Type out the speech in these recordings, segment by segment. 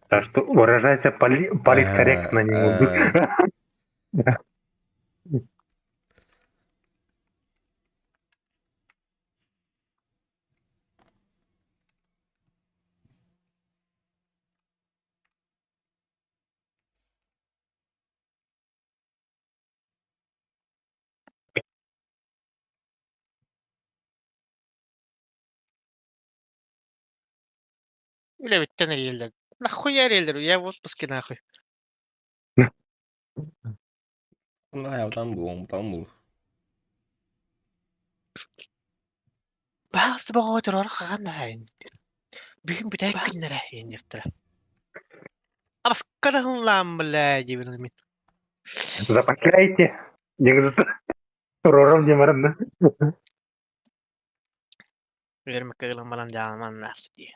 Так что выражайся политкорректно не буду. Үлэбиттэн эрийэллэр. Нахуя эрийэллэр? Я в отпуске нахуй. Там был, там был. Баҕас боҕоотуруор хаҕан аайын. Бүгүн бүтэһик күннэрэ иэнниэхтэрэ. Абаскадаһынлаам бля диэбин мин. Запакляйте. Турором диэн да. Үөрмэккэ гынан баран дьааман дии.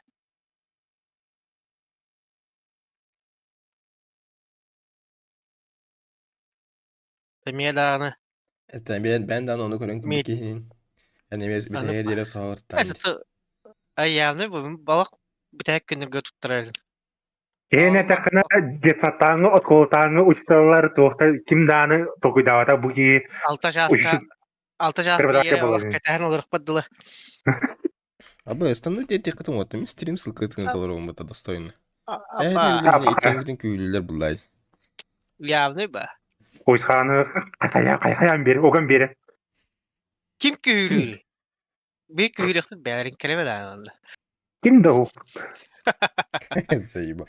Эмиэ даҕаны Это ben de onu көрөн Мит киһин. Yani эмиэ аны бүтэһигэ диэри соһуттаан дии. айааны балак бүтэһик күннэргэ туттарар. Киһин этэххинэ детсадтааҥҥы, оскуолатааҥҥы учууталлар туохта ким дааны толкуйдаабата бу киһи Алта чааска алта чааска преподаватель иэрэ олох буоларын. кэтэһэн олорохпут дылы. Абы основной диэтэххитин уоттам стрим ссылкатын толоруом достойно. Апа Иккиҥҥитин күүлүүлэр буллай. явный ба. Уйсхааны хайа хайаан биэр, оган биэрэ. Ким күүрүүр? Bir күүрүөхпүт бэйэлэрин кэлэмэ даҕаны. Ким да ол? Заеба.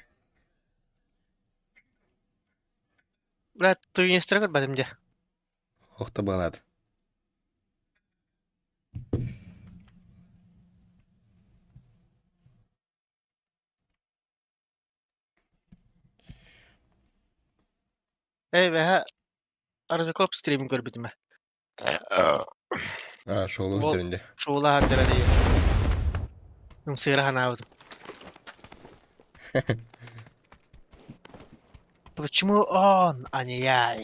Брат, туинстра көрбөтүм дьэ. Охта балат. Эй, бэһэ Аржаков стримин көрбүтүм ээ. А, шоулу Ол көрүндэ. шоулаһар дьара дии. Ымсыыра санаабытым. Почему он, а не я?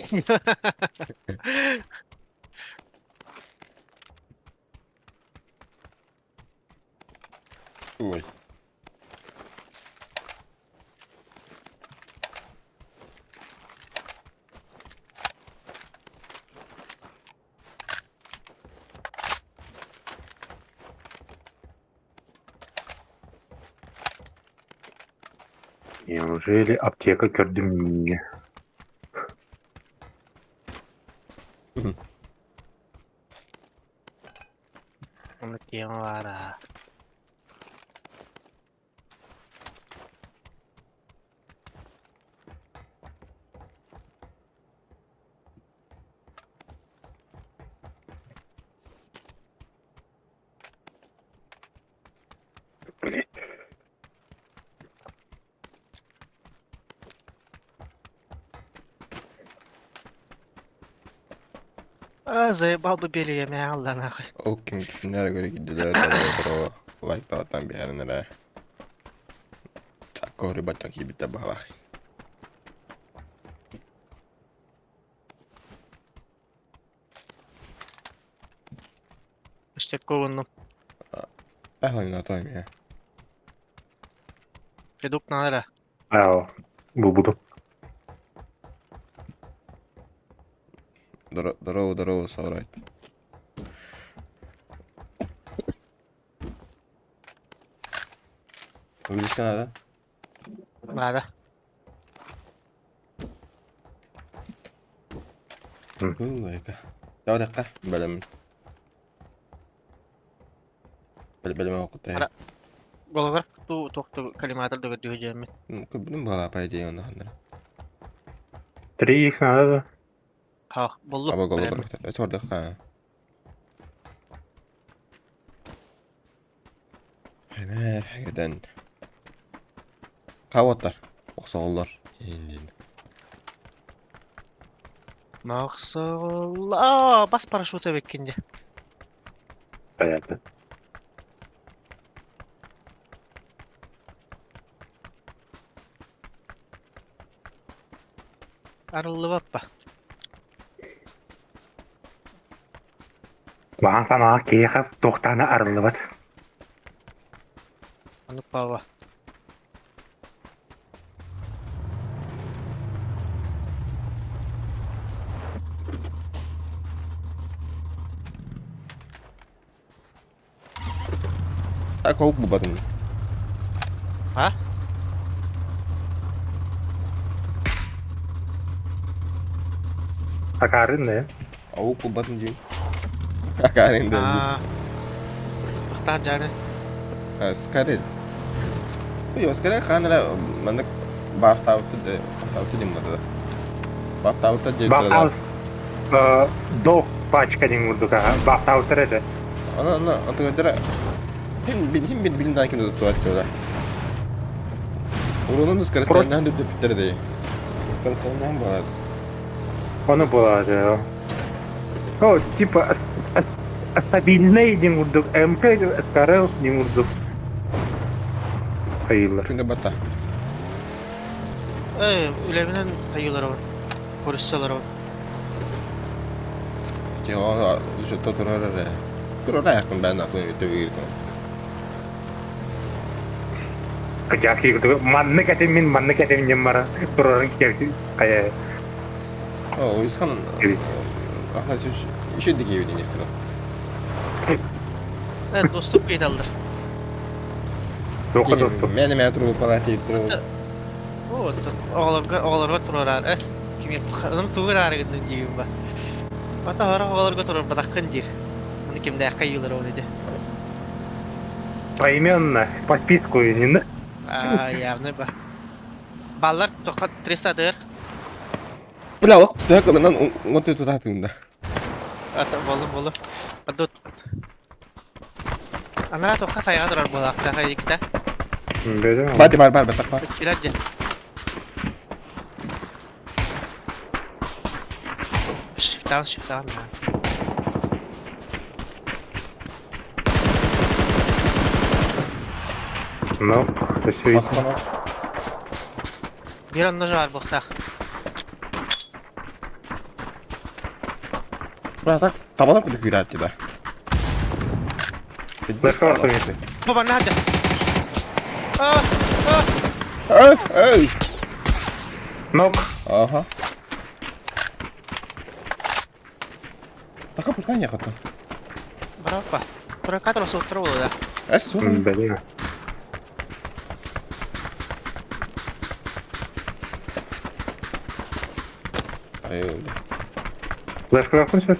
Ой. Неужели аптека көрдүм миҥҥэ? Оннук тема баара. А, заебал бы били я алла нахуй. Ол ким кинилэр көрө киирдилэр дороро лайктаатан биэрэн эрэ. Чакка бачча киирбитэ баһылах. Штепковунну. Ахланна той Федук надо. Аа, булбутум. Здорово, здорово, соврать. Увеличка надо? Надо. Ой, Давай дакка, бэлэм. Бэлэм окутай. Головар ту туохту коллиматор дөгөрдүһү дьэммит. Күбүнүм бала по идее онно ханнара. 3 х надо да? Ха, боллу. Аба головар. Сордакка. Хэмэр хэгдэн. Каваттар. Оксооллор. Индин. Махсал. Аа, бас парашюта беккин дьэ. Понятно. Арыллыбаппа. Баҕан санаҕа киһиэхэ туохтаана арыллыбат. Оннук пава. Так ол булбатым. А? Акаарын да. Аук булбатым диим. Акаарын да. Аа. Ахтаах дьааны. Скарел. Ой, Скарел хаан эрэ маннык баахтаабыт баахтаабыт диэн буолла. Баахтаабыт диэн Баахтаабыт Дог пачка диэн курдук баахтаабыттар этэ. Аны аны антыгардара хим бин хим бин билин даан ким туттуа Урунун скоростайнаан үрдүппүттэр дии. Скоростайнаан буолар. Ону буолаады. О, типа стабильный диэн курдук МК СКРЛ диэн курдук хайыылар. Күндэ батта. Э, үлэбинэн хайыылар бар. Көрүссэлэр бар. Чего, что турар эрэ. Турар аякпын бээн атын төбүгүр. Кыдьаки маннык этим мин маннык этим диэн баран турарын хайа О, Уйсхан Афанасьевич еще дикие видения Э, доступ ыйталлар. Туохха доступ? Мээнэ мээнэ туругу палатиып туру. Вот, оҕолорго оҕолорго туруораар эс кими тугу гынаарыгын диибин ба. Ата хара оҕолорго туруорбатаххын диир. Аны кимдээххэ ыйыылар ол ити. Поименно, по списку не А, явно ба. Баллар тоққа 300 дыр. Бля, ол төһө кылынан уҥа тутаатыҥ да. Ата болу болу. Адут. Анара тоққа тайға тұрар болақтаға екіта. Бар бар бар бар бар. Кирер же. Шифтан, шифтан. Ну, все. Масканок. Биир онно жаар буохтаах. Бля, так табалар курдук күүрээччи да. Бу манна сылдьар. А, а. Эй, эй. Нок. Ага. Така пустая хата. Бараппа. Прокатор суттара буолла. Эс суох. Блин. Ай, Флешка сейчас?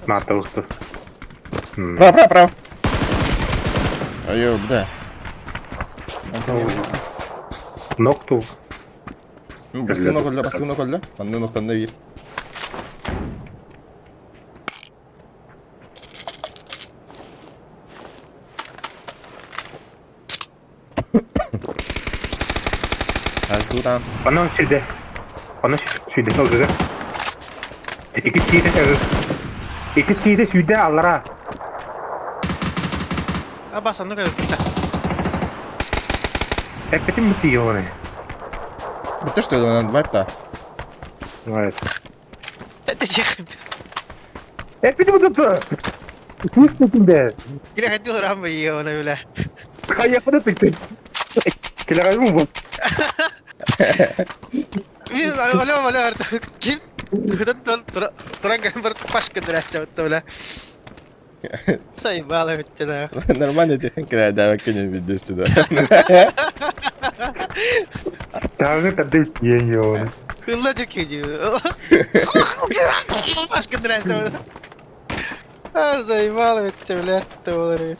НАТО усту. Право, право, право. Айо, бля. Нокту. Бастыгын околло, бастыгын околло. Манны ноктанна биир. Артуран. Онон сирде. Онон сирде сылдьыга. Икки сиидэ Икки сиидэ сүүрдэ аллара. Абас оннук эбиппит. Эппитим бу тиийэ Бүттэ что ли, надо вайп-та? Right. Тихо. Эппитим бу Слышно тебя? Киле хотел рамы ее на бля. Хайа ты. Килограмм бу. Мин алло алло ким Тутан туран бір пашка дырасты бля. Сайбала бүттена. Нормально тихо кирай, да, кинем видео сюда. Тағы тады тиен Хылла жүкеди. Пашка дырасты. А, заебало бітті, бля, болар бит.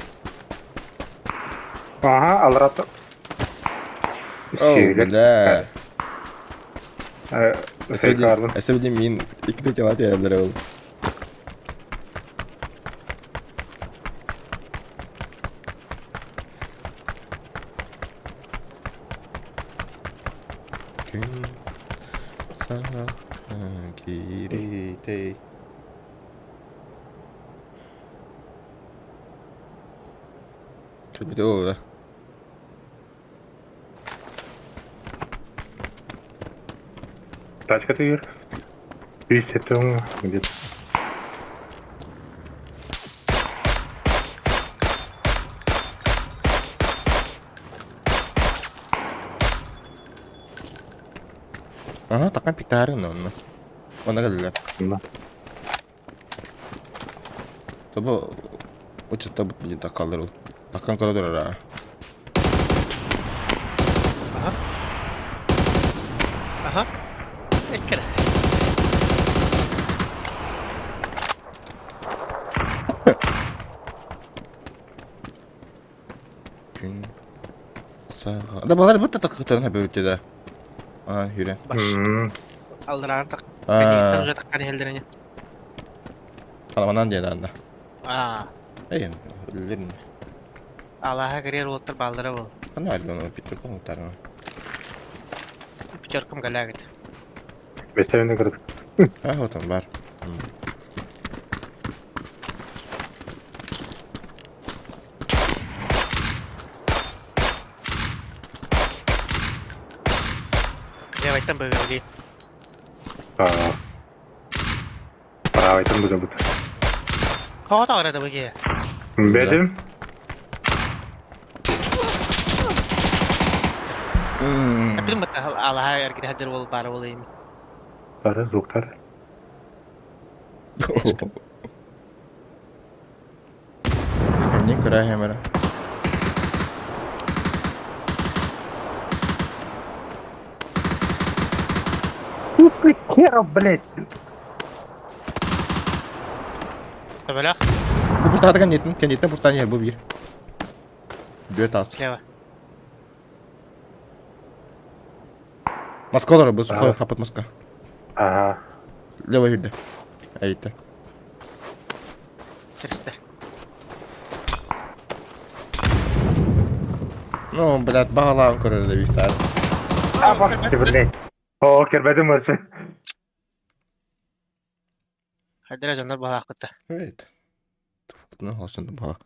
Ага, алрата. О, бля. Сайкарлын. Эсэбди мин икки тела тиэрдэр ол. Күн сахха кииритей. Кэлбитэ буолла. Тачка тыгыр. 200 где-то. Ага, такан пиктарын онно. Онно кэллэ. Да. Тобо Учуттабыт билин таккаллар ол. Таккан көрө турар аа. Аха. Аха. Эккеле. Күн саҕа. Да балар бытта таккытарын хабы да. Ана хүрен. Баш. М. Аллараан так. Аа, Уже таккан иһэллэрини. халаманан диэн анна. Аа. Эй, өллөрүн. Алаһа кириэр уолаттар бааллара буол. Ханна альбом питер коңтарма. Пятеркам галягит. Бестерин көрдүк. А, вот он бар. Левайтан бөвөли. Аа. Правайтан бузабыт. Хоо тагара да быге. Бедим. Эпидем бата алаһа эргите хаджар бол баар бол эми. Бары звуктар. Не кыра хэмэрэ. Ух ты, херов, блядь. Табалах Бу пустата кэнниттэн, кэнниттэн пустан иһэр бу биир. Бүөр таас. слева. Москва олорор бу сухой хапыт Москва. Ага. Левый үрдэ. Айта. Терстер. Ну, блядь, бағалаған көрөр да биир А, блядь. О, кербедим барсы. Хадра жандар балаакыта. Evet. Ну, olsun бала.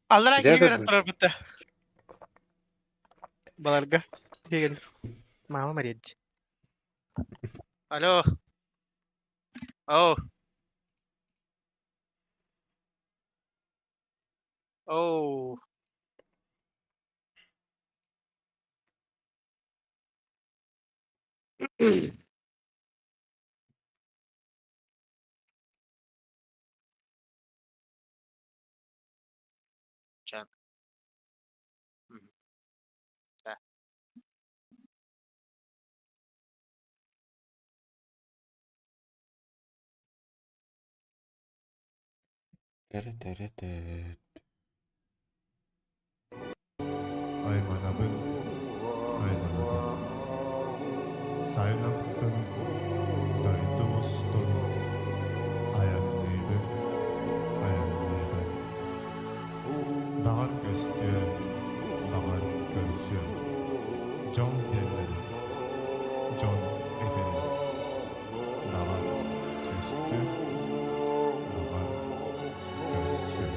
Аллара Где киһи этот? көрөн турар бутта. Баларга. Киһи Мама Мария. Алло. Оу. Оу. Чан. Мгм. Да. Айманабын, айманабын. Сайын ахсын дойдум устун айанныыбын, айанныыбын. Баҕар көстүө, баҕар көрсүө. Дьол диэннэри, дьон этэрин. Баҕар көстүө, баҕар көрсүө.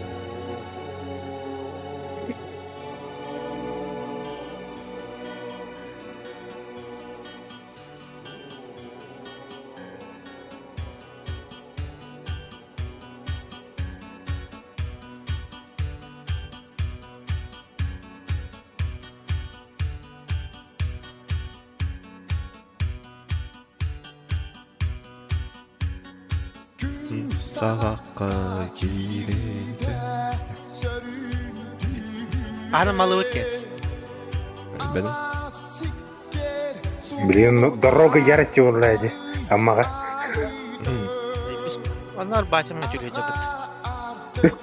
Сағаққа кириде. Аны малыбыт кец. Бәдім. Блин, ну дорога ярости, блядь. Амага. Оннор батым түлө жабыт.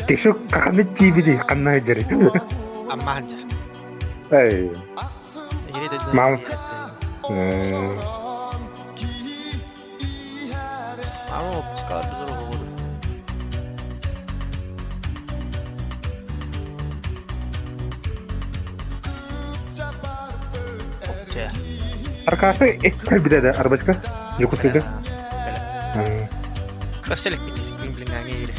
Ты шо каханы тибиди, канна дери. Амма ханжар. Эй. Мам. Мам. М, Мама опускалар бизор болду. Опча. Аркасы эк биде да арбачка. Якутскайга. М. Көрселек бит күн билин аңы ире.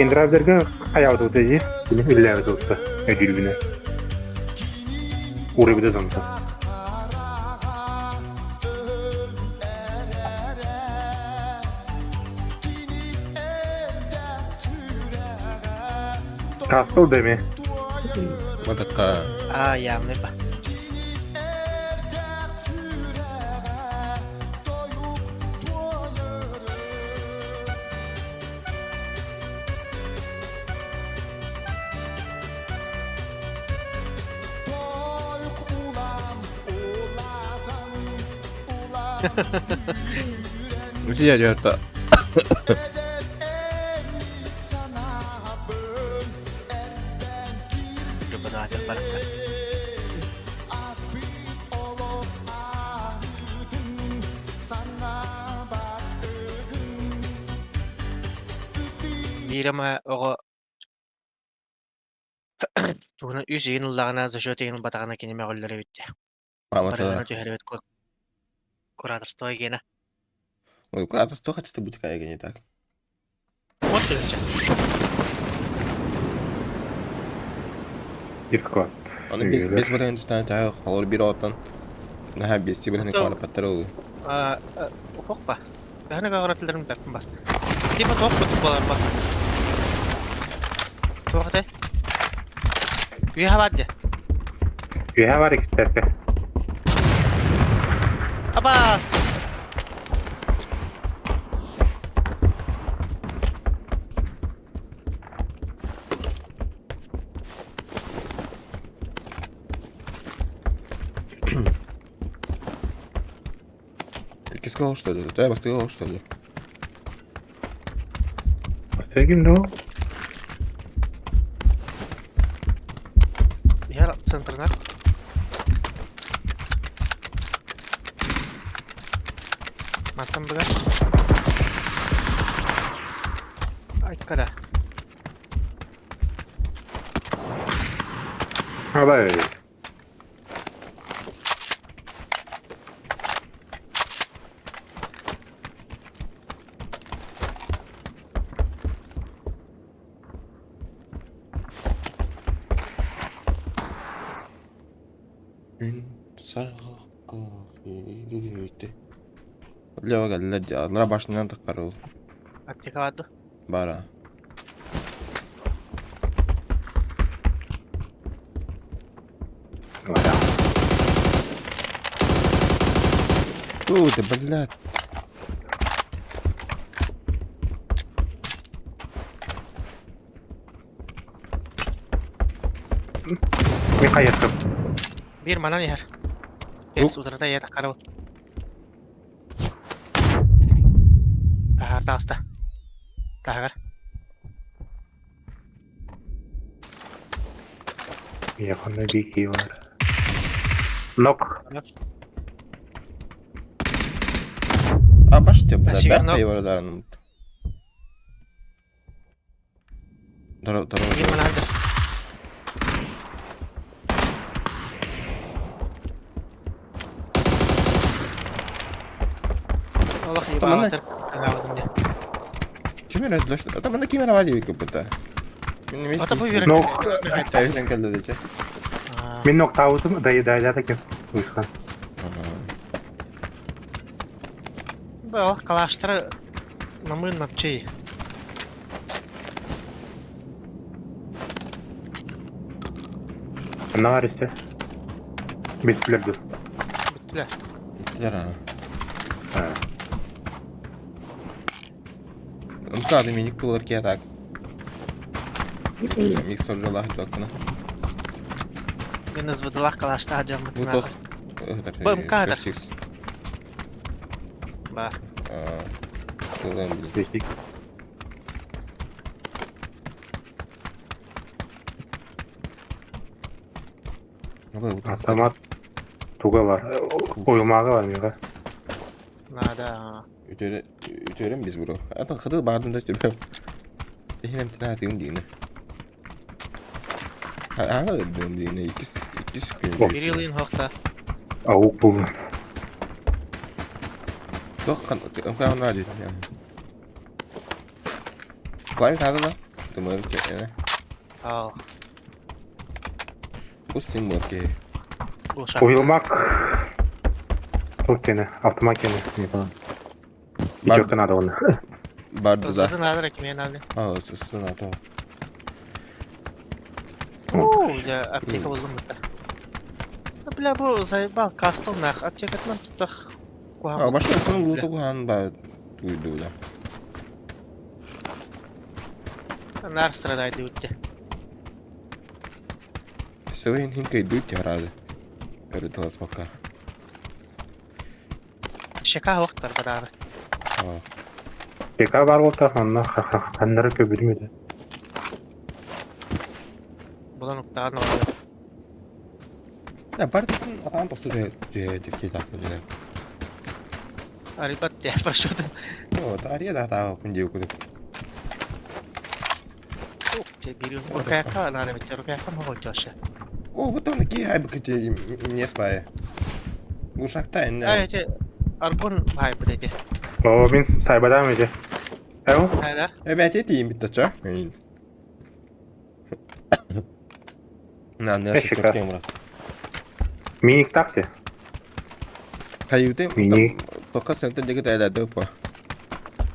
Эндравдерге хаябыт ути, билин үлләбит утты. Өдүлбүнө. Уры биде занта. Кастыл деме. Мадаққа. А, явный ба. Үчүгэй дьэ Преподаватель барахсан. Биир эмэ оҕо тугунан үс ыйын ыллаҕына зачет ыйын ылбатаҕына кини мөҕүллэр эбит дии. Барыһына түһэрибит кураторство гена. Ой, кураторство хотите быть какая не так. Вот тыһыынча. Диско. Аны без без барыһын түстэн таһы холор бир оттон наһаа бести барыһын куара паттар ол. Ухох ба. Бэһэне баҕаратыларын бэппин бар. Типа тоқ кутук болар ба. Туох этэй? Үөһэ бар дии. Үөһэ бар иккистээтэ. Абаас! Иккис гол что ли? Да, бастыгы гол что ли? Бастыгы ну. Я центрнар. Мантан быгар. Айткара. Абай. Күн саҕахха Лева кэллэ дьааллара башынан таххарыл. Аптека бар дуо? Бара. Фу ты, блядь. Мин хайыттым. Биир манан иһэр. Перс утарыта ийэ таххарабыт. Таһаар таҕыста. Таһыгар. Миэхэ бики бар. Нок. А баште, бля, бэрт айварадарым. Здорово, здорово. Олох ебаатыр анаабытым дьэ. Ким эрэ Там ким эрэ бар диэбиккэ быта. Ата бу үөрэн Ну, Эйхен кэллэ дече. Мин ноктаабытым дайдаата кем. Уйхан. Бу олох калаштары намыын намчый. Анна өссө. Бүттүлэр дуу. Бүттүлэр. Бүттүлэр аа. Ынтаады миник тулар киэ так. Микс соржалаах дьуаккына. Мен ызбыдылах калаштаах дьоммут. Бу тох. Бу МК-дыр. Ба. Тылын билин. Автомат туга бар. Уйумаага бар мига. Надо. Үтөрем биз бро. Атын кыры бардым да төбөм. Эхинем тына атыгым диини. Ага өлдүм диини. Иккис иккис күн. Кириллин хохта. Аук бул. Тох кан ымка ради. Клавиш надо да? Ты можешь э? Ал. Пустин морки. Уйумак. Тук кене, автомат кене, не понял. Идёт надо он. Барды да. Надо, кime надо. А, сустун ато. Оо, я аптека булдум бutta. Бля, бу заебал, кастыл нах, аптекатынан туттах. А, башта соны луту кухан ба туйду да. Нар страдает утте. Севен хин кайду тярады. Өрүталас бакка. Чека уохтар бараары. Чека бар болта онно ханнары көбүрүм этэ. Булан уктаан оҕолор. Да, бардытын атаан тосту түһэ Арыйбат дии, парашютын. О, таарыйа да атаабаппын диэбит курдук. Уркаякка наада бит, уркаякка моҕолдьоосо. О, вот он ки айбык не спае. Ушакта энне. Ай, эти аргон хайбыт эти. О, мин сайбадам эти. Эу? Да. Эбэти тиим бит ча. На, не шестёрки брат. Миник такте. Хайыты. Мини. Тока сентен деге тайлады по.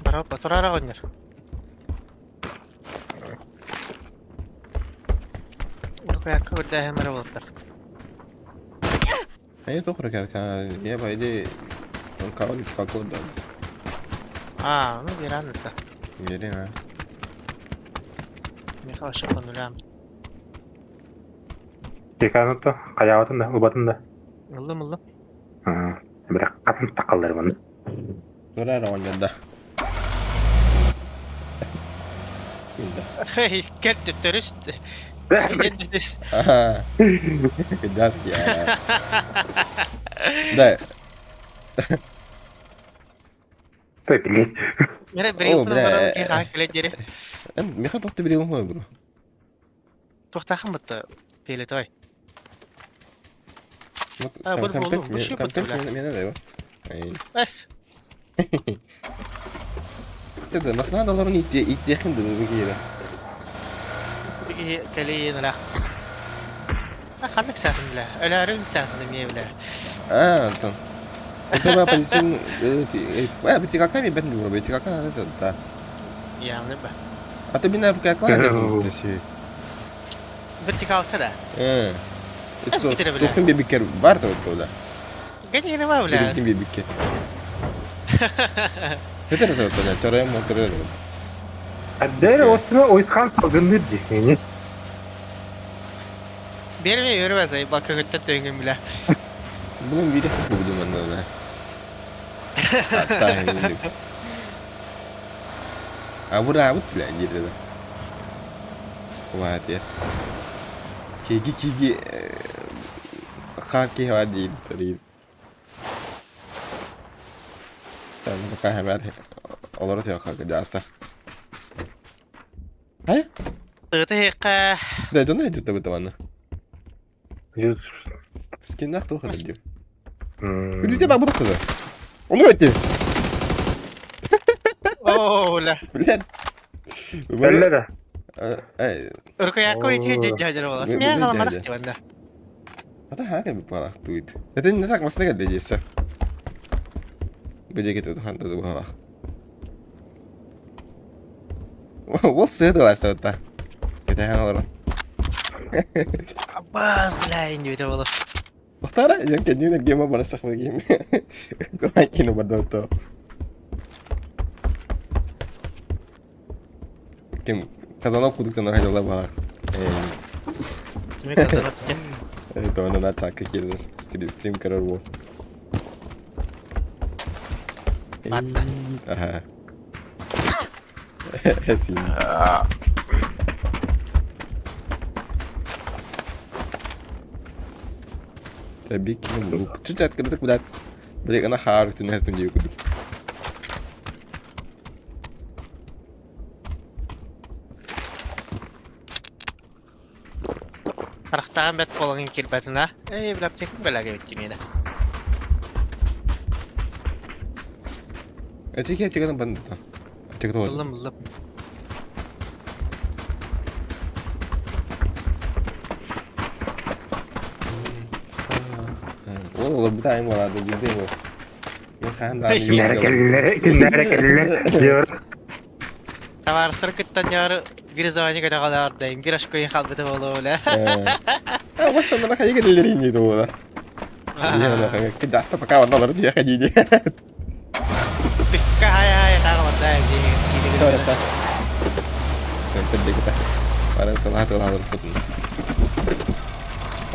Бара, батурара гоннер. Уркаякка үрдээһин бара буолтар. Хайы тохра калка. Я байде. Он као какой да. Аа, ну биран это. Верен, а. Михаил Шапанулям. Чеканытта, хайаабатын да, ылбатын да. Ыллым, ыллым. Бирок катын такаллар маны. Турар оонньорда. Күндэ. Хей, кэл төттөрүс. Аха. Кыдас я. Да. Той, блядь. Мира О, бирин бля. ки хаак кэлэ диэри. Миха тохты билигин хой бро. Туохтаахан бытта пиэлэтой. А, бу Контекст бу бу контекст мене да. Ай. Эс. Теде масна долларын итте иттехин да бу кире. Биги кэлиин ра. А ханнык саатын бля. Өлөөрүн саатын эмиэ бля. А, Антон. Это позиция э, бити какая ми бен бро, бити какая это да. Явно ба. А ты меня какая это Вертикалка да. Э. Эс битире бля. Тухын бибикер бар то да. Гэнигин ба бля. Бибикер бибикер. Это это да, чорем мотор. Аддер осына ойсхан салгынныр дихмени. Берме өрбәсәй бака көттә төңгөн бля. Bunun biri bu duman da. Hatta hendik. Абыраабыт бля диир да. Кубаат Киги киги хаки хава диир тарир. Там пока хэмэр олору тиэ жааса. Хайа? Тыты хекка. Да, дона идет об этом Скиннах туха дим. Күлүтэ баа бу Ону өттү. О, бля. Блядь. Элле да. Эй, Уркаякка ити жажар болот. Мен халамадах дибанда. ата хака би палах туит. Это не так маснага дедеса. Бедеге тут ханда дугалах. Ол сыды ласта. Это ханалар. Аббас, бля, инди болот. Тохтара, я кеннин гема барасах гейм. Куракину бардото. Ким казанок кудуктан хайдала балах. Кими казанок те. Это он на так кирер. Стрим карар во. Батта. Ага. Син. Бик Чуть открытых куда. Блин, она хар, ты не знаешь, где Харахтаан бэт болоҥин кирбэтин а? Эй, бля, аптекин бэлэгэ бүттүмиэнэ. Этики аптекадан банда. Аптекада вот. Ыллым, ыллым. Ол бутайым болады, билдей ол. Мен хаан да. Киннәре келлер, киннәре келлер. Диyor. Табаарыстар кыттан яары бир звонок өтөҕөлөөрдөйм, бир ашкойын халбыта болоо бля. А, вот что на хаге лерини дула. Я на хаге. Кидаста пока он доллар не ходили. Пикка хай хай тааҕаларда жиги. Сентер дегета. Пара тала тала тала.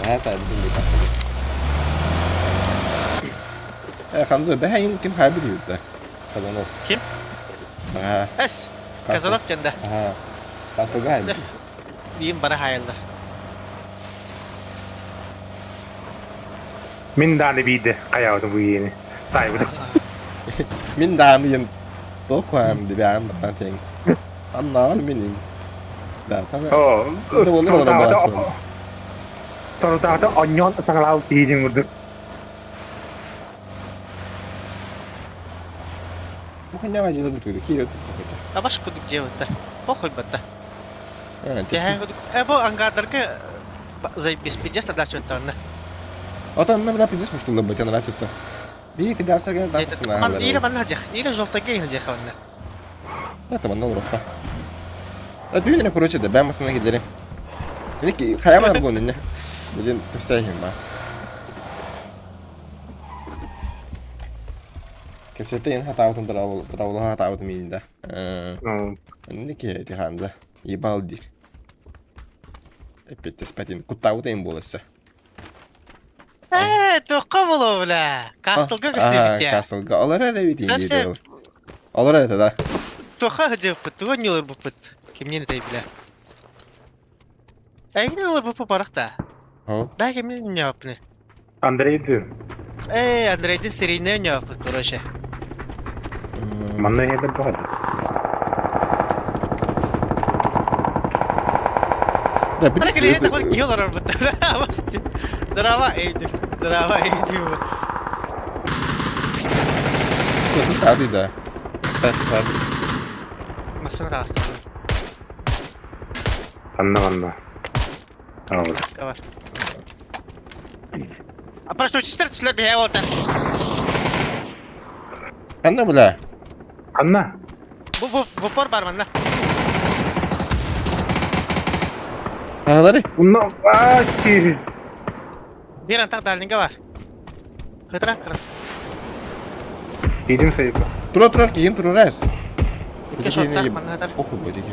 Аа, саа дигин. Хамза, бэһэйин ким хайбыт да? Казанов. Ким? Ага. Эс. Казанов диэн да. Ага. Касылга хайбыт. Биин бары хаайаллар. Мин дааны биирдэ хайаабытым бу иени. Таайбытым. Мин дааны ен тоқуам дибяан баттан тең. Аннаан минин. Да, тана. Это болар олар баласын. Сорутаата онньон саҥалаал тиийдин курдук. Бу ханьяга дьыла бутуйду, киирэ туппакыта. Абаш кудук дьиэбитте. Похуй батта. Бу ангардарга заебись, пиздец тогда что-то онно. Ото онно бля пиздец муштулла бытен ратютта. Бии кидастарга тахсына. Ире манна дьах, ире жолтаге ин дьах онно. Это манна уроққа. Дүйнене короче да бәм масына кидери. Ники хайаман аргон инне. Билин тепсәйхим ба. Кепсетте ин хатаабытын дыраулаха хатаабытым иинда. Ники тиханза. Ебал дир. Эппиттеспэтин куттаабыт эйин буоласса. Ээ, туохха буолуо бля? Кастылга көрсүбүт Кастылга. Олор эрэ бит инди. Олор эрэ да. Туохха сылдьыбыппыт, тугу ньылырбыппыт. Кимнин этэй бля. Эйгин ылырбыппыт барах да. Да кимнин ньооппуны. Андрейдин. Ээ, Андрейдин серийне ньооппут, короче. Манна эһэбэр тоҕо Да, Ана килиһэ такой киһи олорорбут. Дрова эйдир. Дрова эйдир. Тут тады да. Так, тады. Массыына таҕыста. Анна манна. Давай. А просто учитель түслэр биһээ болта. Ханна бля? Ханна? Бу бу бу пор бар манна. Хаһалары? Унна аачи. Бир антах дальнинга бар. Хытра кыра. Идим сайыпа. Тура тура киин турурас. Икки шоттах манна хатар. Похуй будет их.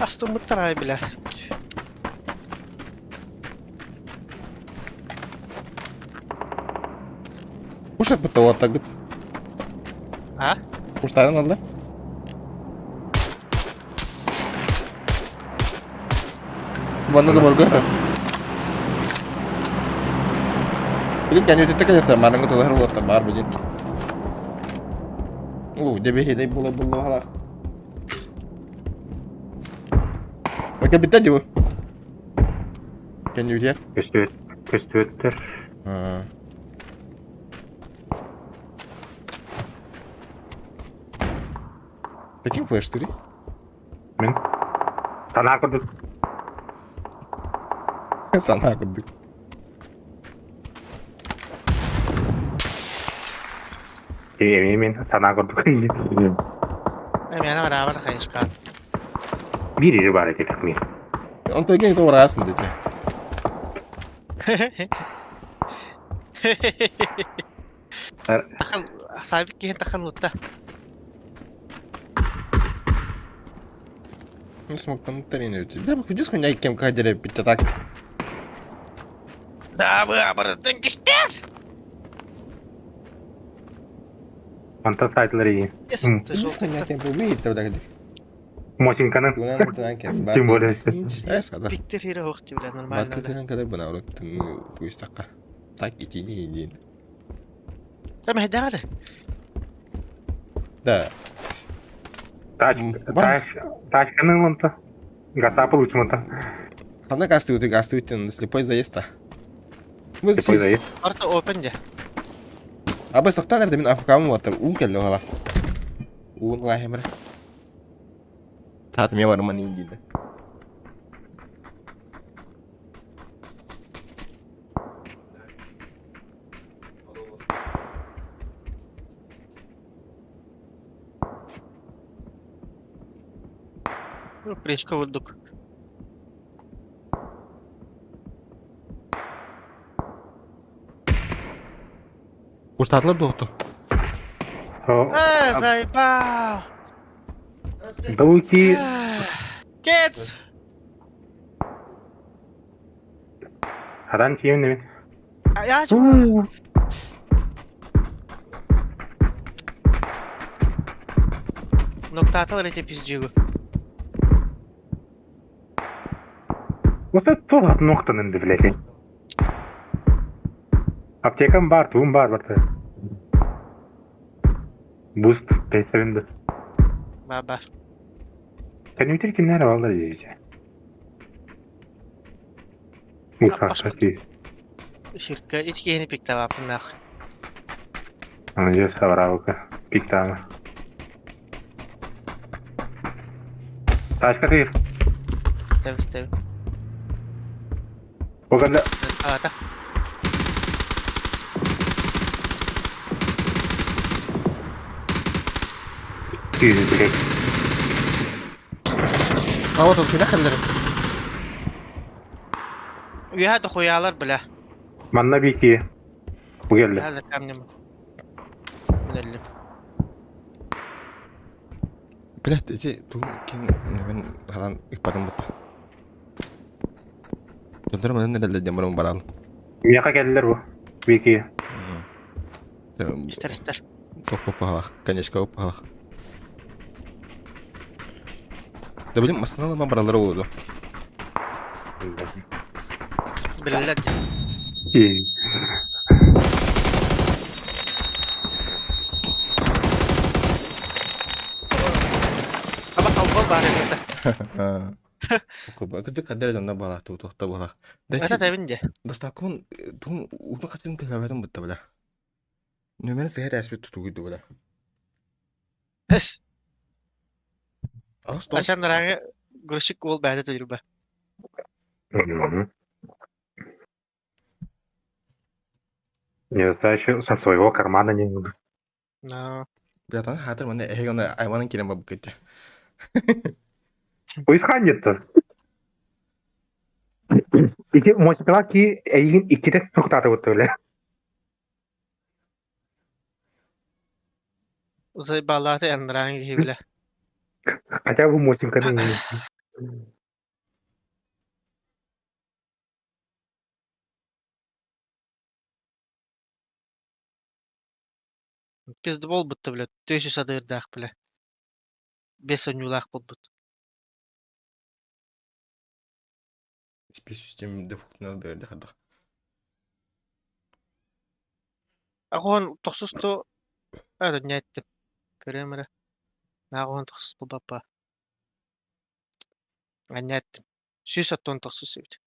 Астыммыттар ай бля. Кушать бытта уоттагыт. А? Куштарын алды. Манна да борга. Билин кәне өтетте кәлетте, марыңы тылар уоттар бар билин. Уу, дебе була була халах. Өкө бүттэ дии бу. Кэннибитигэр. Көстүбэт, көстүбэттэр. Каким флеш 4? Мин. Санаа курдук. Санаа курдук. Эмиэ мин санаа курдук. Эмиэ барабар хайышкаан. Биир ири баар этих мин. Онтон кини туораасın дете. Тахан саабик киһин тахан уутта. Не смог там тренировать. Да, ходи хуйня кем кадере битте так. Да, вы абырдын киштер! Мантан сайтылар iyi. Хуйня кем бу бит да. Мосинканы. Тем более. Биктер хире хох бля нормально. Баркы кадar бына ураттын туистакка. Так итини индин. Там хедагale. Да. Тач, тач, тачканы онта. Гаса получим-то. Хана гасты ты гасты слепой заезд-то. Слепой заезд. Арта open же. Абы стоктан эрде мин афкамы ватыр ун келди халах. Уун лахемре. Тат ме барман индиде. Прешка бурдук. Куштатлар доктор. Э, заебал. Дауки. Кец. Хадан тиийэн эбит. Я чего? Ноктаатал эти пиздюгу. Вот это туох ноктанын блядь. Аптекам бар, туум бар барта. Буст пейсебин Баба. Көнүтер кинилэр баллар диэбитэ. Мусаха дии. Ширка ити киһини пиктабааппыннаах. Аны дьэ сабараабыка пиктаама. Тачка тыыр. Тэбис тэбис. Ол кэннэ Аата. киирбит. А вот он кэлэх кэллэр. Үөһэ дохуйаалар бля. Манна биики. Бу кэллэ. Үөһэ за камнем. Минэллим. Блядь, эти ту ким мен халан ыппатым бутта. Дьонторум манан эрэллэр диэн баран бараалым. Миэхэ кэллэр бу. Биики. Истэр истэр. Туох пахалах, конечно, пахалах. Да блин, массыналар баралара буолуо. Билэллэр дии. Аба холбол баар этэ. Кырдьык хаддар дьонно буолаах туохта буолаах. Это тэбин дьэ. Бастакын тугун уутун хачын кэлэбэтин бытта бля. Нөмер сыһар эспит тутугуйду бля. Эс. Ачан нарааҥы грузчик уол бэйэтэ төлүрбэ. Не знаю, со своего кармана не буду. Но. Братан, хатыр манна эһиги оны айманын кирен бабыккыт. Уйсханнетто. Ити мосипела ки эйигин иккитэ туктаатыбыт бля. Заебалааты андарааҥы киһи бля. Хотя бы мосимканы. Пиздобол бутта бля. Төсү садыырдаах бля. Бес онньуулаах буолбут. Спецсистем дефолтна дырды хадах. Аҕыһын тохсусту өрүнньэттим. Көрүөм эрэ. Нааҕыһын тохсус булбаппа. Анньааттым. Сүүс оттон тохсус эбит.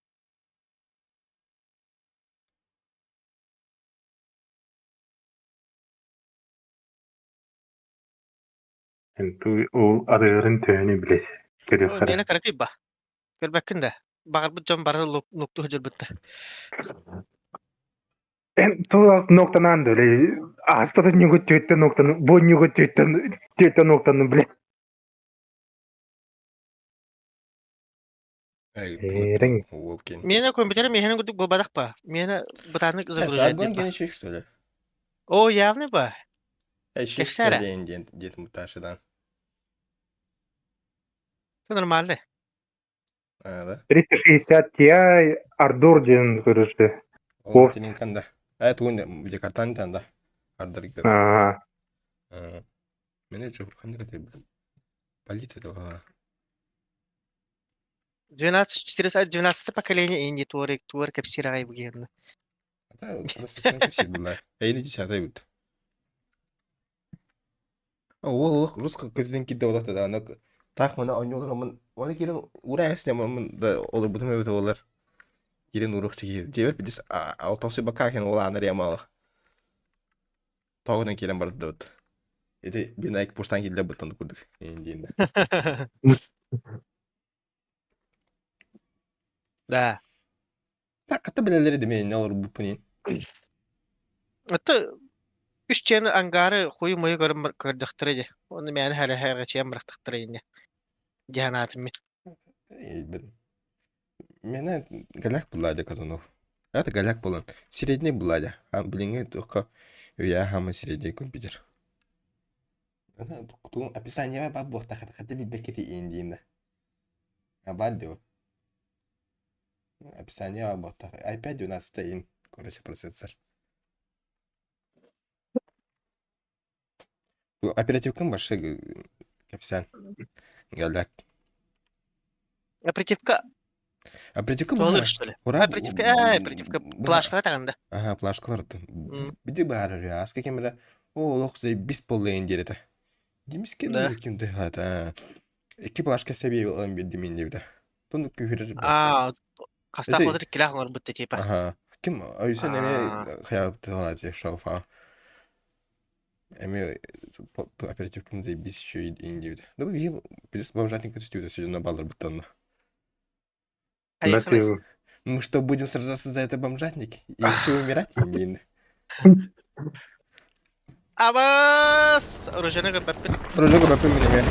Ол арыгарын төһөнү билэр. Көрүөххэ Миэнэ кыракый ба. Көрбөккүн да. Баҕарбыт дьон бары нуктуу сылдьыбыттар. Эн тула ноктанан да, бля. Ааспыта ньугу түөттэн ноктаны, бу ньугу түөттэн түөттэн ноктаны, бля. Эриҥ. Уолкин. Миэнэ компьютер миэхэнэ курдук буолбатах ба. Миэнэ бытааннык загружать Саргон диэн ба. гени что ли? О, явный ба. Э, Кэпсээ эрэ. день день день муташидан. Это нормально. А, да? 360 Ti Ардур диэн көрүстэ. Ол тинин канда. Э, тугун декартан танда. Ардар гидер. Аа. Менеджер ханды кете. Полиция да. 12, 412 поколение инди туорик туор кэпсиир аҕай бугиэрна. Это просто кэпсиир была. Эйни десятый бут. Ол русска көтүтэн кирде олохто да аны таах мана онньуолар оны кирен ура эсне мын да олор бутум эбит олар кирен урух чиги жебер бидис алтосы бака кен ол анар ямалах тоғынан кирен барды бут ити бинайк пуштан килде буттан курдук индиинде Да. Хатта билелери деме олор буппунин Это үс чиэни ангары хуй-муйу көрөн көрдөхтөрө дии. Уонна мээнэ хэрэ-хэргэчийэн бырахтахтара инньэ. Дьаһанаатым мин. Мене голяк буладя Казанов. Это голяк булан. Средний буладя. А билиҥҥи туохха үйэ хаама средний компьютер. Ту описание бар буолта хата билбэккити индиинэ. А бар диво. Описание буолбатах. iPad 12 in, короче, процессор. Оперативкам большой кэпсээн. Галак. Оперативка Оперативка туһалыыр быһаар. что ли? Ура Оперативка, э, оперативка плашкалар таҕында. Ага, плашкалар. Биди баар аска кемере о олох бис боллайын диир этэ. Димиске Да. ким да Икки плашка сэби ылан биэрдим иннибитэ. Тун күһүрэр Аа, хастаах Ити отут иккилээх оҥорбут да типа. Аха. Ким өйсөн эмиэ Аа, хайаабыт шоуфа. Эмиэ оперативкын заебись еще и диэбит. Да биһи биз бомжатник түстүбүтэ сүдүнэ балларбыттанна. хайыхыный? Мы что, будем сражаться за это бомжатник? И еще умирать именно? Абас! Оружиены көрбөппүт. Оружие көрбөппүн мин эмиэ.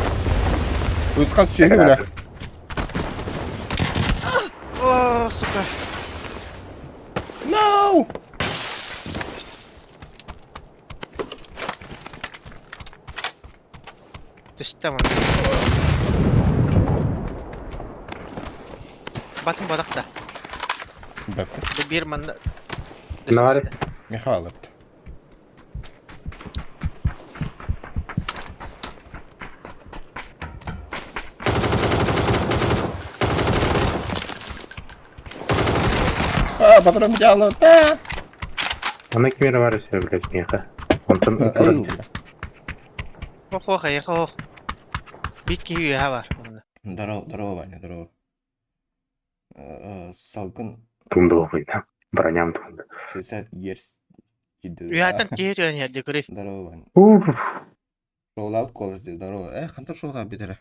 Уйусхан сүөһү бля. О, сука. No! Түстэ манна. Батын бодох да. Бэппит. Бу биир манна Наары. түстэ. Михайловт. А, патрон дьаалы. Та! Аны кимер бар өсө блядь, миэхэ. Онтон Эй, Ох, ох, эх, ох. Биир киһи үөһэ бар. Онно. Здорово, здорово, Ваня, здорово. Салгын тундулугуйда. Броням тунду. 60 years Үөһэттэн киһи түһэн иһэр көрүй. Здорово, Ваня. Уф. Шоулаут голос здорово. Э, хантан шоулаут битэрэ.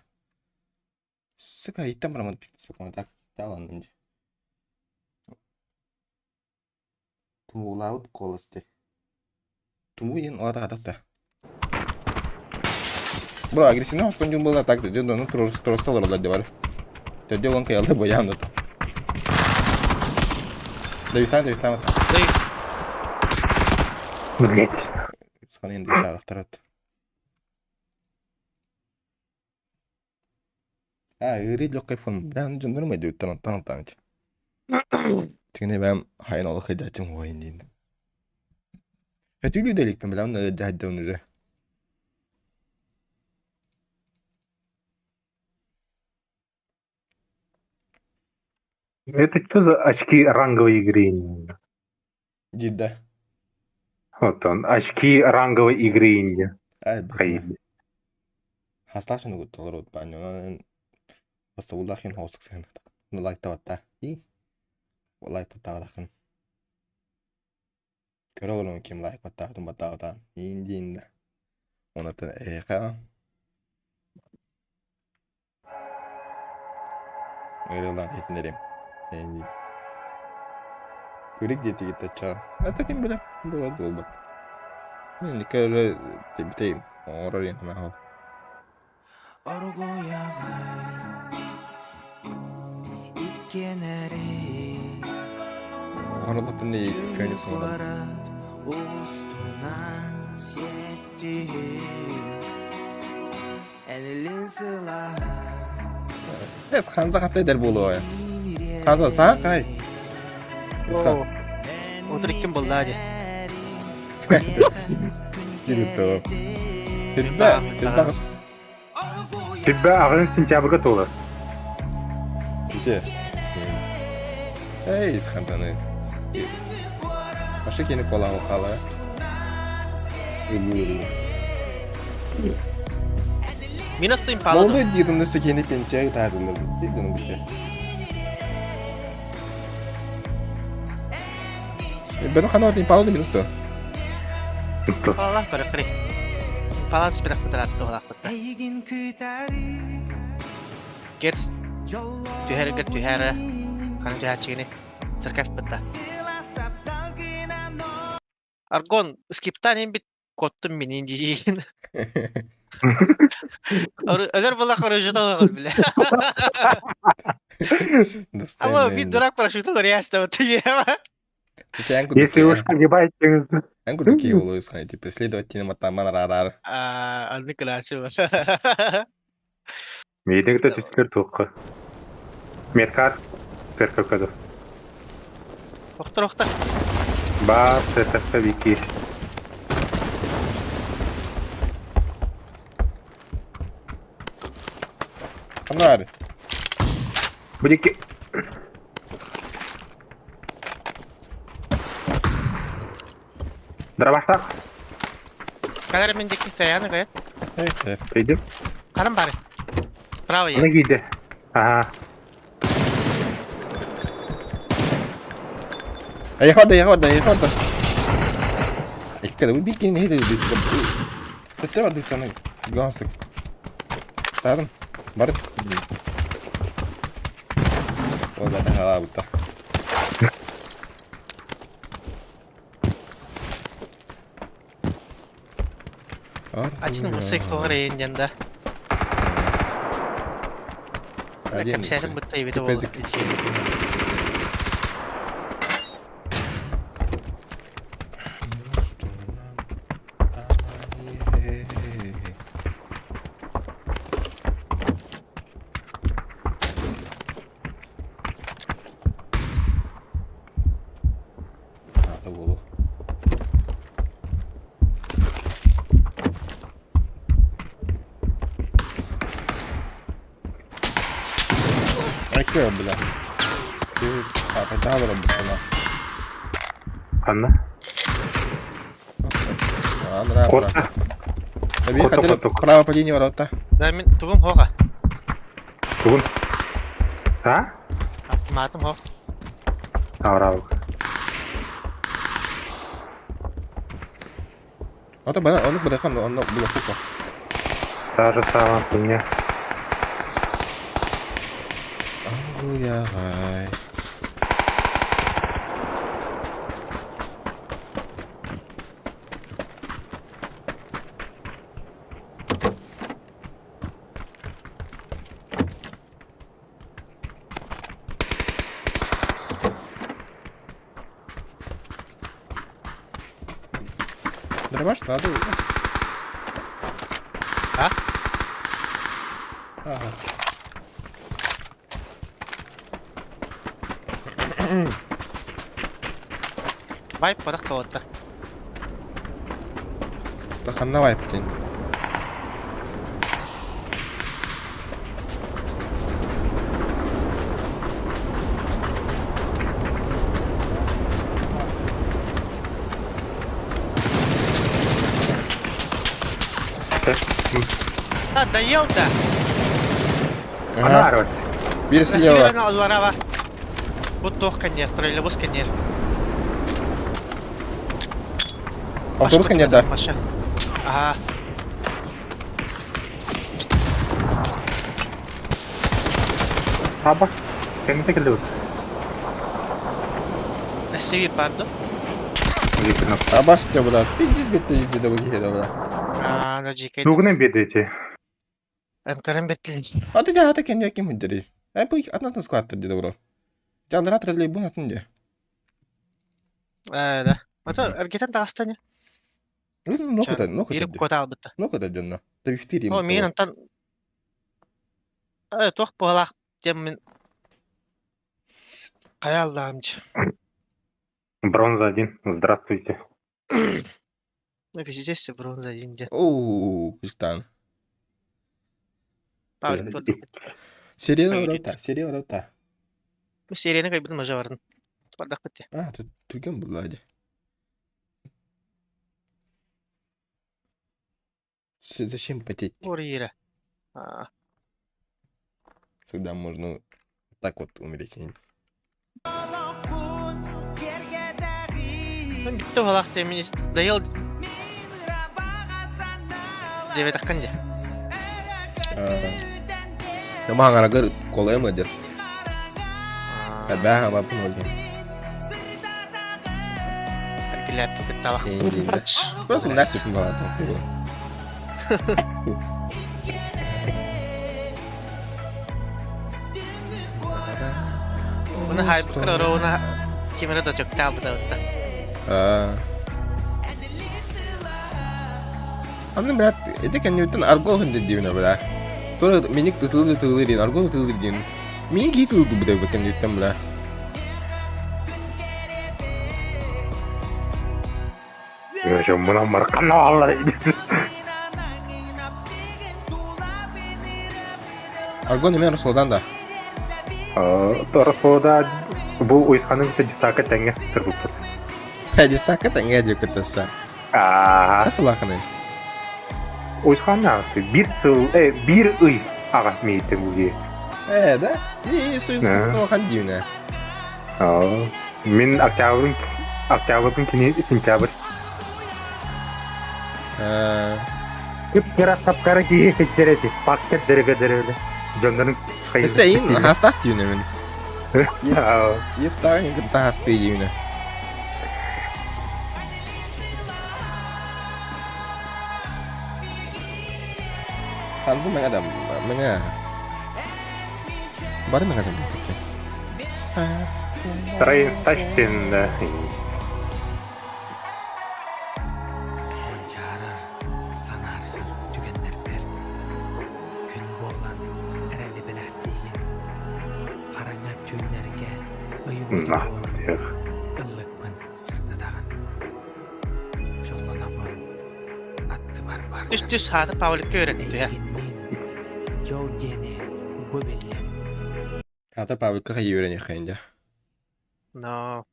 Сука, иттэн бараммын спокойно так тааланным дии. Тумуулаабыт куолас дии. Тумуу диэн улаата хатах да. Бро, агрессивный хостон дьон буолла так дьон ону туруорса олороллор дии бары. Төрдү олон кыйалла бояам да. Дэвитан, Дэвитан. Эй, Блять. Саханы енді ақтарат. А, ыарыы легкой фон. Бля, дьоннорум өйдөөбүттэр онтон онтон Түгэнэ бэйэм хайан олох ыйдааччым уһайын диин. Өтүүлүү да иликпин бля, онно ыалдьа уже. Это что за очки ранговой игры? Диир да. Вот он, очки ранговой игры Индия. Ай, бэтэ. Хайы. Хастаах дьону толору баанньонон бастабыллаах иһин хоҕустук сыһыаннахтах. Лайктабатта. И лайк баттаабатаххын. Көрө олорон ким лайк баттаабытын баттаабатаан. Иин диин да. Онотон эһиэхэ ыарыылаан иһитиннэриэм. Иин диин. Күрүк диэтигит оччоҕо. Это ким билэр, буолар буолбат. Инникке уже бүтэйим. Оҥорор иэн санаа Оҥорботун көөнньүк саҥаран. Эс ханза хатта эдэр буолуо. Ханза саа кай. Исха. Отур икким буолла дии. Киритто. Тилбэ, тилбэ қыз. Тилбэ аҕын сентябрьга туолар. Ити. Эй, Исхантаны. Паша кини колаҕы хала. Минус ты импала. Молодой диирин секени пенсия таатылар. Дигден бите. Бен хана импала минус то. Импала көрөхри. Импала түспэтэх бытарааты туһалаахпытта. Герц түһэригэр түһээрэ хана түһээччигини церковь бытта. Аргон скиптаан иһин куоттум минин диигин. Өлөр буоллах оружиета оҕор билэ. Ама бит дурак парашюта дарьяста тиева. Если уж погибаете... Эн курдук киһи буолуо типа следовательно матаман араар. Аа, анны кылаачы. Миигин кытта түстүлэр туохха. Медкар церковь Охтор, охтор. Баар, сэтэххэ вики. Ханна Бу диэки. Дробаштаах. Калар мен диэки Таяна кайат. Өйдүм. Харам бары. Справа я. Аны киирдэ. Аха. Эйиэхэ барда, эйиэхэ барда, эйиэхэ барда. Икки да, биир киһини иһит Төттө бардык саны. Гонстык. Таадым. Бары. Ол да халаабыта. Один высык тоҕор эйин диэн да. Кэпсээтим бытта эбитэ буолла. Наада буолуо. Айкы, бля. Ты олорон буттана. Ханна? Анра, Куотта. Эби Куотта, хотели куотта. право падения ворота. Да мин тугум хоға. Тугун? А? Автоматым хоқ. Аврал. Ото бана, ону бырахан, онно булахука. Та же самая хуйня. Ангуягай. Дробаш надо убрать. А? Ага. Вайп барах тоҕоттор. Да ханна вайп диэн. А, доел да. Ана Ага. арват. Биир слева. Алларава. Вот тох конер, троллейбус конер. Автобус конер, да. Маша. Ага. Аба. Кэннитэ кэллибит. Севир бар да? Абас те, брат. Пиздец бетте дии да бу да, брат. Аа, ну жикей. Тугунан биэрдэ МКРм беттилин. А ты ата кенне ким хүндери. Э бу атнатын скваттер дии бро. Жандыра троллейбус атын дии. Э, да. Ата эргитен таҕастан Ну куда, ну куда. Биир куота албытта. Ну куда дьонно. Та бифтири. О, миин онтон э туох буолаах диэн мин хайа аллаам дьэ. Бронза один. Здравствуйте. Ну, пиздец, бронза один диэн. Оу, кустан. Павлик туох Серия ворота, серия ворота. Бу серияны кайбытын мажа бардым. Бардахпыт дии. А, тут түргэн булла дии. Зачем потеть, Ура. А, когда можно так вот умереть? Ну, бүттэ буолаах диэн мин доел диэбэтэххин дии. Маҥарагыр колайым ыдыр. Аа, Бэҕэ баппын ол эргилээппит кытталах. Просто насып была там. Уна хайбыккар оруона кимэрэ да дьоктаабыта бытта. Аны брат, эти кэнниттэн арго хүндэ диибин бля. Тура миник ытылы ытылы диин, арго ытылы диин. Мин кии тылы буда кэнниттэн бля. Дьоммунан марканна бааллар. Аргон эмиэ Руслодан да? Руслода бу уйханын кытта десакка тэҥҥэ сырбыппыт. Десакка тэҥҥэ диэки кытта Аа. Сылахыный? Уйхан аҕасы биир сыл, биир ый аҕа миитин буги. Э, да? И союз хан диюнэ. Мин октябрын октябрын кини сентябрь. Кып-кыра тапкара киһи ситтерети, пакка деребе деребе. Дьоннорун Эсэйин хастаах диюнэ мин. Ефтаҕын кытта хастыы диюнэ. Ханзы мэҥэ да мэҥэ. Бары мэҥэ да Троестачтин. Мунчаарар, санаарҕыыр түгэннэрбэр күн буолан эрэли бэлэхтиигин, хараҥа түүннэргэ ый уота буолан ыллыкпын сырдатаҕын. Дьоллонобун аттыбар баргар. Түс-түс хаата Павликка үөрэттэ. Эйигинниин дьол диэни бу биллим. Хаата Павликка хайыы үөрэниэххэйин дьэ. Но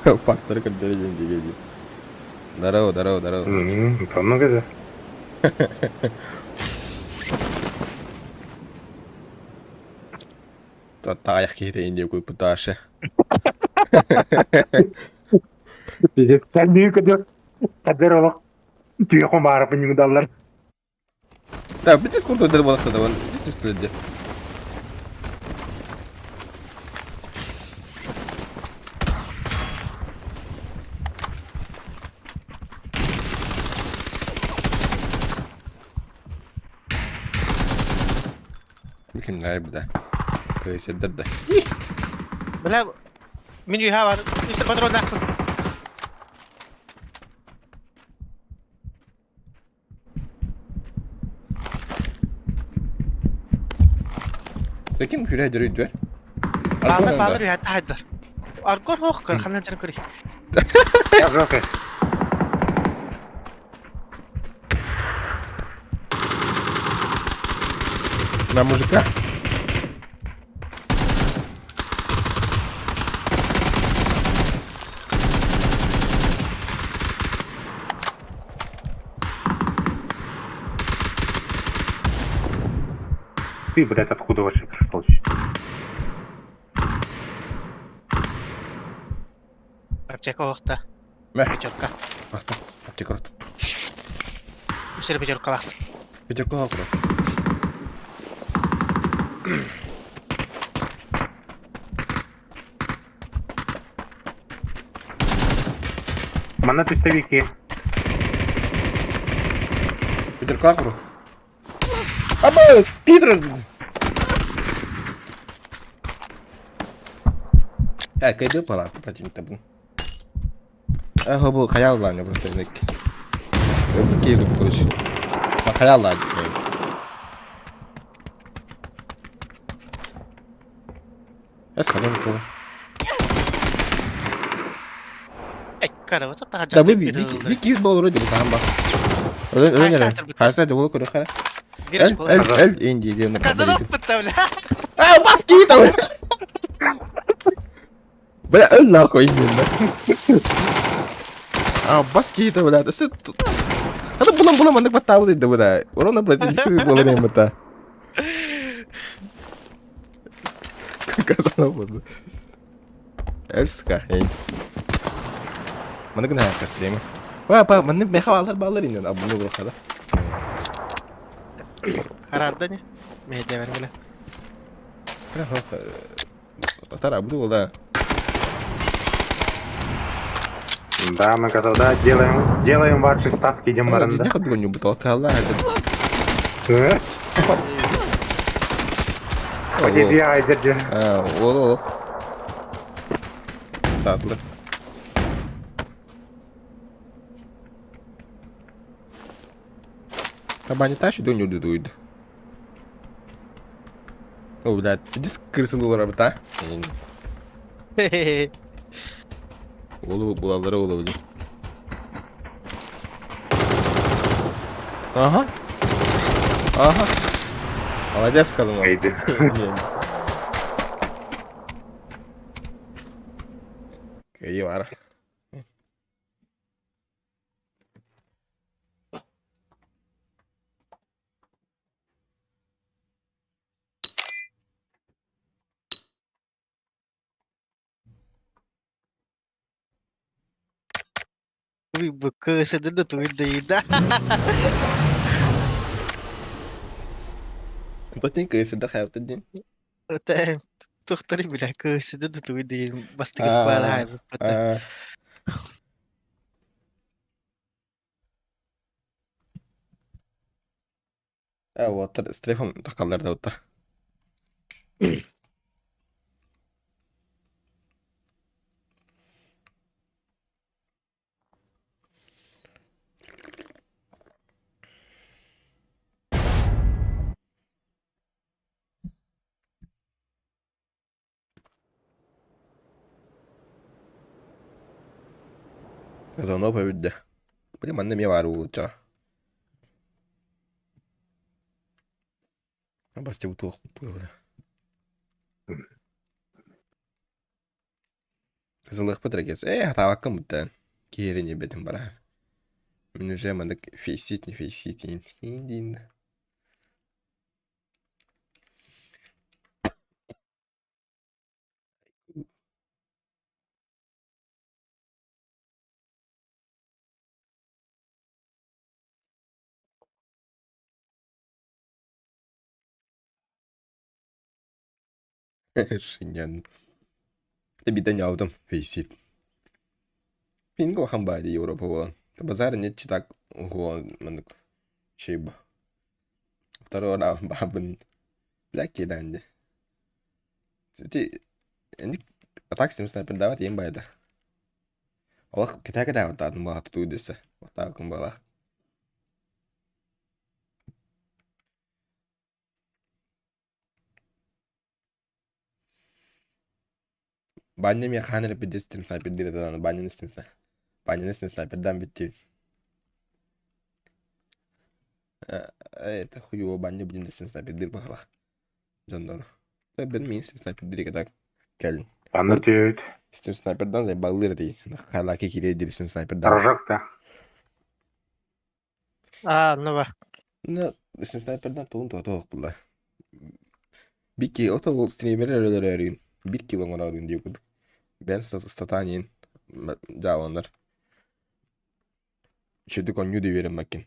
Факторы көрдөрө диэн диэги дии. Здорово, здорово, здорово. Онно кэзэ. Таайах киһитэ индия куйпутаашы. Пиздец, кәндиги көдөр, кадыр олох түйе баарапын югдаллар. Так, битис курдук дэр буолахта да, битис түстүлэр дии. Кимнээ бу да? Кыысырдар да. Бля, мин үһэ бар. Үс патроннаахпын. Ким күрэ дөрүйдүөр? Баалар баалар үһэ таайдар. Аргор хоох көр ханан жан көрүй. Окей. На мужика. Ты, блядь, откуда вообще пришел? Аптека оһохта. Мэ. Пятерка. Ахта. Аптека рот. Үсер пятеркалаах. Пятерка хакра. Манна түстэ Пятерка хакра. Аба, спидрон! Э, кайды пора противник табын. Э, бу хаял ланя просто ник. Киев, короче. Хаял ланя. Эс ханан кол. Да би би би бол вроде сахан ба. Өлөн өлөн эрэ. Хайса да бол көрө хара. Эл эл эл инди диэн. Казанов бля. А бас киит бля. Бля өл нахуй инди. А бас киит бля. Өсө Хата булан булан маннык баттаабыт да буда. Орона блядь болар эм бата. Казанов буду. Эльска, эй. Маны гына кастреме. Па па маны меха алар балар инен абуны бурхада. Харарда не? Медиа бергеле. Татар абуды болда. Да, мы готовы, да, делаем, делаем ваши ставки, идем барында. Не хабы не буталка О, айдер. А, ол ол. Татлы. Табани тащи до нюду дуид. О, блядь, диск крысылуулар а? Уолу булаллара уолу блин. Ага. Ага. Молодец, сказал. Эйди. Кыайыы баара. Кысыды да тугуйда. Тотин кыысыда хайабыт дин. Тухтары билэ кысыды да тугуйда бастыгыс баала хайбыт. Э, уоттар стрейфом тахаллар да утта. Звонок эбит Били манна эмиэ баар уолча. Бастыбыт туох Кызылыахпыт эрэ кэс. Ээ, хатаабаккын буттан. Киһи эрэ ньиэбэтин бараар. Мин уже маннык фейсит, не фейсит диин диин. Шиньян. Ты ньаутым фейсит. Пин улахан баа дии Европа буолан. Базар нет читак уһуон маннык шейба. Второй раунд баабын. Бля киданди. Ти атак с ним снайпер давать им байда. Олох китаа китаа оттаатын буолаа тутуу десе. Оттаакын буолаах. Баня миэхэ хаан эрэ пиддиэстим снайпердиир этэ даҕаны баняны истим баняны истим снайпердаан бүттүүн. Это хуево баня блин истим снайпердиир баһылах дьоннору. Бен мин истим снайпердиир так кэлин. Аны түөт. Истим снайпердан баллыр этий. Халаки кириэ диир истим снайпердан. Рожок да. Аа, ну ба. Ну, истим снайпердан тугун туһа булла. Бикки ото ол стример өрөлөр бир кило оҥорорун диир курдук. Бэйэн статаниин дьааланар. Үчүгдүк оонньуу да үөрэммэккин.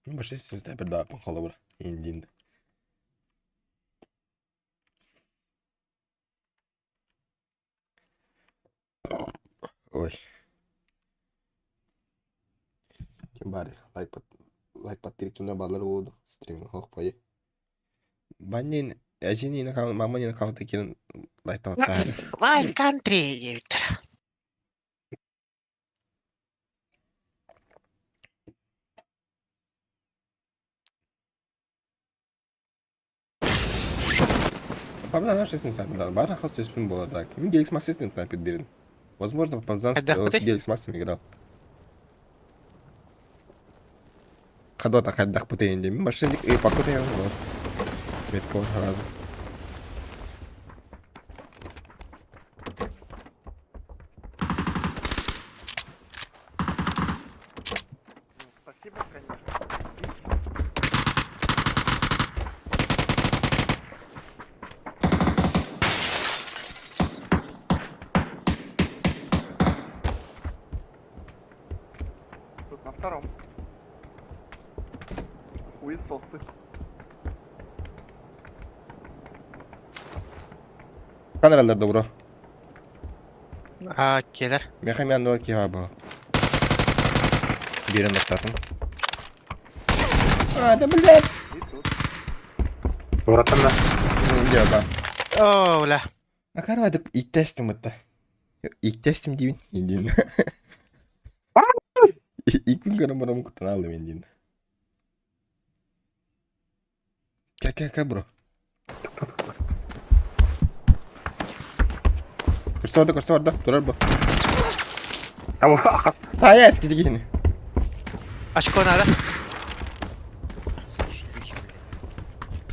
Больше снайпердааппын холобура индиин. Ой. Ким баар лайк лайк баттыыр кимнэр бааллар буолуо стримҥа оһох пойи. Баннин эдьиний маманин аккаунта киирэн лайктаабаттаары. Wild Country диэбиттэр. Папа наш снайпер, баар хас түспүн буола так. Мин Геликс Максис снайпер Возможно, Папзан с Хайдахпытый? Геликс Максом играл. Хадота хайдахпытый диэн машинник и пакуты вот. Метко сразу. Спасибо, конечно. Тут на втором. Хуесосы. Канаралар добро. Аа, кэлэр. Мехамян нуар киһи бу. Биэрэн баттаатым. А, да блядь! И тут. Уратан да. Дьэ ба. Оо, бля. А карвадык иктэстим ытта. Иктэстим диибин диин. Иккин көрөн барамын куттана алдым диин. Кэ кэ кэ бро. Көрсө барда, көрсө барда. Турар бу. Тая эскити киһини. Очко надо.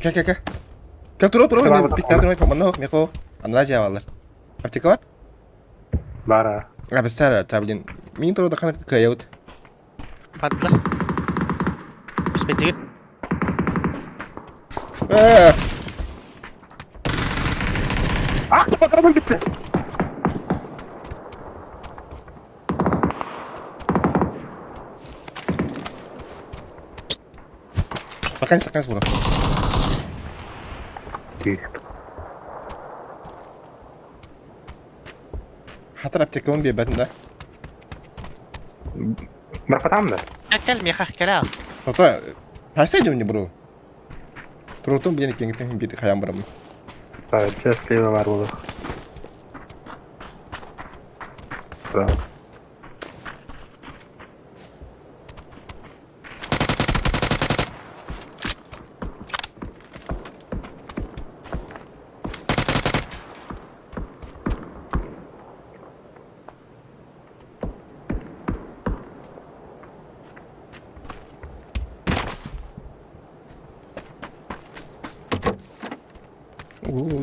Кэ кэ кэ. Кэ тура тура пиктатыр манна хох мехо. Анара жаалар. Аптека бар? Бара. А бестара та блин. Мин тура да хана кыайабыт. Батла. Түспэтигит. Ээ. Ах, патроным бүттү. Стакан, стакан була. Хатыр аптекабын биэрбэтин да. Барпатам да. Кэл миэхэ, кэлэ ал. Ото, хайса идем не бро. Турутун билен иккиҥҥитин биир хайаан бараммын. Сейчас слева бар буолуох. Да.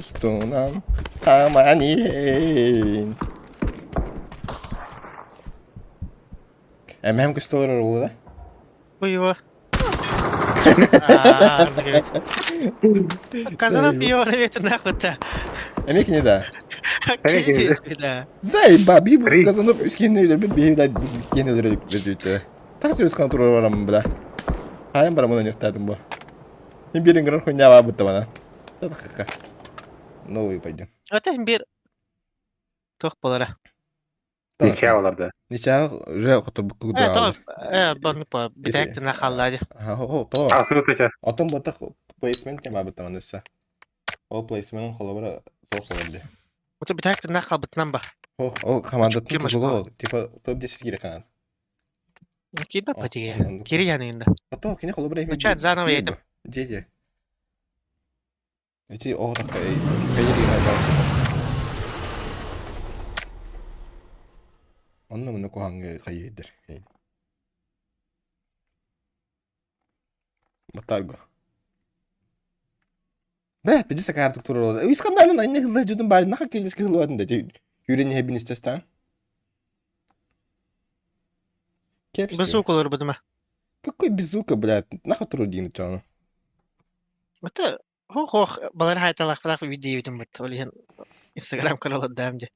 Устунан хааман иһин. Эмэһэм көстө олорор уолу да? Уйуо. Казанов пиёры нахуй-то. Эмиэ кини да. Кини да. Заеба, би Казанов үскенни өлөрбүт биһи бля киһини өлөрөбүт. Такси үскен турар барамын бля. Хайан барамын өнүктаатым бу. Мин биир ыҥырар хуйня бутта бана. Та Новый пойдем. Это бир туох буолара. Ничья олорду. Ничья уже хотурбукка Э, то, э, бонну по битээк тына халлаа дии. То. А, сытыча. Отон ботах плейсмент кем бабыта манысса. Ол плейсменин холобура туох холобур дии. Ото битээк тына халбытынан ба. Ол командатын тутулуга типа топ-10 кире канат. Киирбэт патиге. Кири яныгында. Ото кини холобура Начать заново етим. Дедя. Эти оҕо хайа Онно муну куһаҥҥа хайыйдыр. Батарго. Бэ, пиди сакаартык турар. Уискандаанын анне хылла жутун баары наха келеске хыллыбатын да. Юрен хебин истестан. Безук олорбутума. Какой безука, блядь? Наха туру диин чону. Это хох балар хайталах видео бит. Ол иһин Инстаграм каналыдаам дии.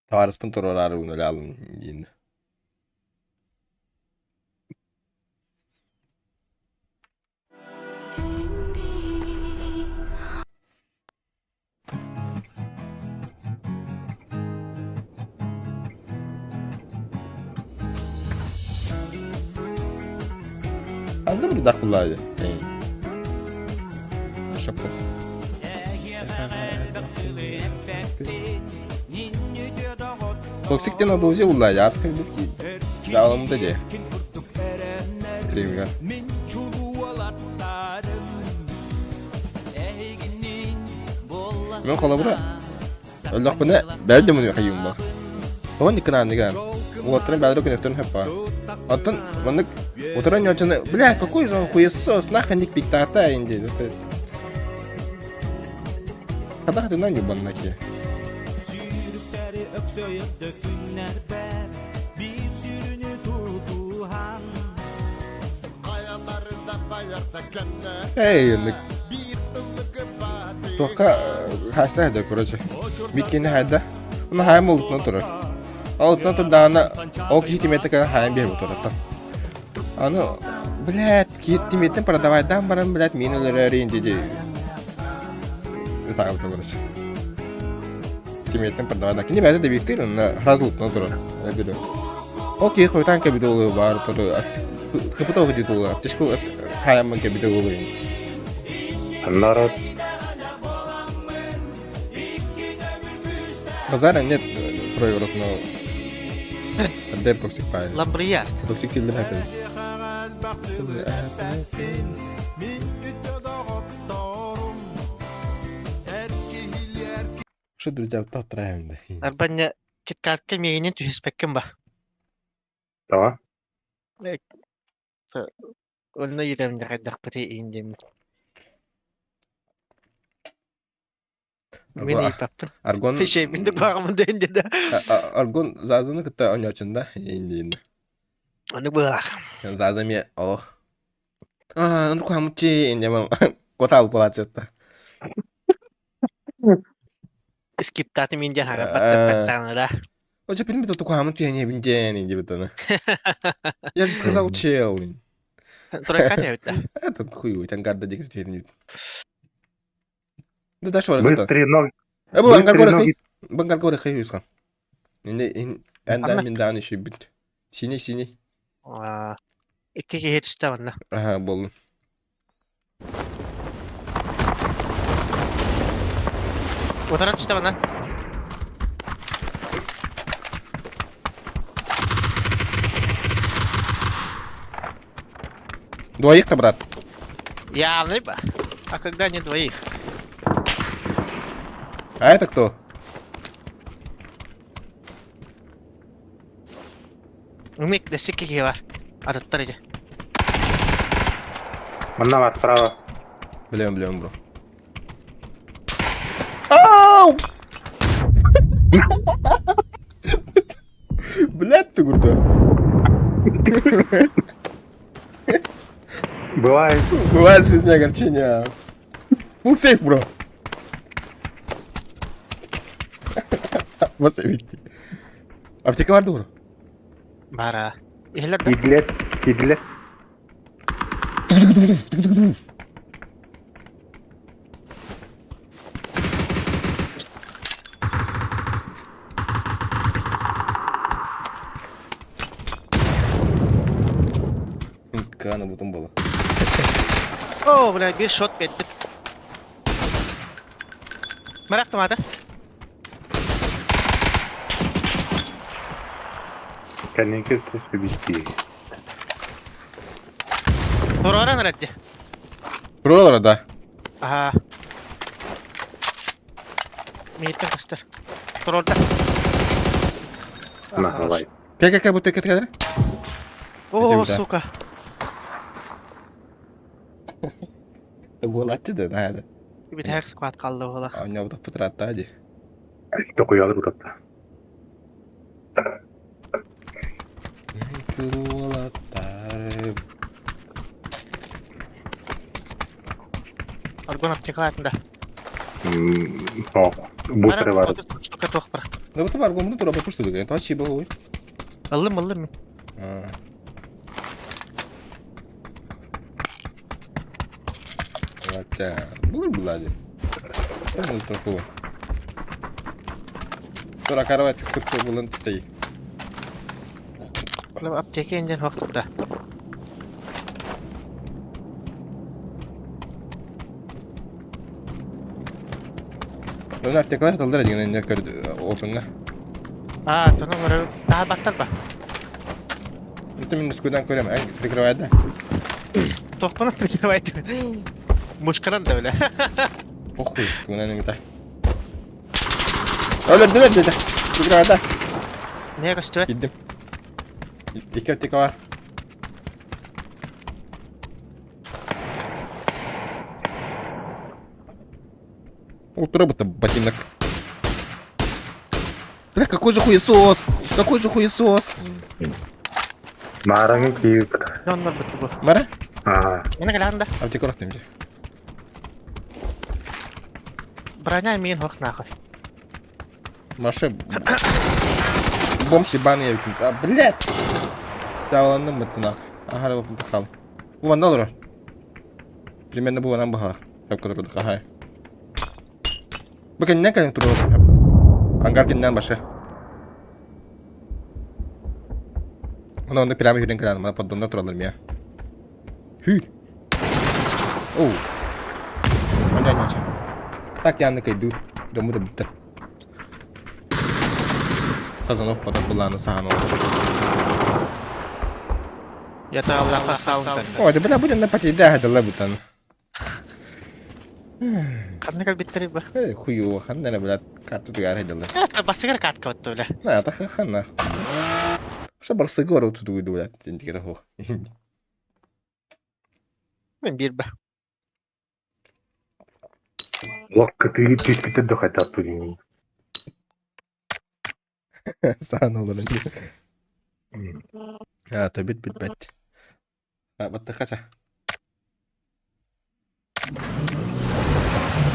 Табаарыспын туруораары унулаалым диин. Анза бір дақыллайды. Шапов. Токсиктен одузе уллайды. Аска биски даалымда де. Стримга. Мен холобура өллөхпүнэ бэйэм да муну хайыым бо. Тоҕо никынаанныгаан уолаттарын бэйэлэрэ күнүөхтэрин сөп баа. Оттон маннык утаран ньуочаны бля какой же он хуесос нахуй ник пиктаата инди это Хадах ты на нюбанна ки. Эй, туохха хаайса да короче. Миккини хайда. Уна хайым олутунан турар. Ол утунан турдаҕына ол киһи тимиэттэ кэлэн хайан биэрбит тураттан. Аны, блядь, киһи тимиэттэн продавайдаан баран, блядь, миин өлөрөөрүн диди. Ытаабыта короче. Тимиэттэн продавайдаан. Кини бэйэтэ добиктыыр, онно сразу утунан турар. Эбиле. Ол киһи хойутаан кэбитэ олуйу баар туру. Хыпыта оҕу диэтэ олуйу. Аптечка хайаммын кэбитэ олуйун. Народ. Базара нет. Проигрок, но Отдай токсик пай. Ламбриярд. Токсик тилдер хакын. Что, друзья, вот отправим, да. Арбанья киткатка миигинин түһүспэккин ба. Да. Онно иирэмнэ хайдахпытый иин диэммит. Мин ыйыппаппын. Аргон Мин да куһаҕаммын да иһин диэтэ. Аргон Зазаны кытта оонньооччунда иин Ону быһалаах. Заза эмиэ олох Аа, ону куһааммыт инде котаал буолааччытта. Скиптааты мин диэн хаҥарбаттар Оча билбит тукаамын түһэниэбин диэн диэбит Я же сказал чел. Тройка эбит Этот хуй, ангарда диэки түһэнибит. Да дальше бар Быстрее ноги. Э бу ангар хэй. Бангар горы хэй юсхан. Инде энда мин даан еще бит. Синий синий. Икки киһи түстэ манна. Ага, боллун. Утара түстэ манна. Двоих-то, брат. Явный ба. А когда не двоих? А это кто? Умик, да сикки бар. Ататтар иди. Манна бар справа. Блин, блин, бро. Ау! Блядь, ты крутой. Бывает. Бывает в жизни огорчения. Full safe, bro. Бас эбит. Аптека бар дуо? Бара. Иһэлэр да? Идлет. Идлет. Каана бутун буола. О, бля, биир шот биэрдим. Марак томата. Кэнники түспүбүттии. Туруоран эрэ Туруолара да. Аха. Мииттэн көстөр. Туруорда. Наһалай. Кэ кэ кэ бу тэкэ тэкэ О, сука. Буолааччы да наада. Бүтэһик сквад қалды буола. Оонньообутах пытырааттаа дии. Токуйалы бутатта. Уолаттар. Аргон аптекалаатында. О, бустеры бар. Штука туох барахта. Ну вот аргон буну тура попусту деген. Точи бу. Ыллым, ыллым. Хотя, булар булади. Что страху? Тура кровать сколько булан стоит. Аптека инден хоқтықта. Оны аптекалар талдар деген не көрді опенга. А, тону көрө. Daha баттар ба. Это мен скудан көрем, әң прикрывает да. Тохпанат прикрывает. Мушкаран да бля. Похуй, тугунан эмита. Өлөрдүлэр деді. Прикрывает да. Не көстүбэт? Киддим. Икки аптека бар. Утро будто ботинок. Бля, какой же хуесос! Какой же хуесос! Маараңын кийип. Дьоннор бутты бу. Мара? Ага. Мені калаанда. Аптека рахтым же. Броня миин хох нахуй. Маша... Бомж ебаный я А, блядь! Тааланным мыттынах. Ага, лопнут хал. Бу вандал Примерно бу нам бахар. Хап которую ага. Бу кеннен кэлен туру. Ангар кеннен башы. Она онда прямо хүрен кэлен, мана поддонда туралар мия. Хүр. Оу. Аня аня. Так я кайду. Дому да биттер. Казанов потом былааны саһан олорор. Ятааллаахха саун Ой, да бля, будем на потейда дала бутан. Ханна кэлбиттэрий бу? Э, хуёво, ханна эрэ, блядь, карта тугар дала. Это бастыгар катка бутта, бля. На, та ханна. Что барсы гору тут уйду, блядь, индиката хох. Мен биир ба. Лох кытыы түспүтэ да хайдах тугуй. Саан олорон. А, то бит бит бит. А, баттахача.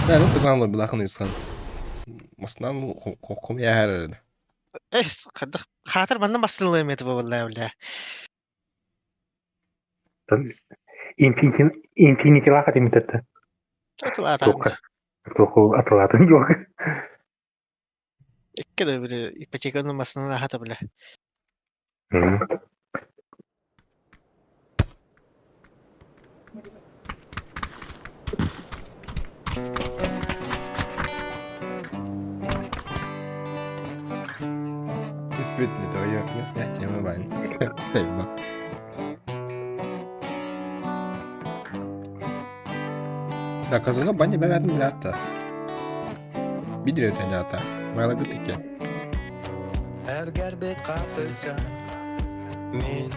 Да, ну туган билахан юсхан. Маснам ком яхар. Эс, хайдах хаатар манна массыналыам этэ буолла бля. Инфинитилаха тимитетте. Атылаатаан. Туоху атылаатын жоқ. Икки да били ипотеканы массынан ахата бля. Бүт не дойо, я тема бан. Тема. Да, казано баня бәвәдин билата. Бидир өтен ата. Майлы гытыке. Эргэрбит хартыска Мин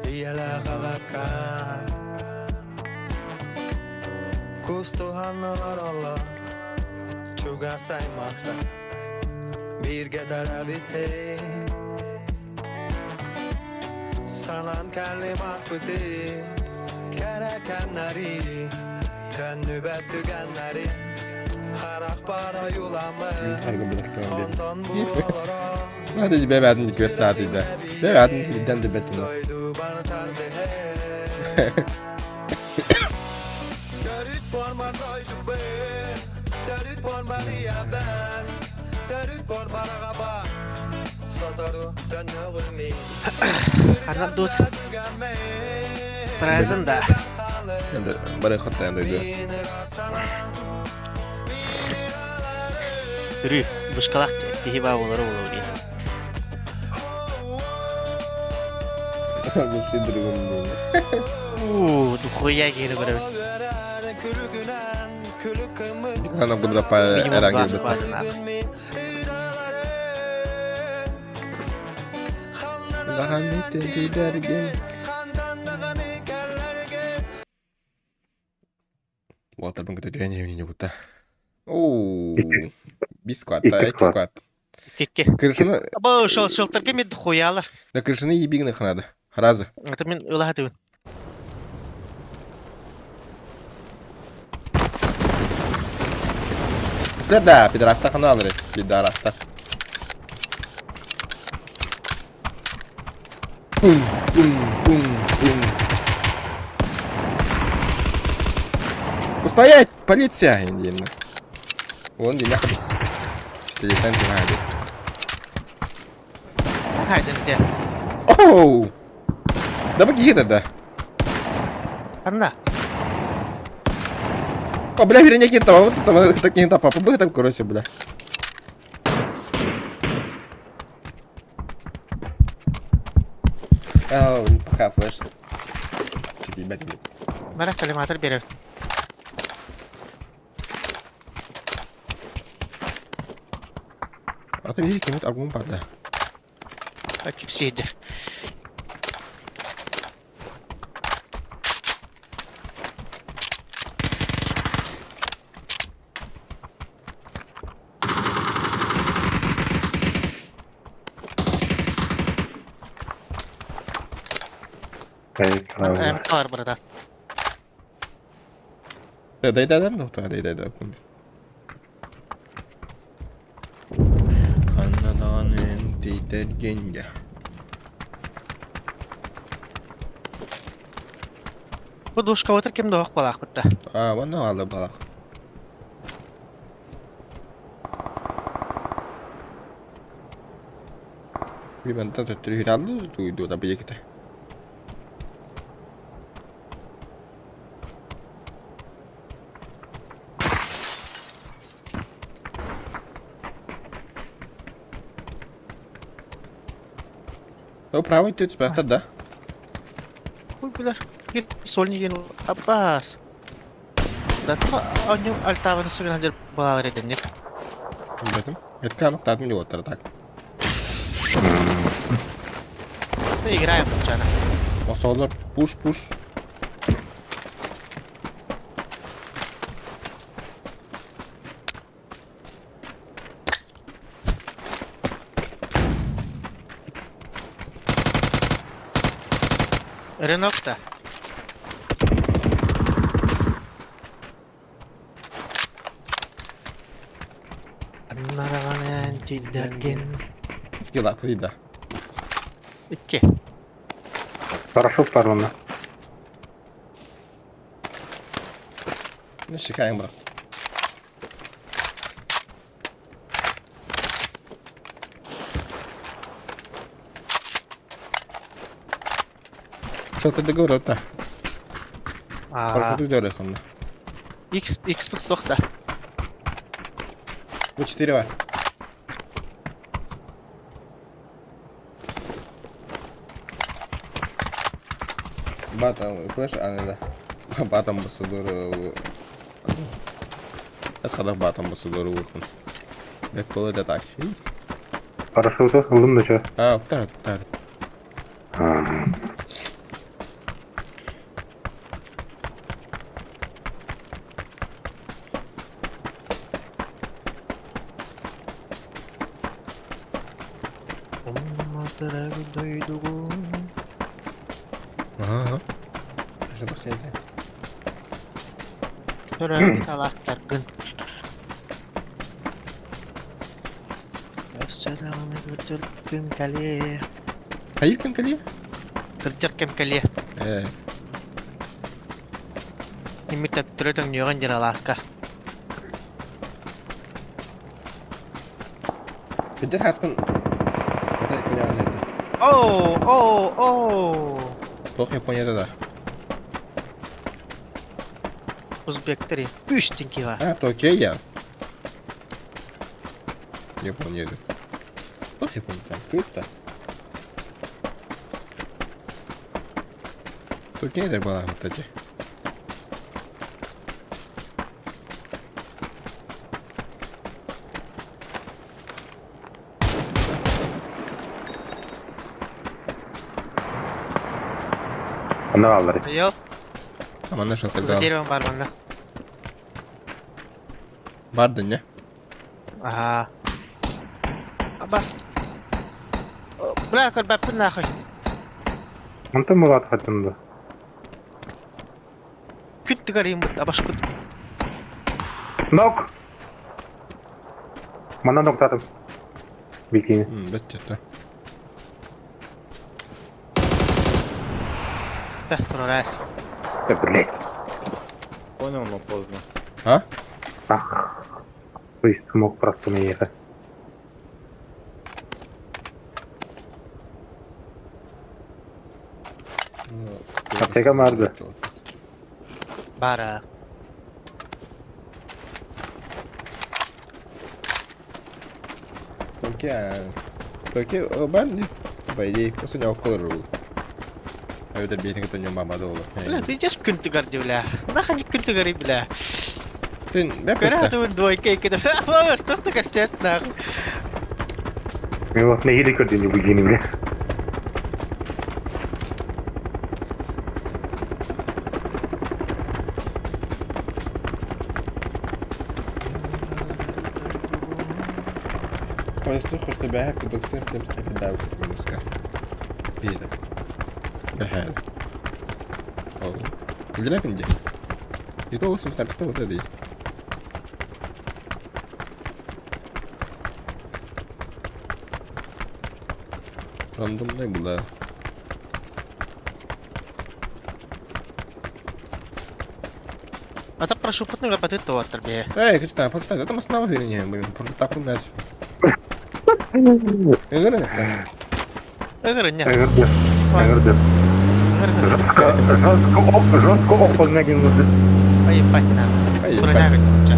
ийэлээх аҕакка Кустуһан олороллор Чугас аймахтар Бииргэ төрөөбүттэр Санаан кэллим ааспыты Кэрэ кэмнэри Төннүбэт түгэннэри Харахпар ойууламмыт Арга билэхтэ. Онтон бу олорон Hadi бәвәдин дикве саатыйда. Бәвәдин ден де бетин. Дойдубар тардыһы Төрүт буорбар дойдубар Төрүт буорбар ийэбэр Төрүт буорбар аҕабар Сотору төннөҕүм мин Ханна дуут Present да. Енді бары хаттан дойду. Үрү, бушкалах киһи баа болары болор дии. Вообще другом мнению. Уу, духуя киһини көрөбүн. Ана burada па Минимум эранге два бетта. скважина. Уолаттарбын кытта түһэн иһин бутта. Оу, бис сквад, Икки икки сквад. сквад. Кикки. Крышаны, Бу шол шолтарга мен духуялар. да крышаны ебигini ханады. Разы. Это мен ылаһатыбын. Үстер да, пидораста хана алыр. Пидораста. Пум, пум, пум, пум. Стоять! Полиция! Индийно. Вон день нахуй. Пистолетен ты Хайден де. Оу! Да беги да. Ханна. О, бля, вернее, там, вот там, такие там, папа, был там, короче, бля. Ау, пока, флеш. Чё, ебать, блядь. Бара коллиматор берем. А то видите, кем-то аргум пада. Кипсидер. Бар братан. Да, да, да, да, ну, да, да, да, Канаданын тийтергенге. Бу душка отыр ким доох балаах бутта. А, вон алы балах. Бибантан төттөрү хүраллы туйду да биеките. О, правый өттү түспэхтэр да? Хуй билэр. Гит сольник Аббас. Да онньу альтабаны сыгынан дьэр балалар эденник. Билбэтим. Этке аныктаатым диэбэттэр так. Играем чана. Осоллор пуш-пуш. Рынок-то. Скилла курида. Икки. Хорошо порвано. Ну, шикаем, брат. Что ты договорил-то? А, Парашют дёрехонно. X X плюс сохта. Бу 4 бар. Батам, флеш, а, да. Батам басудуру. Эс хадах батам басудуру урхун. Бек колы да так. Парашюты ылдым да чё? А, ктар, ктар. Ага. Что это? Төрөөбүт алаастаргын. Өссө даҕаны кырдьар күн кэлиэ. Хайыр күн кэлиэ? Кырдьар кэм кэлиэ. Э. Иммит төттөрү төҥнүөҕүн диэн алааска. Кырдьар хаскын Это меня это. Оо, оо, оо. Плохо Японияда да. Узбектери үс тиҥкига. А, то окей я. Япония. Плохо Япония там. Кыста. Окей, да была вот эти. Ана аллар. Йол, Аман нашел за тогда. деревом бар манна. Барды, не? Аха. Бас. Бля, көрбөппүн нахуй. Онтон мулат хатында. Күн тыгарыймыт, абаш күн. Нок! Манна ноктатым. Бикини. Бөт это. Бэх, турарас. Да, блядь. Понял, но поздно. А? Ах. То есть мог просто наехать. Аптека барды. Бара. Токе, токе, бар не? По идее, просто не около рул. А это бедный, кто не мама дола. Бля, пиздец күн тыгар ди, бля. Нахуй күн тыгары, бля. Ты, Көрө туун двойка икки. Ама, что ты костет нахуй. Мен вот на еле көрдім бикини, бля. Слыху, что бэхэ продукция с тем, что да, минуска. Бида. Бэхэ. О. Илдирэ күнде. И то осум стапста вот это. Рандомный была. Ата прошу путныга патыт туаттар бе. Эй, кычта, просто это основа вернее, мы просто так у нас. Ыгыры. Ыгырыня. Эгерде. Эгерде. Жестко, жестко, оп, жестко оп, один Ай, ебать нахуй. Ай, Броняга ча.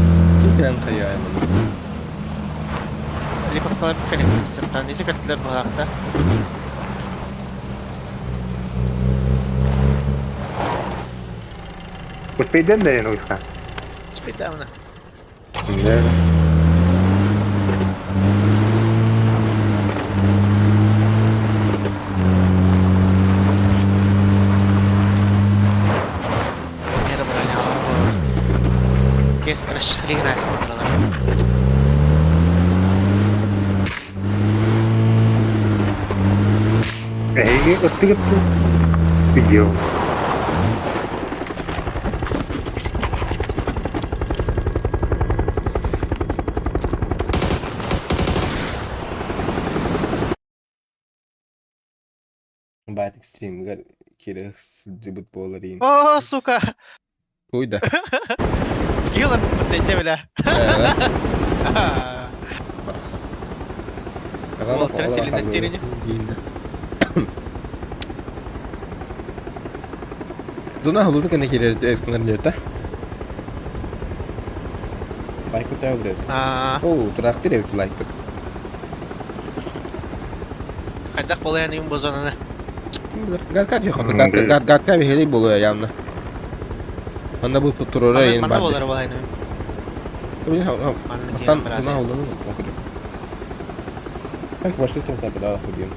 Ким каяймын. Липа калап калып сыртан изи каттылар булакта. Успейден да ен уйха. Успейдамна. Да. Кес расширили нас Эһиги ыттыгыт видео. Баатик стримигэр киирэ сылдьыбыт буолар иин. О, сука! Туй да. Килер битте бля. Зона холодно кэннэ киирэр экстранер Лайкы таа билет. Оо, тураахтыр эбит лайкы. Хайдах буолуйан бу зонаны? Гадка гад гадка биһири буолуо явно. Манна бу туруора ен Манна буолар буолайны. Бастан зона холодно Так, вообще там знаю, худим.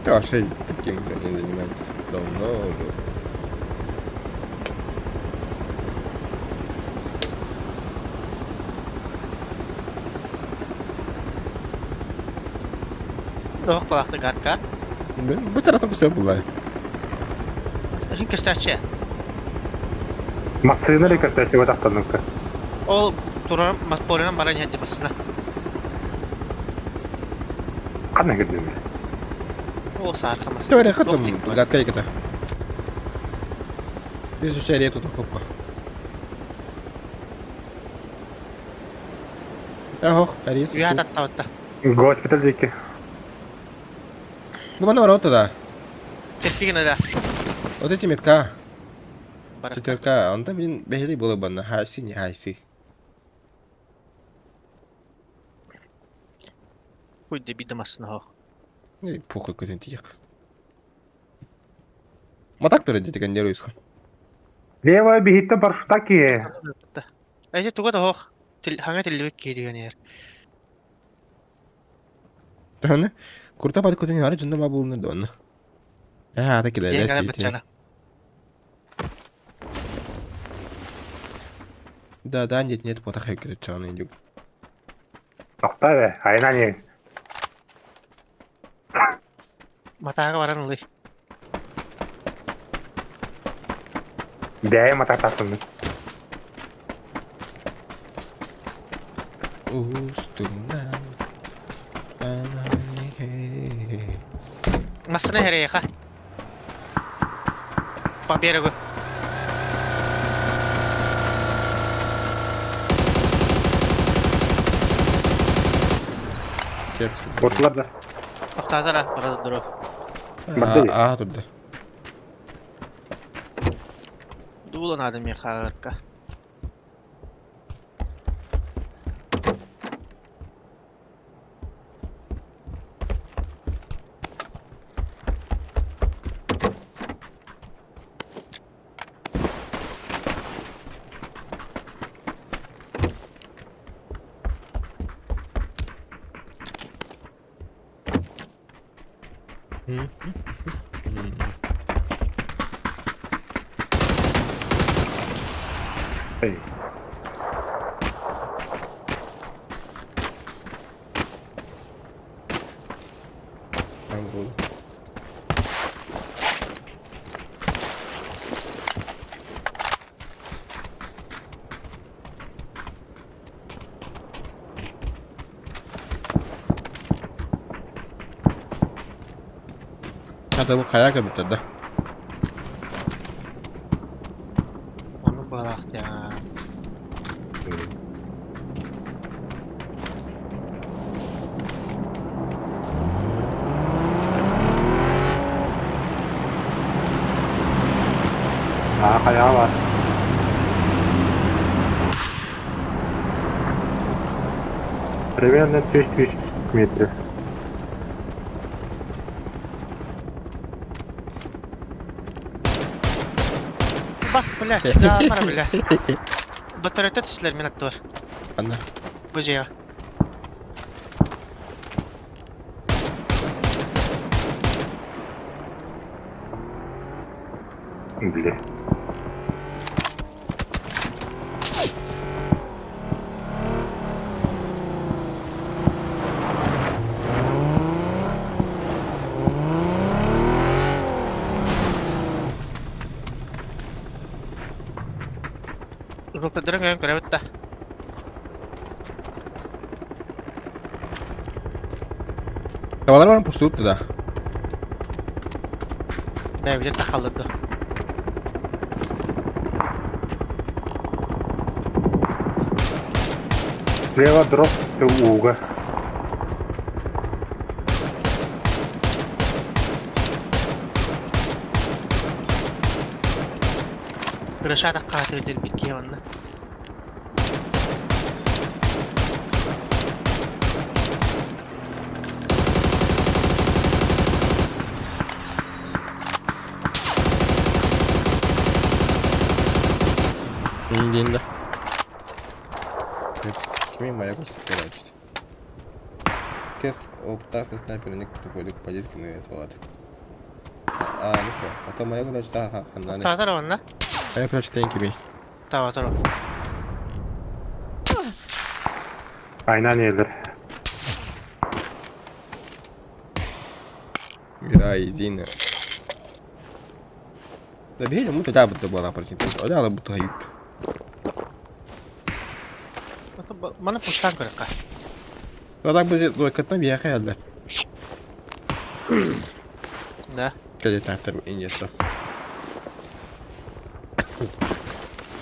Да, вообще таким не занимаемся. Давно уже. Туох балахты гадка? Бу таратан все булай. Көстәче. Массыына ли көстәче батақтанныкка. Ол турар матпорынан баран яды басына. Қандай кірдім? О, саархамас. Теория хатым, гадка иката. Изучай тут хопа. Ох, арит. Үйә таттабытта. Госпиталь диэки. Ну, манна барабыт да. Теппигин да. Вот эти метка. Четверка. Онта, блин, бэһили буолар банна. Хайси, не хайси. Хуй дебида массына. Ну, похуй көтөн тиек. Матак туры дете кендер уйсха. Левая биһиттен паршутаки. Эти туга да хох. Хаңа тиллибек кииригэн ер. Таны курта пат көтөн ары жында ба булны донна. Э, ата киле леси. Да, да, нет, нет, пота хайкер чаны идет. Тохта бе, айна не. Матаага баран улый. Бэйэ мататасын. Устунан. Массына херейха. По берегу. Ботлар да. Охтазара бара дуру. А, тут да. Дуулан адам яхаарка. Эй. Там был. Хата бу хайа кэбиттэр да. Оны балахтя. А, хайа бар. Примерно 1000 метров. Ас, бля, да, пора, бля. Батарейта түстүлэр мин аттыбар. Анна. Бу дьиэҕэ. Бля. Рупедерин көрөн көрөбүт да. Табалар баран пустуут да. Бэйбитин тахаллар дуо. Слева дроп ууга. Крыша таххаатыр дирбит киһи онно. Диэн да. Кими моя короче. Кес опытасный снайпер тупойдук по-детски салат. А, ну а то моя короче та ханнаны. Таатар онно. Я короче тенки би. Таатар. Aynen yerler. Мира единая. Да бери, мы тогда бы была против. Оля бы тают. Маны пуштан көрөккө. Ну так будет, ну кытна бияха яддар. Да. Кэле тахтар иньесо.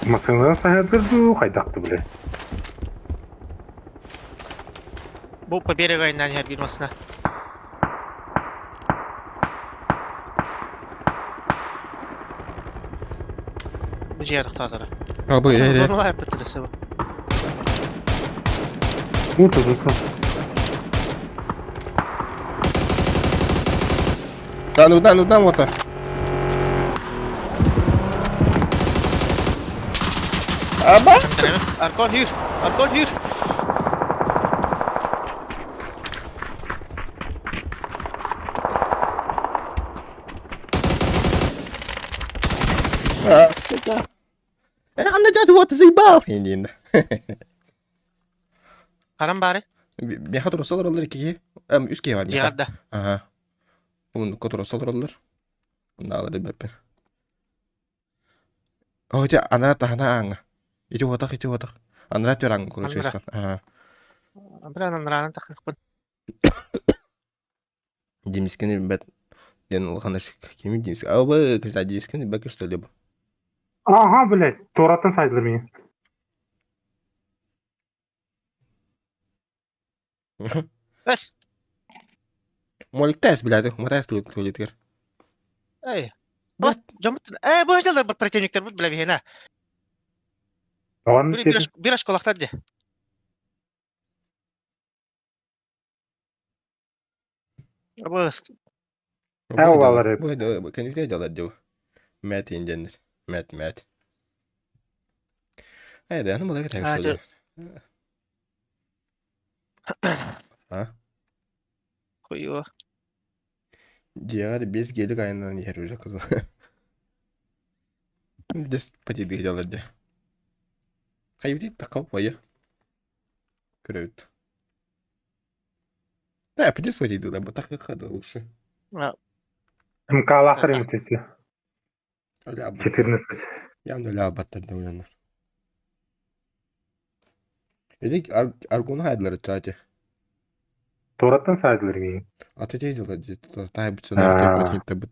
Масыҥҥа саһыардыр хайдахты бile. Бу по берегу айнан иһэр биир массыына. Бу дьиэ тохтоотора. А бу э Зонула эппиттэр бу. Бу тузуку. Да ну да ну да вот. Аба! Аркон хүр! Аркон хүр! А, сука. Анна жат вот заебал. Индин. Харан баары? Меха турасалар олар икки. Эм үс киһи бар меха. Дьиэҕэр да. Ага. Муннукка турасалар олар. Наалары бэппин. О, ити анара таһына ааҥҥа. Ити уотах, ити уотах. Анара түөр ааҥҥа короче Анара. Ага. Бля, анараанан тахыахпын. Димискини билбэт диэн улахан кими Димиски? А бу кстати, Димискини билбэккэ что ли бу? Ага, блядь, туораттан сайдылар миигин. Эс! Моликтээс блядь, уматаас туалетигэр. Эй! Бас, дьоммут... Э, бу дьаллар бар противниктар бут бля биһиэнэ. Оҕон Бир осколактар дии. Бу Э, Бу кэнники дьаллар дьыл. Мэт индиэннэр. Мэт, мэт. Э, да, ну баларга тэҥ А, что ли? А? хуё. Дьиэҕэр биэс гелик айаннан иһэр уже кызыл. Дес патидых дьаллар дьэ. Хайбити таков пойа. Көрөбүт. Да, пидес патидых да, так как лучше. МК-лаахтар имитети. Оля, 14. Явно ля баттар да уянар. Эдик аргуну хайдылар чати. Туораттан сайдылар миигин. А ты дела тай бутсанар ты бут.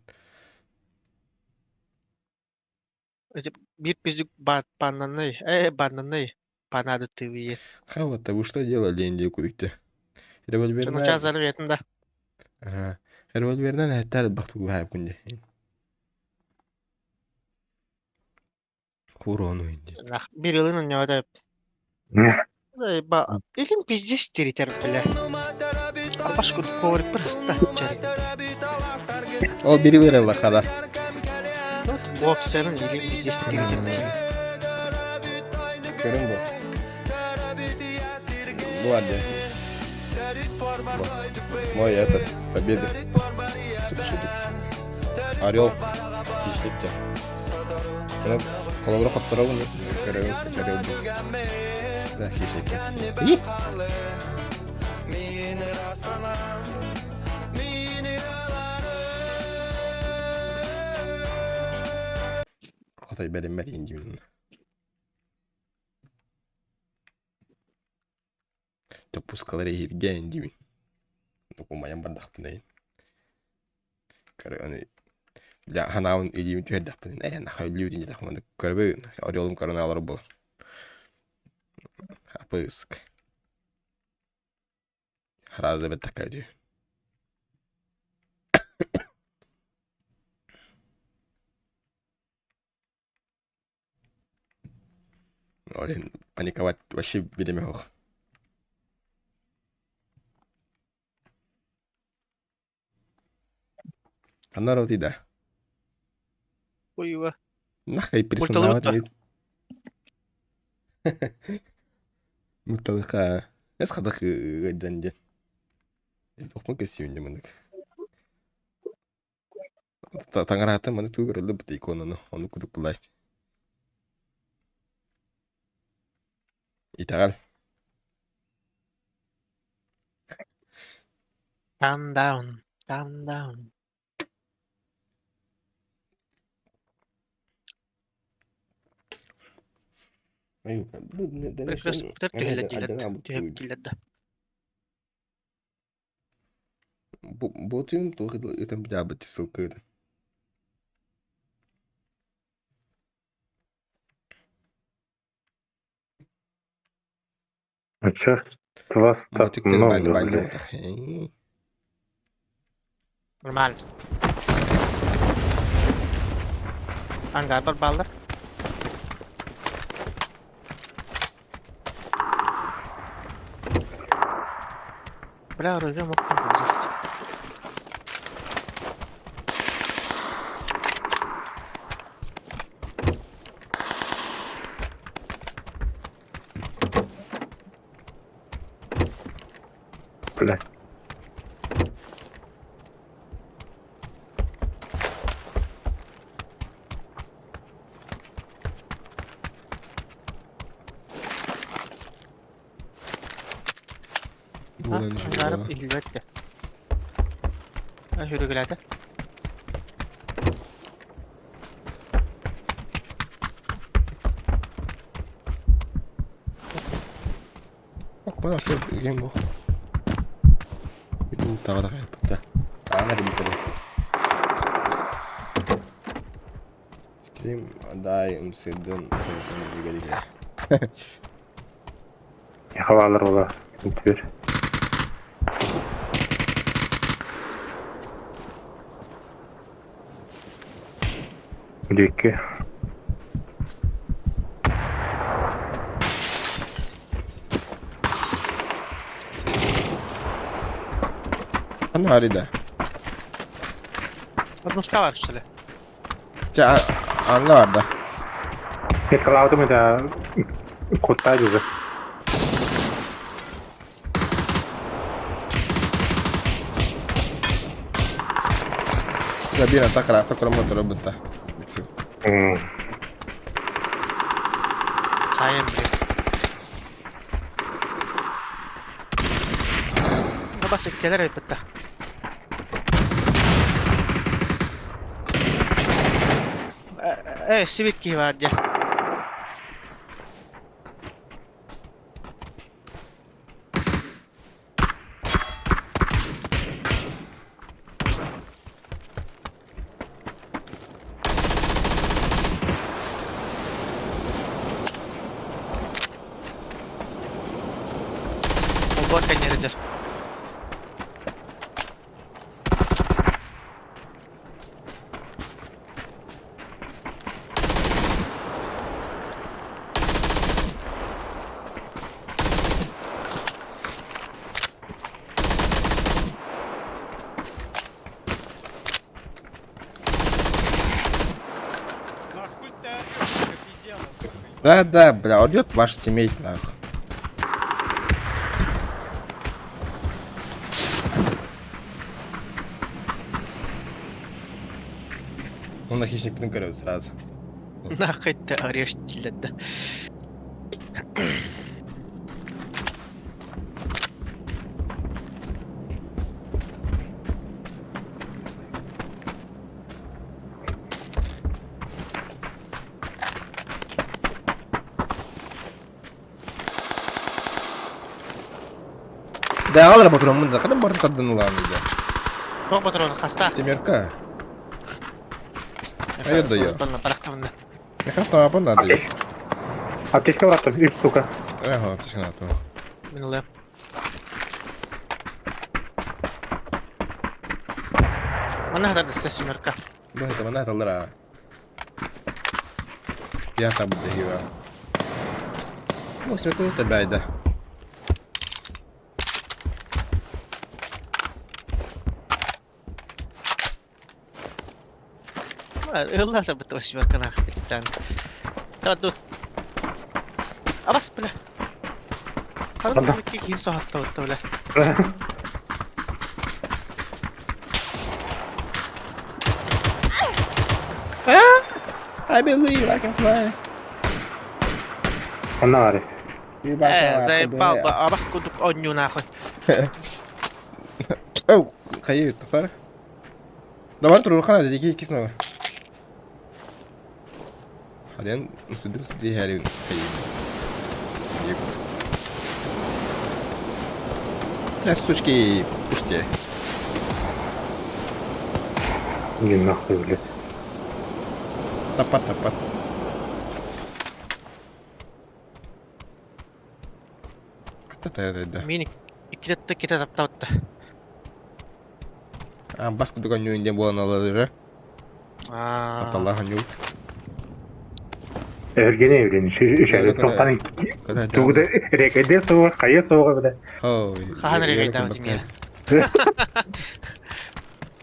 Биир пиздюк бананный, э, бананный, банады тывые. Хава-то вы что делали инде кудыкте? Револьверна. Чону зарветын да. Ага. Револьвернен хаттар бахту хайп күнде. Курону инде. Бир ылын онньоото. Ба, илим пиздец тиритер, бля. Апаш курдук говорит просто. Ол бери бере лахада. Опциянан или десятилетие. Көрүҥ бу. Бу бар дии. Бу. Мой этот, победы. Орел хищник диэн. Холобура хотторобун көрөбүн орел бу. Да, хищник. Хотой бэриммэт индиин. Чоппускалар эһииргээн диибин. Умайан бардахпына иһин. Көрө дьэ ханаабын илиибин түһэрдэхпинэ ээ нахай өллүүтүн диэтэхпинэ көрөбүн орелум көрөн аалар буол. Апыск. Харааза бэттэххэ дии. Ой, паниковать вообще бириэмэ суох. Ханна барабытый да? Уйва. Нахай Мульталыбыт персонал да? Мульталыха. Эс хадах ыйдан диэн. Тохпун кэсиим дьэ Таҥараһыттан маны тугу көрөллөр иконаны ону курдук былаай. Итэҕэл. Calm down, calm down. Прекрасно түһэллэр дииллэр түһэп дииллэр да. Ботуйум туох ытан быдьаабыт ссылка А чё вас так Ботик диэн много, баанньа блядь? буолбатах. Нормально. Ангар баллар. Бля, оружие мог здесь. Блядь. Буолан Ангарып иһиллибэт да. Хүрүгүлээтэ. Бана все деген бох. Бүтүн таҕа да хайппыта. Аана димитэ. Стрим дай ымсыдын сылтан дигэ. Хавалар ола. Теперь. Диэки. Ханна арида. Однушка бар что ли? Ча аңга барда. Металлаутым это куттайд уже. Забира такара такара мотор бутта. Сайын блин. Бас иккилэр эппитте. Э, сибит киһи баар дьэ. Олбуор кэнниридэр. Да-да, бля, орёт ваш тиммейт нахуй. Он на хищник көрөбүт сразу. Нахуй ты орешь, дииллэр да. Да, алра патронмун да, хадан барын тардан ылаан да. Туох патрон хастаах? Темерка. А я даю. Барахтамна. Меха таапан надо. Аптечка бараттым, үс сука. Ага, аптечка надо. Мин ылыам. Манна хатар да семерка. Бу это мана таллара. Я там дегива. О, свято это байда. Ылла сабыт восьмерка нах капитан. Таду. Абас бля. Анда. Ханна киин сахатта бутта бля. I believe I can fly. Онно баар. Э, заебал ба абас кудук онню нахуй. Оу, хайы тахар. Давай турур хана деки иккис нога. Харен сидим сиди харин хайы. Я сучки пуште. Иди нахуй, блядь. Тапа тапа. Ката да. Мин иккитетте ките таптабытта. А бас кудук анню инде буолан алары. Аа. Аталлах анню. Эргене еврени. Шү тоқтан тугуда рекеде суға, қайы суға бля. Хоо. Хахан регайдаабыт имия.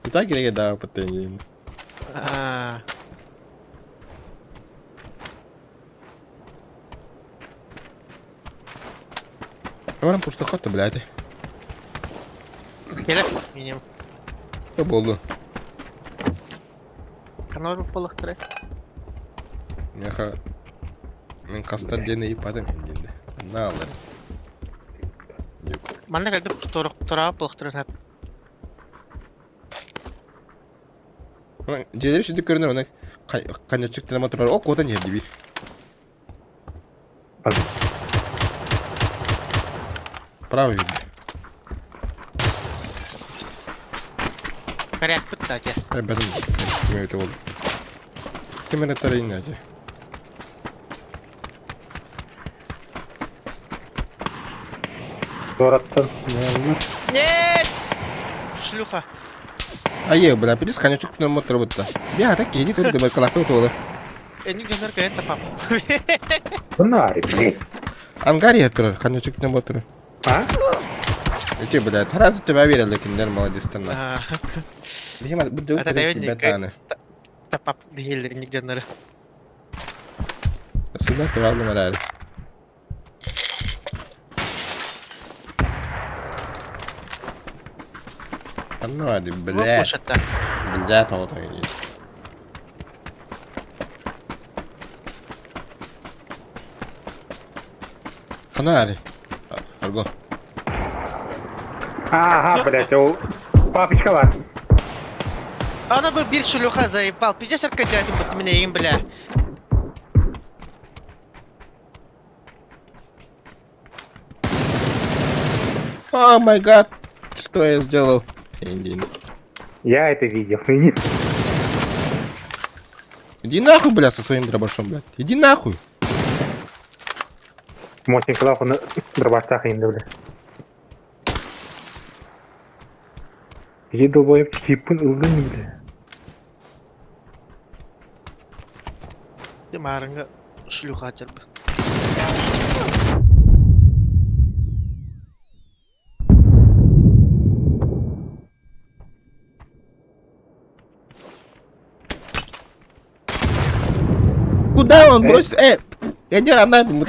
И так регайдаабыт Аа. Баран пустохота, блядь. Келе миним. Не болду. Канал буолахтара. Мяха. Мен кастар дене ипадым индинде. На алар. Манна кэлбит турук тураап буолахтара. Дьиэлэр сүдүк көрүнэр оны канячык тенема турар. О, куотан иһэр дибир. Правый видно. Коряк та те. Ребята, ким это болды. Ким это тарайын Туораттан. Нет! Шлюха. Айе, бля, пидис канячык тенема турар бутта. Бия, так кени тут дымай калапы туолы. Эник дьоннор кэлэн тапап. Онно блядь. Ангария турар, канячык тенема турар. А? Эти, бля, таразы тебя верили, киндер молодец на. Аа. Бихима, бу Ата дайвен бетаны. Тапап биһиэллэр инник дьоннору. Сюда ты валды мадар. Анна, бля. Бля, того то не. Ханари. Арго. Ага, блядь, ол папочка бар. Ана бы бир шлюха заебал. Пиздец аркадиатым бут меня им, бля. О май гад. Что я сделал? Иди. Я это видел. Иди. Иди нахуй, бля, со своим дробашом, блядь. Иди нахуй. Мощный клав, он дробаштах инде, бля. Иди долбоеб чипын ылдың, бля. Ты марыңга шлюха тербі. Куда он бросит? Я не анна бу.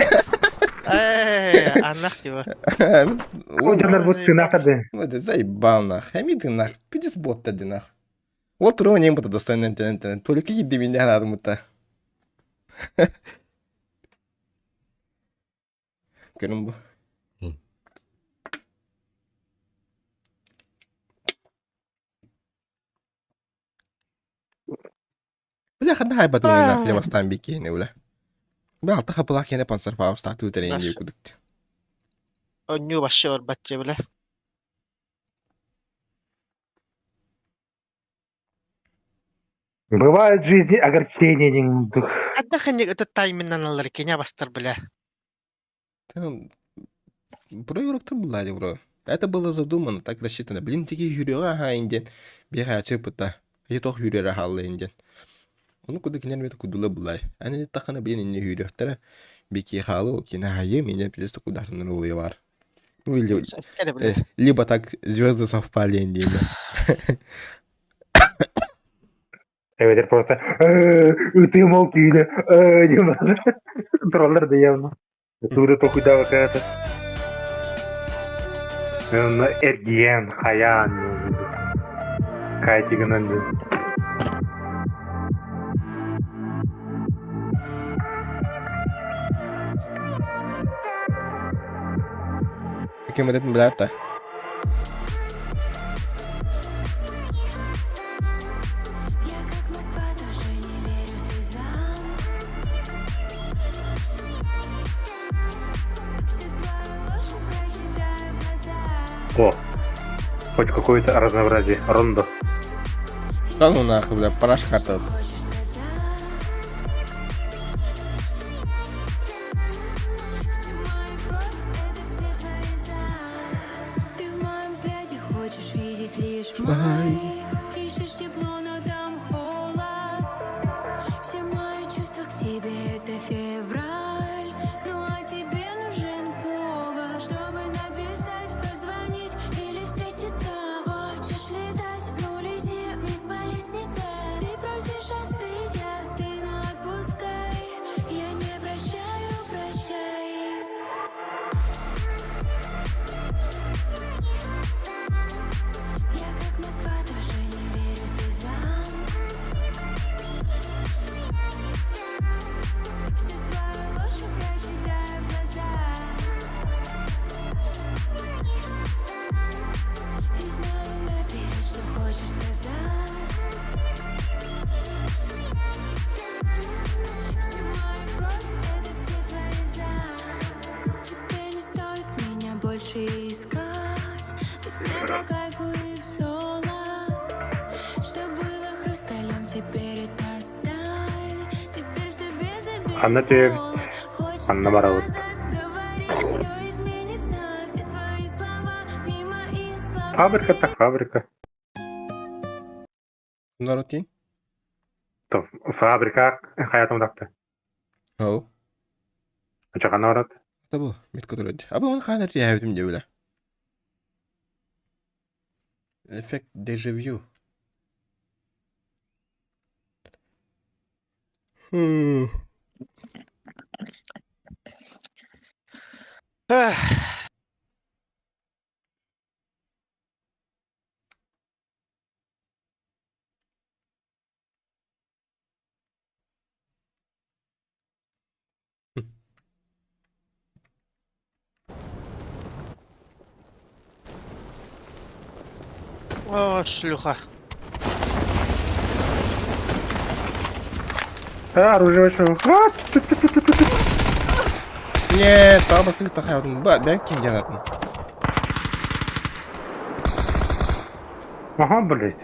Э, аннах типа. О, дьоннор бу тынаахтар дэ. Вот заебал нах. Эми ты нах. Пидис ботта ди нах. Вот туру не бута достойно тен тен. Только иди меня надо мута. Көрүм бу. Бля, ханна хайбатын нах я бастан бикени бля. Бля, алта хапылах кене пансарфаус тату терен дии кудук. Онньуу вообще барбатча бля. Бывает в жизни огорчение диэн Хадда ханник это тайминнан алар кене бастар бля. Бро игроктар булла бро. Это было задумано, так рассчитано. Блин, тики хүрүөҕэ аһаа инден. Биэхэ пыта. Ити тох хүрүөрэ хаалла инден. Ону куду кинер мете кудула буллай. Ани тахана блин инне хүрүөхтэрэ. Бики хаалу кина хайы меня пиздец кудахтан улуя бар. Ну или либо так звезды совпали индейме. Эбэтэр просто ытыым ол киилэ тураллар да явно. Тугу толкуйдаабакка эргийэн, хайаан кайтигынан Кем этин билэр Я как Москва, тоже не верю слезам. Всю твою ложь прочитаю в глазах. О, хоть какое-то разнообразие. Рондо. Да ну нахуй, бля, параш карта. Хочешь сказать? Все мои против, это все твои за. Ты в моем взгляде хочешь видеть лишь май. Ищешь тепло, но там холод. Все мои чувства к тебе это февраль. Ну а тебе нужен повод, чтобы написать, позвонить или встретиться. Хочешь летать, ну лети вниз по лестнице. Ты просишь остыть, я остыну, отпускай. Я не прощаю, прощай. Я как Москва, тоже не верю слезам. Всю твою ложь я прочитаю в глазах. И знаю наперед, что хочешь сказать. Все мои против, это все твои за. Тебе не стоит меня больше искать, ведь мне по кайфу и в соло. Что было хрусталем, теперь это сталь. Теперь все без обид Анна тебе- Хочется Анна барабыт. назад, говоришь, все изменится. Все твои слова мимо и слова. Фабрика так фабрика. Народ То фабрика хаятым дакты. Оу. Ачахан орат. Табу, метка турад. Аба он ханар тиһэбитим дьэ бля. Эффект дежавю. Хм. Эх, О, шлюха. А, оружие вообще. А, ту-ту-ту-ту-ту. Нет, таба стык тахаябытым. Ба, бәк ким жанатын. Ага, блядь.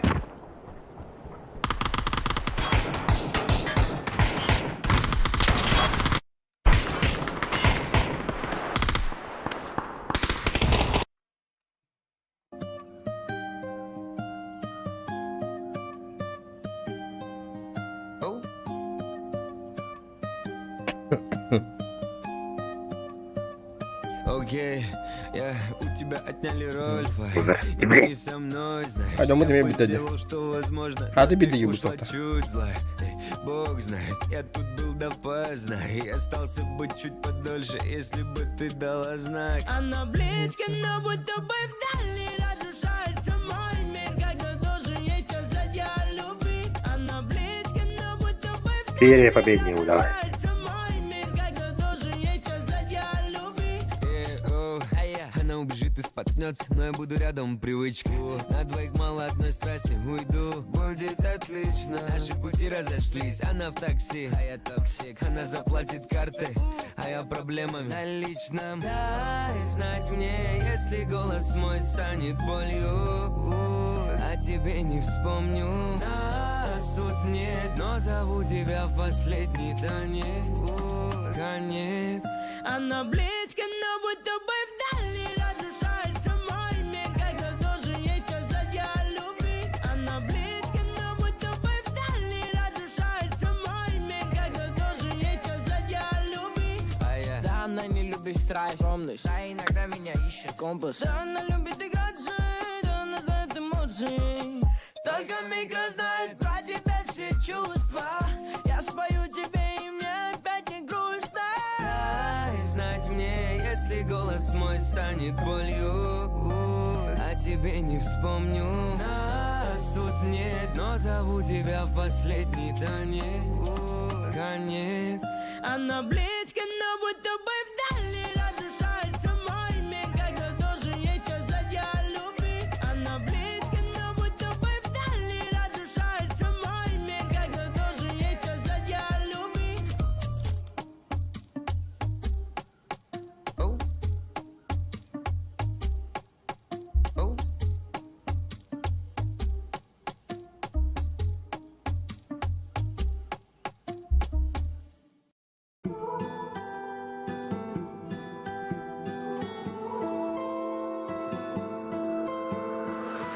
Oh Окей, я у тебя отняли роль Уже. И ты не со мной, знаешь. Пойдем, Я мы тебе сделал, что возможно. А ты Ты беды ушла ебутов-то. чуть злая. Эй, Бог знает, я тут был допоздна. И остался бы чуть подольше, если бы ты дала знак. Она близко, но будто бы вдали разрушается мой мир, когда должен есть сказать я любви. Она близко, но будто бы вдали Серия победнее, давай. разрушается мой мир, когда должен есть сказать я любви. Э, о, Она убежит и споткнется, но я буду рядом привычку. На двоих мало одной страсти, уйду, будет отлично. Наши пути разошлись, она в такси, а я токсик. Она заплатит карты, а я проблемами на личном. Дай знать мне, если голос мой станет болью. О тебе не вспомню. Нас тут нет, но зову тебя в последний танец. Конец. Она близко, но будто бы вдали разрушается мой мир, когда должен ей сказать я любви. Она близко, но будто бы вдали разрушается мой мир, когда должен ей сказать я любви. А я Да, она не любит страсть, скромность. Да, иногда меня ищет компас. Да, она любит играться, да, она знает эмоции. Только микро знает про тебя все чувства. Я спою тебе, и мне опять не грустно. Дай знать мне, если голос мой станет болью. О тебе не вспомню. Нас тут нет, но зову тебя в последний танец. Конец. Она близко, но будто бы вдали разрушается мой мир, когда должен ей сказать я любви. Она близко, но будто бы вдали разрушается мой мир, когда должен ей сказать я любви. Оу. Оу.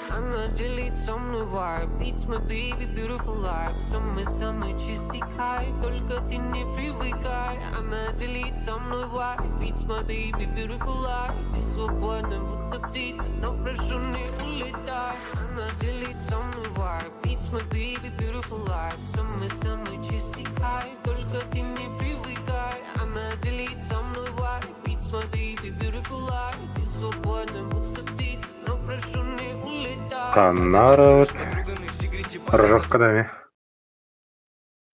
Она делит со мной vibe. It's my baby, beautiful life. Самый-самый чистый кайф. Только ты не привыкай. Она делит со мной vibe. It's my baby, beautiful life. Ты свободна, будто птица, но прошу, не улетай. Она делит со мной vibe. It's my baby, beautiful life. Самый-самый чистый кайф. Только ты не привыкай. Она делит со мной vibe. It's my baby, beautiful life. Ты свободна, будто птица, но прошу, не улетай. Канарот. Рожок даме.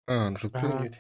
А, ну что Ага. нет.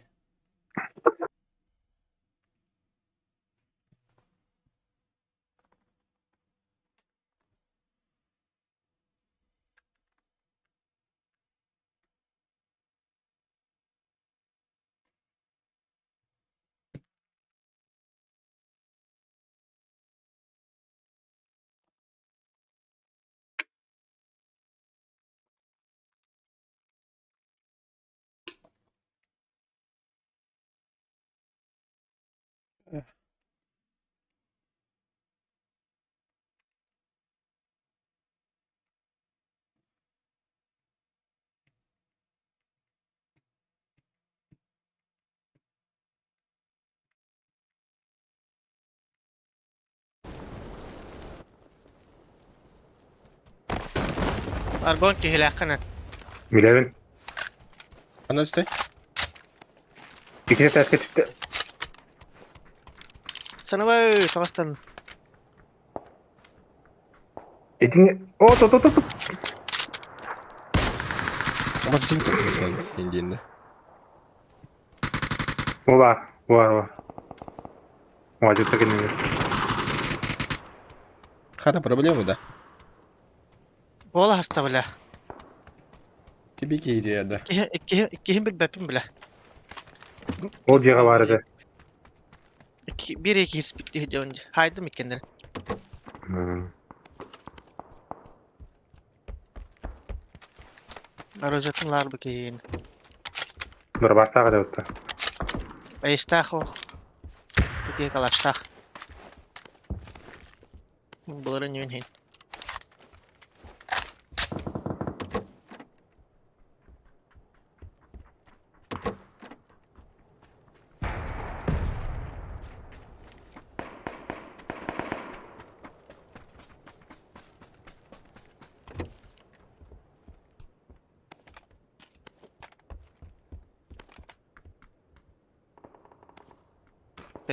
Аргон киһилээххин Билэбин. Ана үстэй. Икини тәскә түстэ. Санабай таҕыстан Итини... О, то, то, то, то. Ама син көтөсөн индиэнде. Ола, бар, бар. Муажытта кинини. Хата проблемы да. буола хаста бля. Тебе идея да. Икки иккиһин билбэппин бля. Ол дьиэҕэ баар этэ. Икки биир икки киирсиппит дьон хайдым иккеннэрин. Оружиетын лаар бу киһин. Дорбааттаах этэ бутта. Эйстээх ох. Икки калаштаах. Буларын юн хин.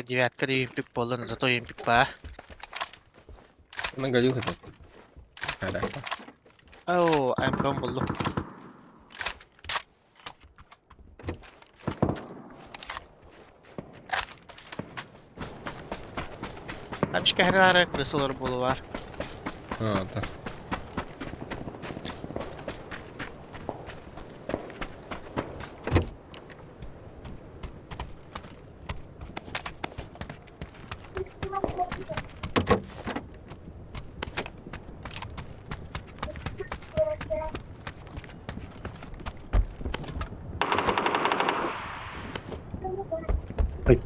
Девятка да юмпик буолла, но зато юмпик баа. Онон галил хатат. Хайдаахпа. Оо, МК-м буллум. Апчика хәрәре крысалар булу бар. А, да.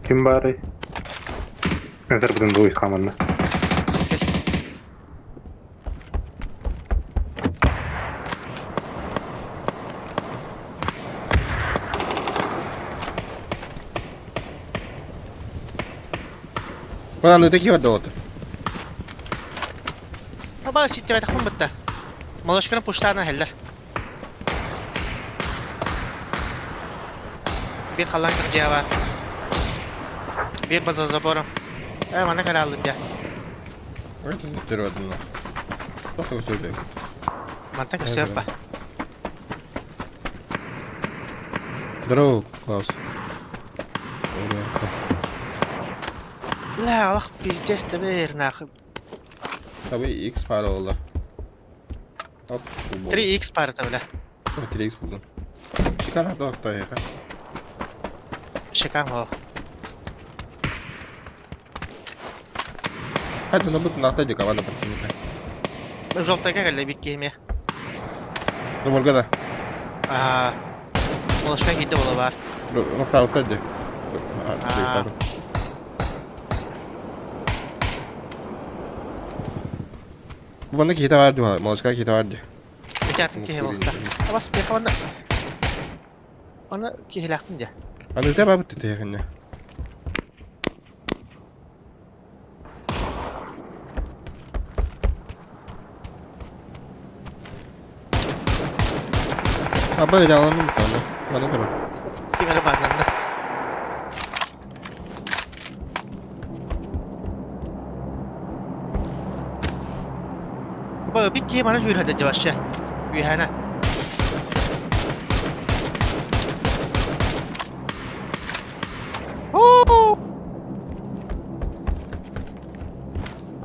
Ким баарый? Назар бүгүн бу хаманна. Аны такие вот Аба ситтибэтэх бытта. Малышканы пуштаана хеллер. Бир халан кырдьыа бар. Бир база забором. Э, мана каралын дя. Төрөдүн. Тоқта көстөрдө. Мантан көсөп ба. Здорово, Клаус. Бля, Аллах пиздец тебе нахуй. Табы X пара олар. Оп, 3x парта, бля. 3x булдum. Шикарно доктор яка. Шикарно. Hadi ну бут нахта ди команда противника. Желтая кэллэ биккиме. Заборга да. Аа. Молошка киирдэ буола баар. Нахта алта ди. Аа. Бу киһи бар ди, малышка киһи бар ди. Ити атын киһи буолта. Абас беха онна. Оны киһилээхпин дьэ. Аны те бабыт тиһэхинне. Аба жаланым таны. Маны көрө. Ким эрэ бааннанна. Бу бик киһи маны сүүрһэтэ дьэ вообще. Үһээнэ.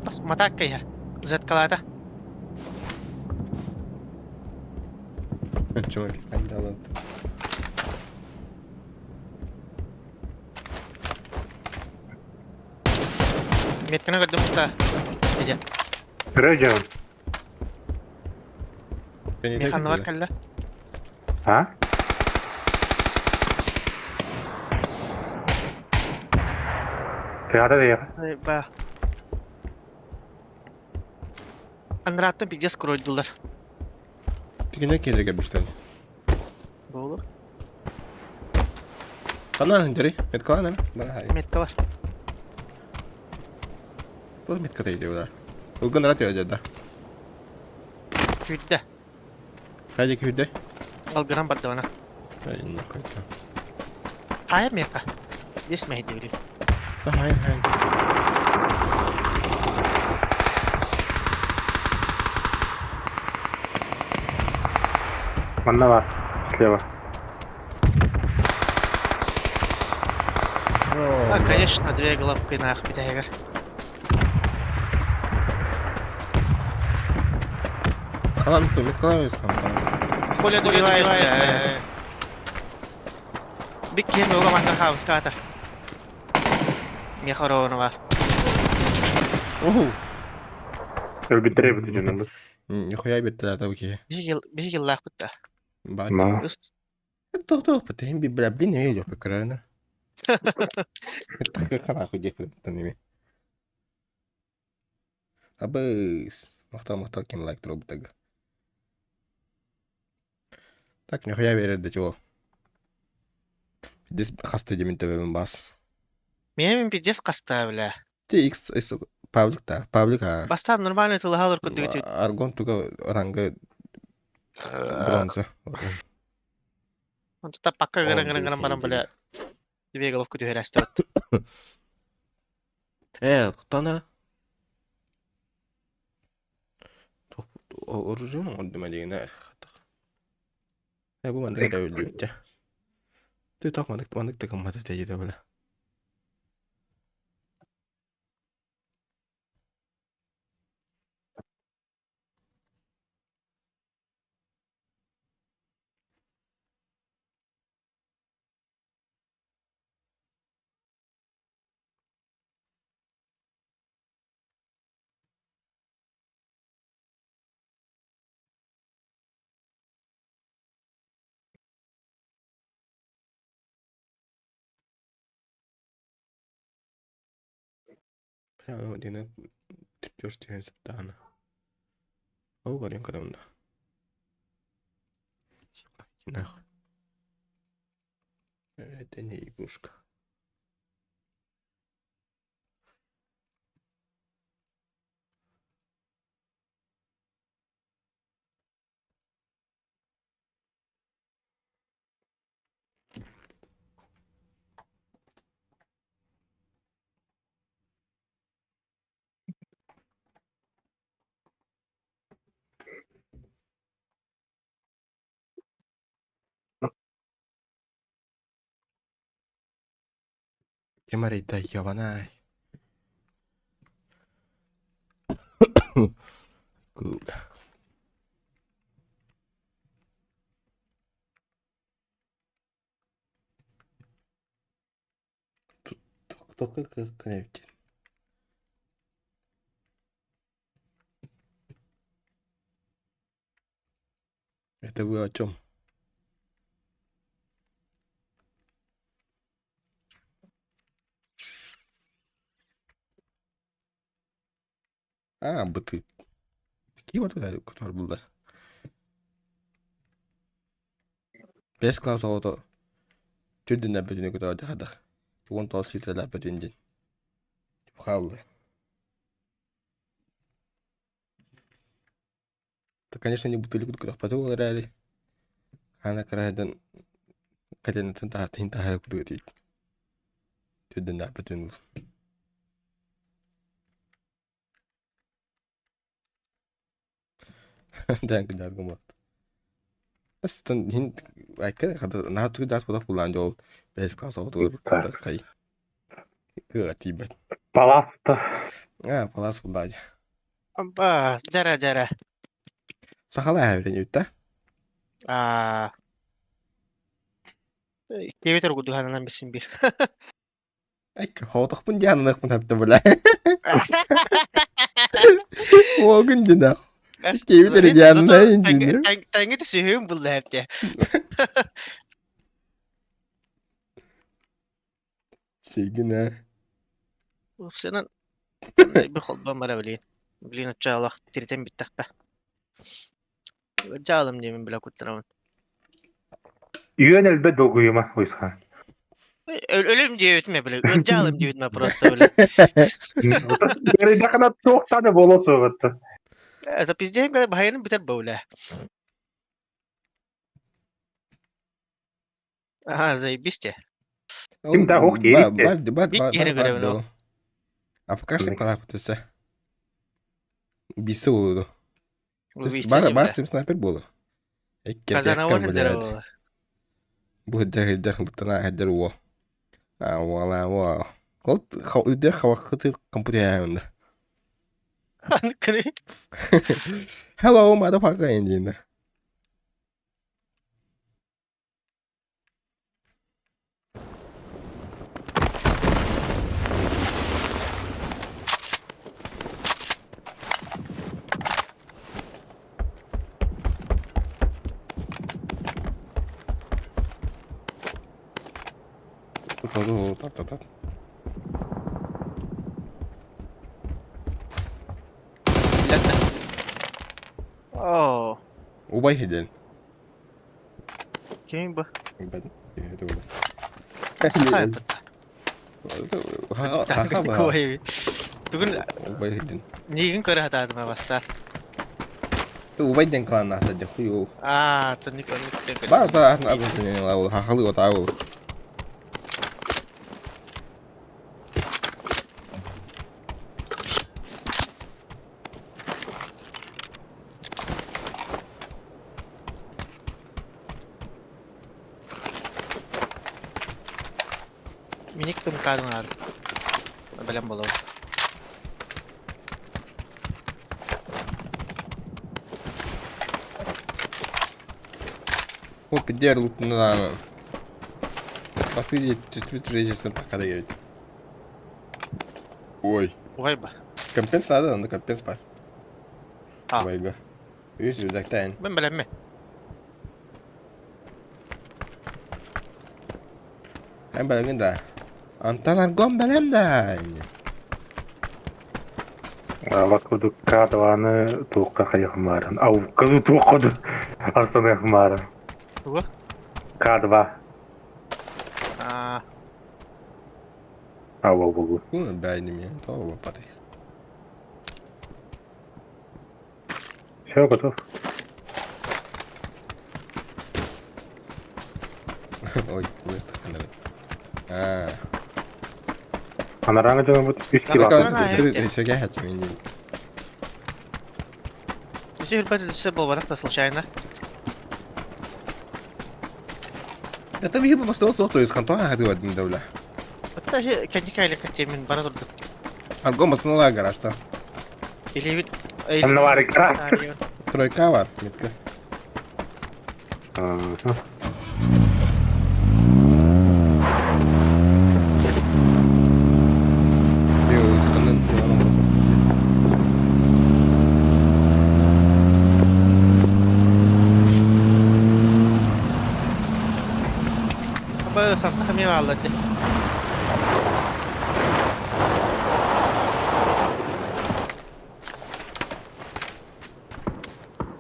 Бас матаакка иһэр. Зеткалаата. Чөмөр кандалат. Метканы көрдүм да. Дьэ. Көрө дьон. Механнар кэллэ. А? Тыада да Ай, Ба. Анраттан пиздец кройдулар. Тигине келерге бүштен. Болу. Хана хинтери. Меткалан эме. Бара хай. Метка бар. Бу метка дейди бу да. Ылгын рат да. Күйдэ. Хайди күдэ. Алгыран барды бана. Ай, нахуй. Хайа метка. Здесь мэйдигри. Да хай хай. Манна бар. Слева. А, конечно, две головки нах битәгәр. Ханан ту меткалан өс хан. Коля добиваешь. Бик кем ога манна хаус катар. Мехорону бар. Оху. Өлбүттере бит дьоннор. Нихуя битте да ки. Биши еллах битте. Бар. Ма. Тох тох бит би бля блин не жок көрөрнө. Так кана хуй деп таними. Абыс. Мактал мактал ким лайк туруп битег. Так нихуя берер де ол. Дес хаста демен тебен бас. Мен пиздец каста, бля. Ти X S паблик та, паблик а. Бастан нормально тылыһалар күндүгү Аргон туга ранга бронза. Онто та пакка гыран Он гыран гыран баран бил бля. Две головку түһәрәсте бит. Куттана. Оружие оҥордум диигинэ Бу маннык да өллүбүттэ. Тутах маннык маннык да гыммата тэйитэ бile. Диэн түптүөс түһэн сыттаҕына. Ол барыан көрөбүн да. Сука, нахуй. Это не игрушка. Ким арыйда Йованай? Good. Только connected. Это вы о чем? А, быты. Какие вот это который был, да? Бэс класс оҕото түрдүн эппитини көтөҕө хадах. Тугун тоҕо сиитэлээппитин диэн. Хаалла. Да, конечно, не бутылку көтөхпөтө буолар эрээри. Хаана кыраһыдан катенатын таһаатын таһара кудуга тиийт. Түрдүн эппитин Дээн күннээр гыммат. Астан хин айка хата наһаа тугу даас бодох булаан дьол бэһис класс оҕотугар кай кыаҕа тиийбэт. Паласта. Аа, палас буллаа дьэ. Ба, дьара дьара. Сахалаа эһэбитин үттэ. Аа. Киэбит оргудуһанынан бисин бир. Айка, хоотохпун дианыахпын хэптэ була. Уогун дина. Киэбит эрэ дианына дина. Тэҥҥи түсүһүм булла хэпте. Шигина. Сенен би холбон бара билин. Билин оччоолох тиритен бүттэхпэ. Дьаалым диэмин билэ куттанабын. Үөн элбэ долгуйума уйсхан. Өлүм диэбитим биле. Дьаалым диэбитим просто биле. Ярыйдахына туохтаны боло суоҕутта. Это пиздеем, когда бахайын бүтэр бауля. Ага, заебись те. Ким да ох диэбит Бар бар бар Икки бар бар көрөбүн ол. доо. Афкашник палапытыса. Убийца болуду. Бар бар снайпер болу. Казанаван здорово. Бу хыддер луттана хыддер уо. А уала уа. Ол үдэ хавакыты компьютер Hello, motherfucker engine. Тат-тат-тат. Оо. Убай хиден. Ким бу? Убай. Это было. Сахайпыт. Ха-ха. Бүгүн Убай хиден. миигин көрө сатаатым бастаан. Убай ден клан ата де хую. Аа, тонник оннук Бар та атын хахалы отау. Миник тымкаадын аар. Бэлэм буолабын. Ол пидер лутунан Последний чувствительный пока дает. Ой. Ой ба. Компенс надо, надо компенс бар. А. Байга. Үс рюкзактан. Мен бэлэммин. Эн бэлэмҥин да. Антон Аргон бэлэм да. Алак курдук К2-ны туохха хайыхмаарын. Аукка туохха астаныахмаарын. Тугу? К2. Аа, Ау бугу. Ну, дай не мне, то лопатой. Все, готов. Ой, выставка, А. Анарааҥы дьонобут үс кило Ити үрбэт үлүсэ буолбатах да случайно. Это выход бастал то есть хантуа хадыва дауля. Это кэнники айлыкка тиэмин бара турдум. Аргон баснула гаражта. Илиибит Аннавары кра. Тройка бар, метка. Сантах эмиэ бааллар дии.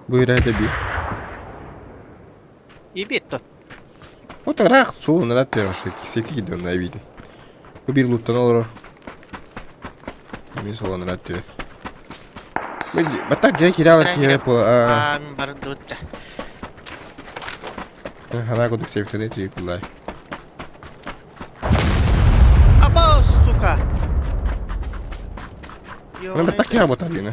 Бу ирээдэ би. Ибит Вот ыраах суол нара тыаҕа секи киден эбитин. Бу биир луттан олорор. Эмиэ суол нара тыа. Баттах дьиэ киирэ киирэ буола. Аа, мин бардыбыт да. Ханаа кудук севтене тиикулай. Абау, сука! Мен баттах киһи работа дина.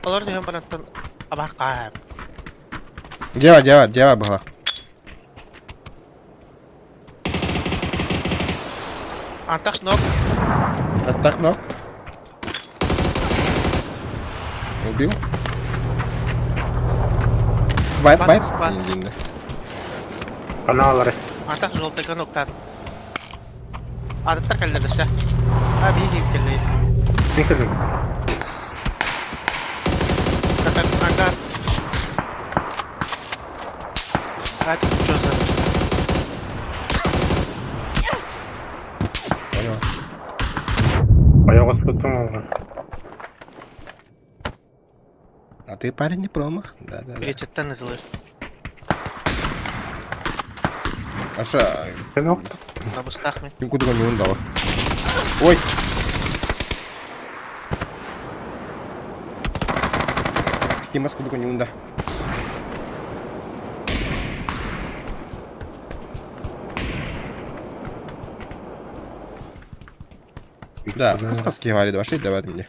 Олор түһэн барантан абах каам. Дьиэҕэ, дьиэҕэ, дьиэҕэ быһалах. Антах нок. Антах нок. Убил. Вайп, вайп. Анаалары. Антах желтыйга ноктан. Атыттар кэллэ дөссө. А биһиги кэллэ. Мин кэллим. Катар ангар. А это что за... Понял. Ойоҕос туттум. А ты парень не промах? Да, да, да. Рецептен ызылыр. Аша, Сен Табыстах мен. ким кудуга не дал. Ой! Ким кудуга не унда. Да, сказки говорит, ваши давай мне.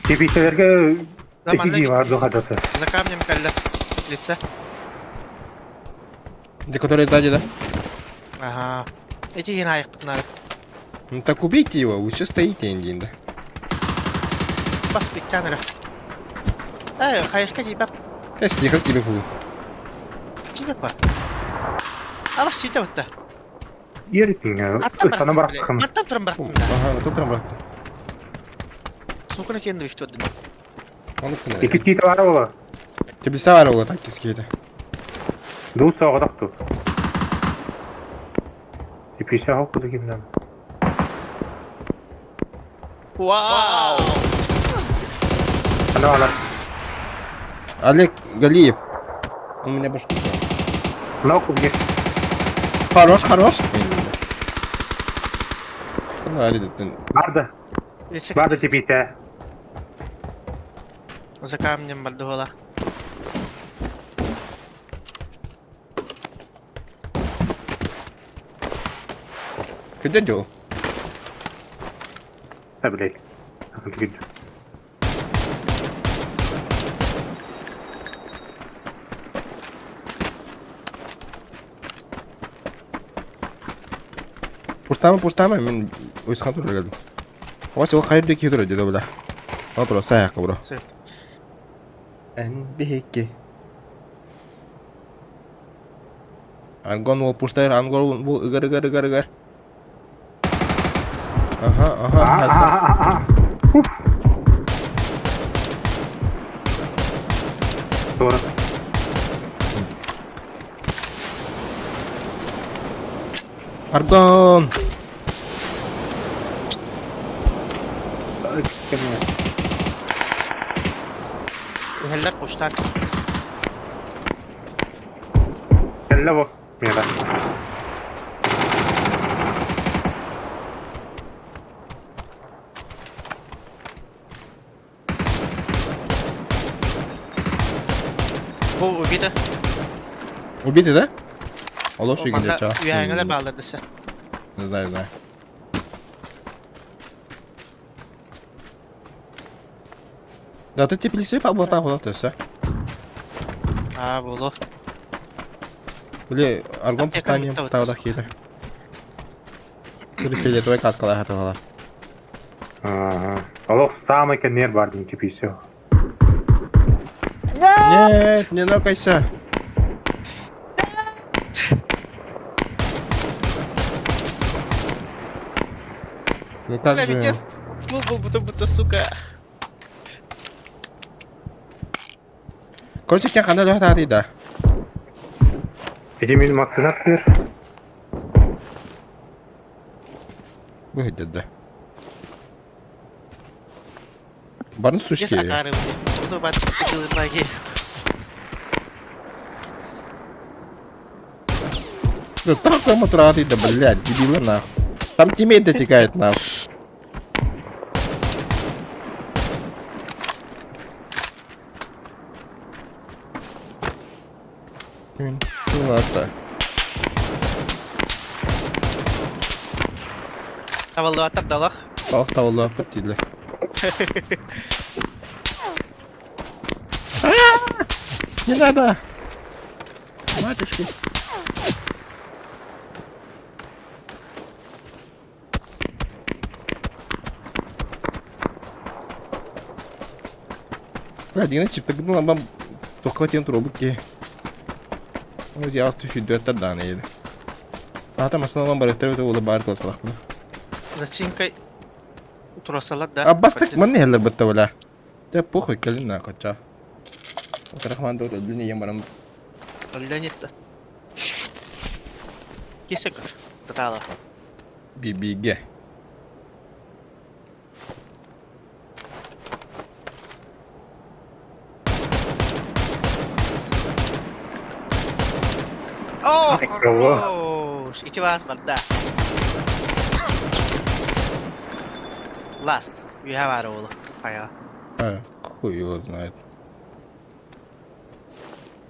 Типичтерге Икки бар духатасы. За камнем кэллэ. Лице. Где который сзади, да? Ага. Эти хин айықпытын ары. Ну так убейте его, вы что стоите, Индин, да? Бас биккан эрэ. Эй, хайышка тиийбэт. Я съехал тебе буду. Тиийбэт ба. Абас тиийдэ бутта. Еритин. Аттан Ыстана бараттым. бараххын. Аттан туран бараттым да. Ага, тут прям брат. Суканы тиэнди үстү Он Икки киити бара була. Тебе савара было так кискейді. Дуу соҕотохту. Типиче хоккуду кимнен. Вау! Анаалар. Олег Галиев. Он меня башку снял. Нок убьет. Хорош, хорош. Барды. Барды типите. За камнем бардыгыла. Где дел? Да, блядь. Пустама, пустама, мен уйсхан турар келдим. Ос ол хайыр дeki турар деді бula. Ол тура саяққа бро. Сөп. Эн биһикки. Аргон ол пустайр, ангор бул ыгар ыгар ыгар ыгар. Ага, ага, хаса. Тура. Аргон! Иһэллэр кустар. Кэллэ бу. Миэхэ. Бу убита. Убиты, да? Олох Манна сүйгінде ча. үөһээҥҥилэр бааллар дэсэ. Не знаю, знаю. Да, ты теплисы по вот это. Аа буолуо. Били, аргон Аптека пустанием бүттэ тавда киирэ. Түрі фиолетовый каскалар хатылала. Ага. Олох самый кэннер бар дин типа и все. Нет, не нокайся. Ну как Бля, же... Витязь, был был будто будто, сука. Короче, кен қандай лөһәт ағады да. Эти мин маскына түр. Бұл хеддеді. Барын Здесь сушки. акары, блин. Буду бат лаги. Да там там утраты, да, блядь, дебилы нахуй. Там тиммейт дотекает нахуй. Ну ладно. Таваллааттар далах. Балык табылды аппыт дииллэр. Не надо! Матушки. Бля, дигэн чип тагын бам тохка тиэн туробут ки. Ол яас түшүдүөттер дааны еді. Ата масына барыктар өтө ола баар тылас Зачинкой турасалар да. Аббастык манны хеллер бытта бала. Те похуй келин на коча. Рахман дор өлүнө ем барам. Леонид. Кисек. Татала. Бибиге. О, Кого? хорош! Ити вас барда. Last. You have arrow. Хайа. А, хуй его знает.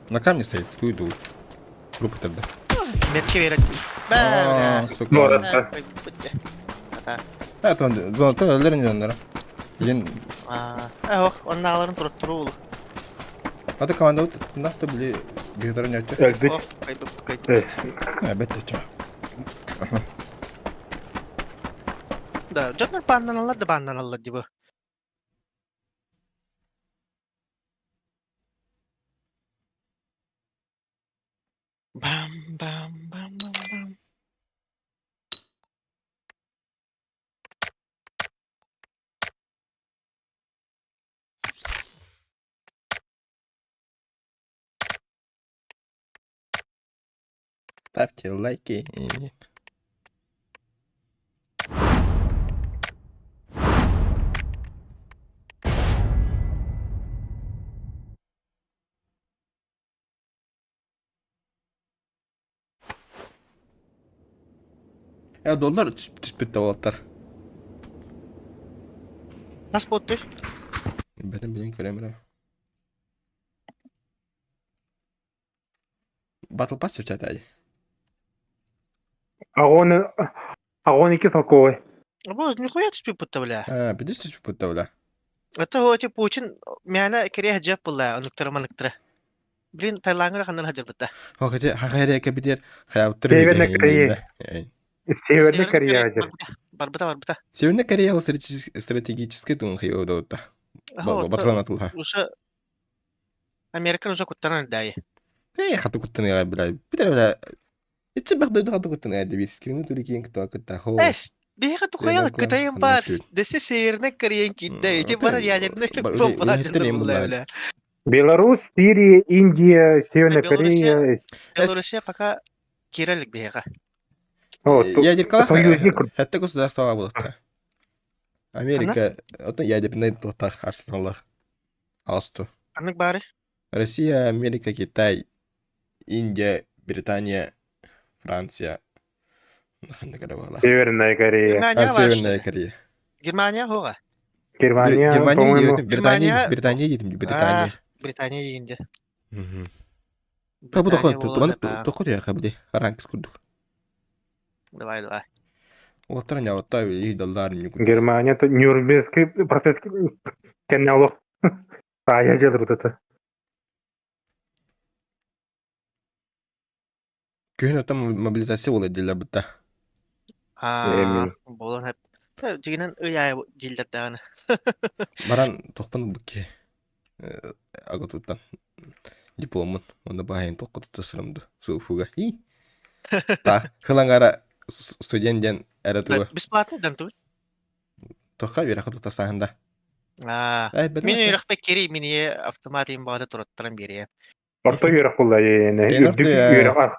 На камне стоит, уйду. Группа тогда. Метки верят. А, Бә. сука. Ну, да. Ата. А, там зона то өлөрүн жоннора. Билин, А, ох, оннааларын туруттуру улу. ата команда вот нахта били бигдарын ячы. Өлбүт. Ох, кайдып, кайдып. А, бетте ча. Да, дьоннор бааннаналлар да бааннаналлар дии бу. Бам бам бам бам бам. Ставьте лайки. Я доллар түспүт олаттар. Нас буолтуй? Бэтин билин көрөм Battle Pass чачатай. Агон агон ики салковый. Бу нихуя түспүт бля. А, бидис түспүт бля. Это вот Путин мяна кире хаджап була, онуктара маныктара. Блин, Таиландга ханнан хаджар бутта. О, хотя хахайра кабидер хаяуттыр. Северная Корея. Северная Корея дьэ. Барбыта, барбыта. Северная Корея ол стратегический туун хайыа Батрон атылха. Уже Америка уже куттанан дайы. Э, хаты куттаныга бля. Битер бля. Иччи бах дойду хаты куттаныга дебир. Скрины тури киен кыта кытта. Хо. Эс, биһиэхэ тухайал Кытайын бар, дэсэ Северная Корея киирдэ. Ити бара ядерный бомба бля. Беларусь, Сирия, Индия, Северная Корея. Белоруссия пока киирэ илик биһиэхэ. Ядеркалаах Хэтте государство буолуохта. Америка, оттон ядерный туохтаах арсеналлаах. Асту. Ханнык баары? Россия, Америка, Китай, Индия, Британия, Франция. Ханнык эрэ буолла. Северная Корея. Германия А, Северная Корея. Германия хоға. Германия, Германия, по-моему. Британия, Британия диэтим, Британия. Британия дегенде. Бу тоқо били харанкис курдук. Давай, давай. Уолаттар ньаҕытта ыйдаллар Германия Нюрнбергский процесс кэннэ олох таайа дьылырбыта. Күһүн оттон мобилизация буолар дииллэр бытта. Аа, буолан дьигинэн ый аайы дииллэр даҕаны. Баран тохпун букки агатуттан дипломмун онно баайын тоххо туттарсырым ду и таах хылаҥара студент диэн эрэ тугу Бесплатный дан тугу? Тохха үөрэххэ туттарсааһын да. Аа, мин үөрэхпэ кири мини автомат им баҕата тураттаран биэриэ. Орто үөрэх буолла үрдүк үөрэх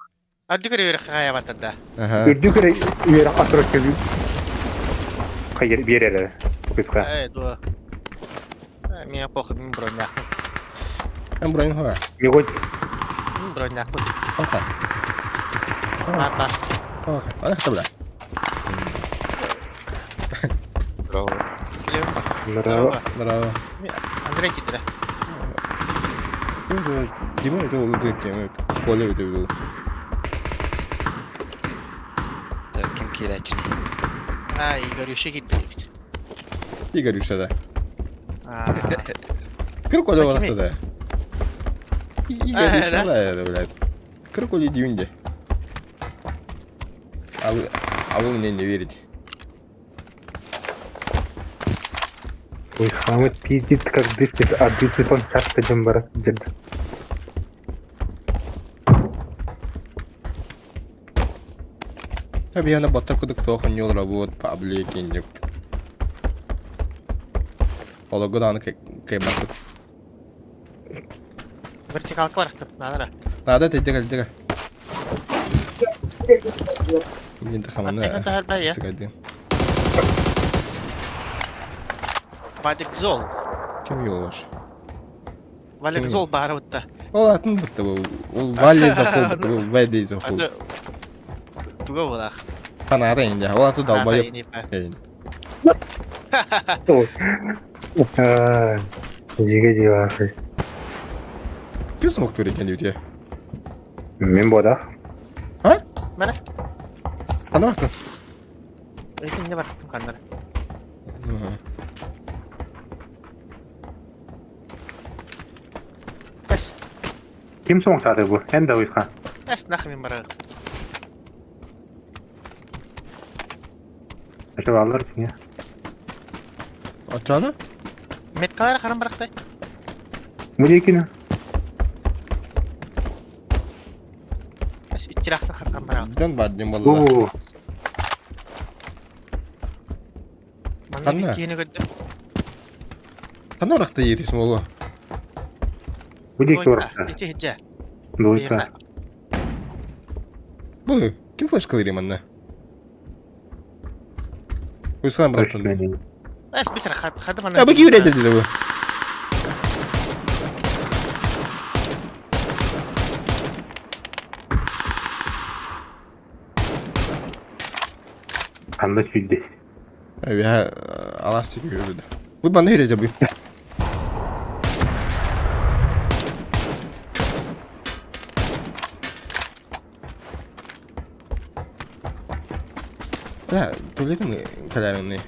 Үрдүк үөрэх хаайабаттар да. Үрдүк үөрэх атыраччы хайыр биэрэрэ кыска. Э, дуо. Меня похуй, мин броньяхпын. Эн бронь хоа? Его Мин броньяхпын. Оха. Папа. Оха. Ана хата Браво. Браво. Браво. Андрей кидре. Дима это ол өтө Коля өтө ол. Так, ким киирээччини? А, Игорюша киирбит. Игорюша да. Кыр Коля барахта да. Игорюша да, блядь. Кыр Коля дьюнде. А вы мне не верите. Ой, хамыт пиздит, как дышит, а дышит он часто дем барат дед. Табиана баттар кудук тохон юл работ паблик индик. Олого дааны каймакыт. Вертикалка барахтым, надо. Надо, тедега, тедега. Мин хамана. Вадик Зол. Ким юлаш? Валик Зол баара бутта. Ол атын бутта бу. Ол Вали захол бутта бу. Вали захол. Туга булах. Фанара инде. Ол аты долбоеб. Жиге жиге Ким смог турить они Мен бода. А? Мана? Ханна бактын? Итинне барахтым ханнара. Эс. Ким соңтады бу? Эн да уйха. Эс нахрен мен барах. Это алар сиңе. Ачана? Меткалар харам барахтай. Мудекина. Эс иттирахсан харам барах. Дөн бар дем болла. Манна киини көрдүм. Ханна барахта иирис молу? Будик барахта. Ити хиджа. Дуйка. Бу, ким флешкалыыр манна? Уйсхан барахтан. Эс битер хады манна. А бу киирэ деді бу. Ханна сүйдэ. Я алас жүрді. Бу баны иреже бу. Да, туалетный калярный.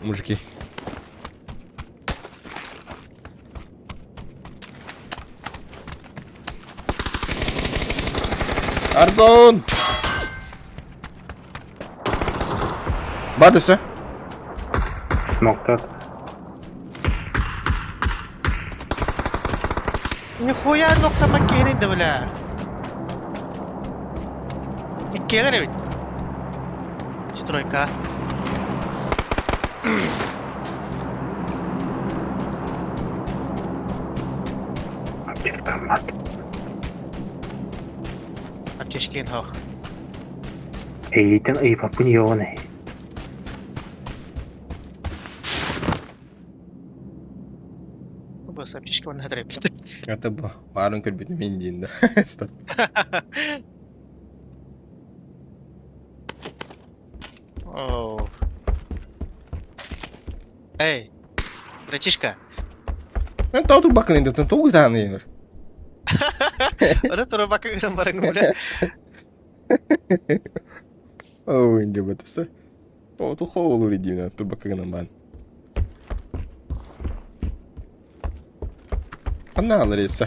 Мужики. Ардон! Бар өссө. Ноктат. Нихуя ноктамак киһини да бля. Иккиэлэр эбит. Тройка. Аптечкаммат. Аптечкин хох. Эйиитин ыйыпаппын йоҕун эй. Бас аптечка онно хатырайбыт. Это бу. Баарын көрбүтүм мин диин да. Стоп. Оу. Эй, братишка. Мен тау турбакын инде, тоғыз тағын дейін. Ora турбакын гынан барың бля. Оо, инде бытысы. О, тухо olur деймін, турбакын гынан бан. Қанна алыр есі?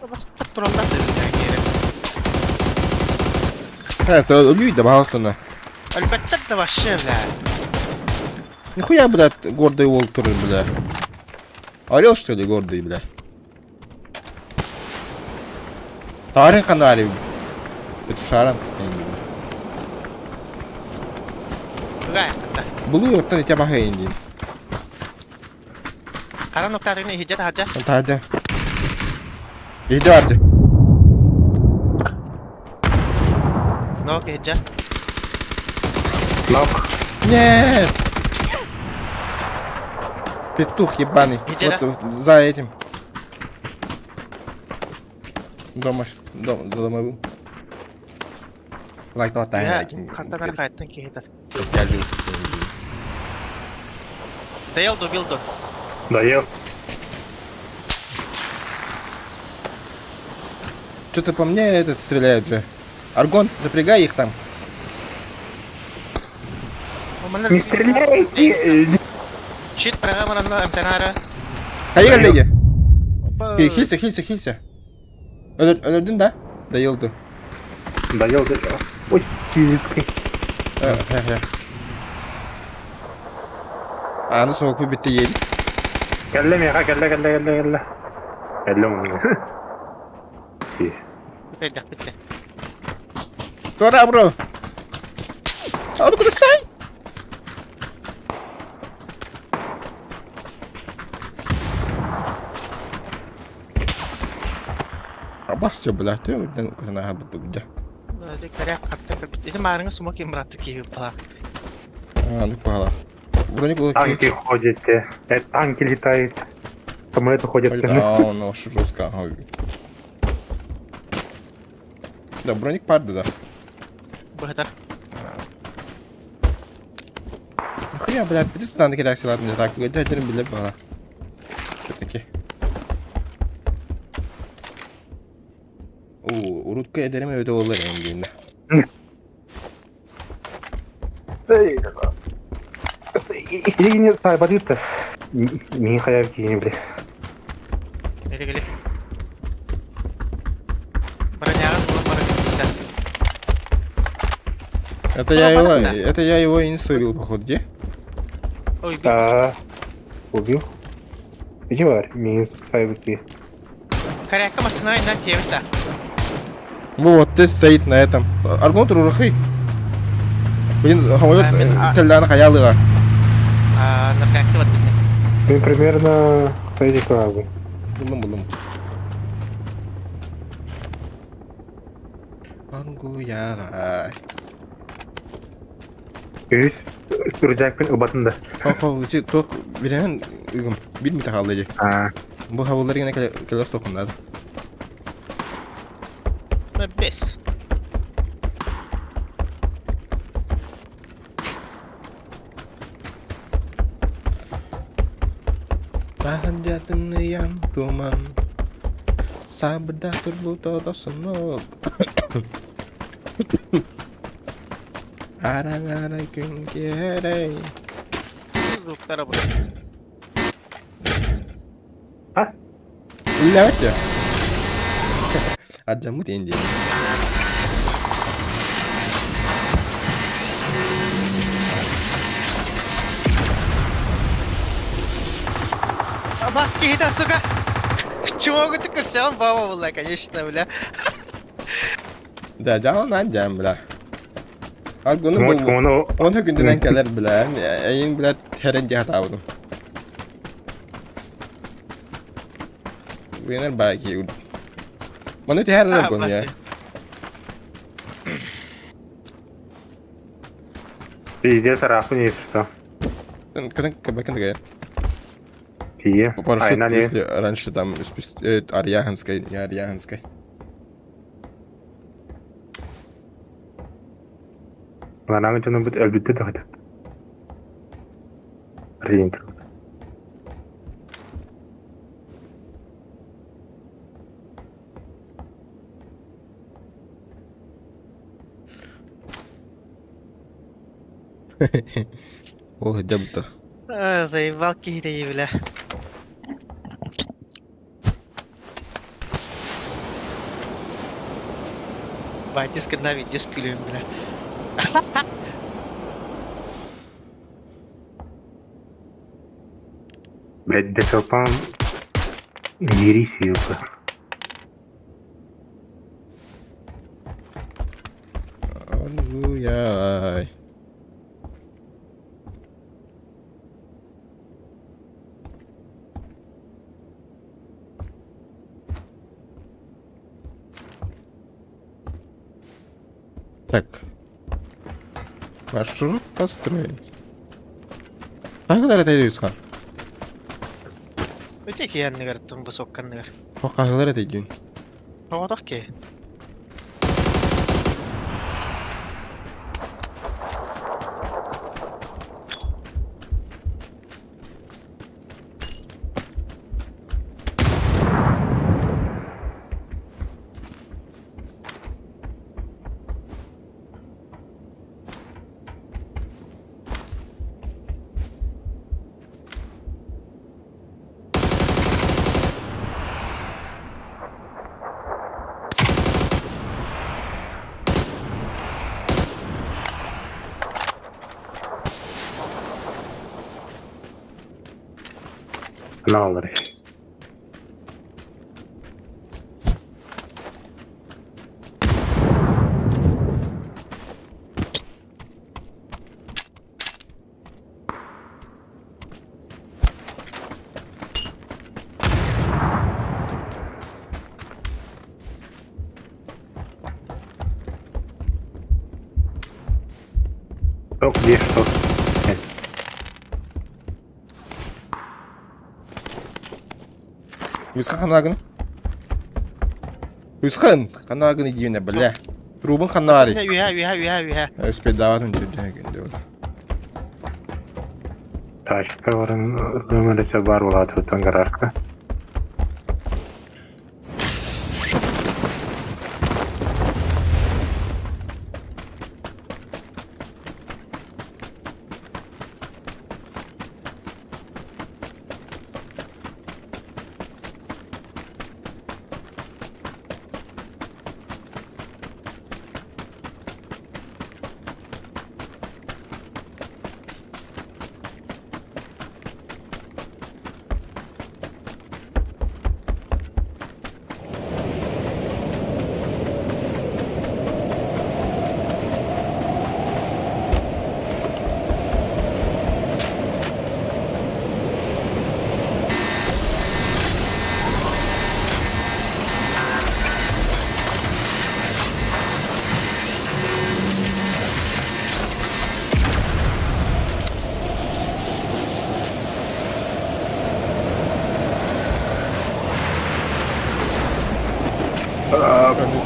Бастап тураллар дедим Это өлүй да бағыстана. Әлбәттә да вообще, бля. Нихуя, блядь, гордый волк туры, бля. Орел, что ли, гордый, бля? Тарин канари. Петушаран. Булу оттан ите баха инди. Хара ноктарын иһиджа таһаджа. Таһаджа. Иһиджа барды. Нок иһиджа. Нок. Нет. Петух ебаный. Вот за этим. Дома, дом, дома был. Лайк тайна. Хантан архайттан киһитер. Я жив. Доел, добил до. Доел. Что-то по мне этот стреляет же. Аргон, запрягай их там. Не стреляйте! Щит программа МТНР. Поехали, коллеги. Хилься, хилься, хилься. Өлөрдүн да? Доелды. Доелды. Ой, физически. Аны смог битте ел. Кэллэ миэхэ, кэллэ, кэллэ, кэллэ, кэллэ. Кэллэ муну. Битте. Тора, бро. А ну куда сай? Абасча, бля, ты на хабы Ити маарыңа сума ким братты киһи бала. А, ну пала. Броник был Танки ходят, танки летают. Самолеты ходят. А, он аж жестко. Да, броник парды, да. Быһытар. Нахуя, бля, пиздец, надо кидать ладно, так, где один билет была. Таки. О, урутка эдерим өтө болар эми Или сайбадыта. Мин хаяр киини бля. Кели кели. Бронягын булып барып. Это я его, это я его и не стоил, походу, где? Ой, Да. Убил. Иди бар, мин сайбыки. Коряка масына на тевта. Вот, ты стоит на этом. Аргон турурахы. Блин, самолет телляны хаялыга. А, напрягты вот. Мен примерно стоите клавы. Булым, булым. Ангуяга. Үс үрдәкпин убатында. Хо, хо, ток биремен үгүм. Бир мите халды. А. Бу хавылар гene келе сокундар. Бес. Tahan jatın tuman. Sabda turbuto tosunuk. Arang-arang күн керей. Звуктара бу. А? Үлләбәт я. Ардьаммыт иэн диэн. Бас киһитэ, сука! Чувагы көрсөҕүн баба була, конечно, бля. Да, дьааланаан дьаам, бля. Аргуну Муч бу ону он күндүнэн кэлэр, бля. Эйин, бля, хэрэн дьэ хатаабытым. Уенер баки. Маны түһэр аргун я. Пиздец, араху не что. Кытын кыбакын дагая. Тие. Парашют, Айна не. если раньше там Арьяханской, не Арьяханской. Ланаҥы дьонубут өлбүттэ да Рейн. Ол дебта. Заебал киһи бля. Батис гына видишь күлүм бля. Блядь, десалпан Мири силка. Аллилуйя. Так. Маршрут построен. Хайгылар этейдүүсхан? Өтө киһи тун босокканныгар. Хаккаһылар этейдүүн. Оҕотох ки. Аналары. Что, где, что? Үсхан ханаагын. Үсхан ханаагын идиюнэ бля. Трубын ханаари. Үһэ, үһэ, үһэ, үһэ. Успедаватын жүрден Тачка баран нөміресе бар болады өтін гаражка.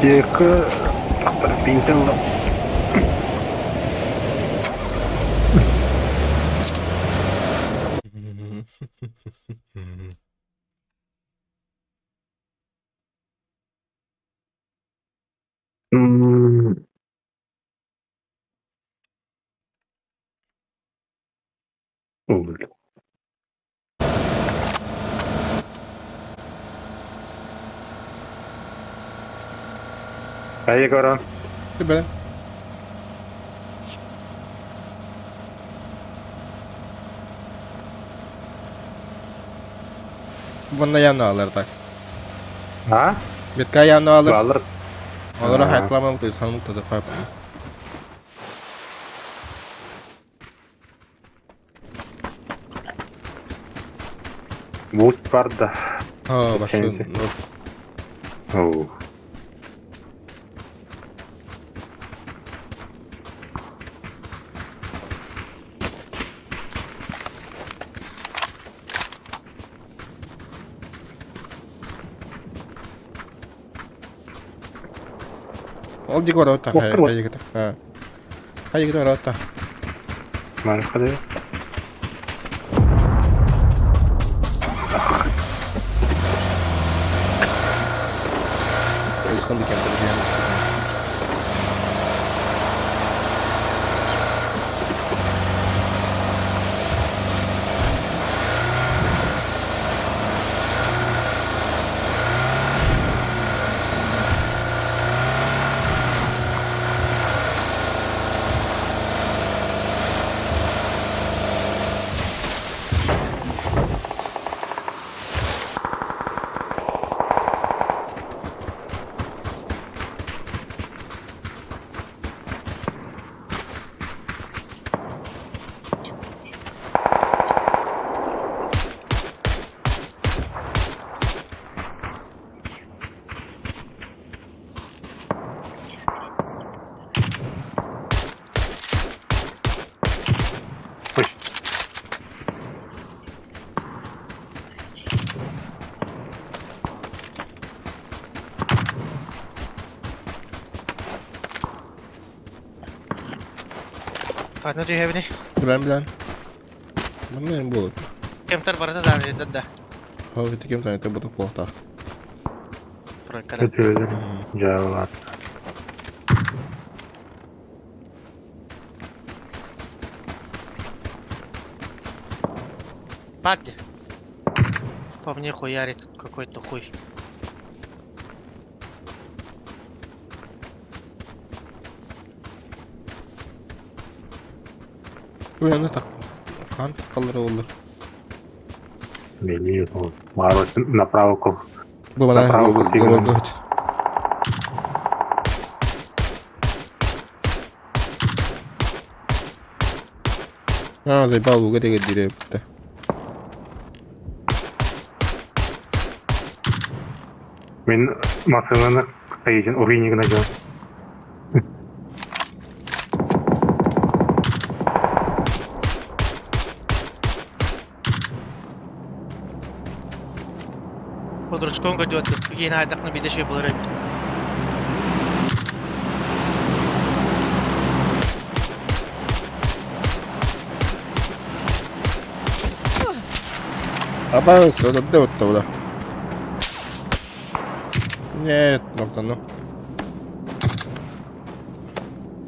Аптека пинтел. Ой. Хайа көрөн. Түбэ. Манна яна алар так. А? Бетка яна алар. Алар. Олора хайкламам то саным тады хайп. Бут барда. А, башын. Оу. Ол дик барар та хайа хайа кета. Хайа кета барар та. Маны хады. Улахан да кемтер диэн. Ханна түһэбиний? Билэн билэн. Манна эм буолар. Кемтер барыта заанайдар да. Хоо ити кем таныта бутук буолтаах. Тройкада. Жаалат. Падли. По мне хуярит какой-то хуй. Уяны так. Хан қаллары олар. Мели, Мара направо. Бу мана Направо голоду. А, заебал, уга деген дире бітті. Мен машинаны қайын уринигіне жан. Подручком идет. Кигин айдакны бидеши булар эбит. Аба, сöyledi отта бula. Нет, ноктаны.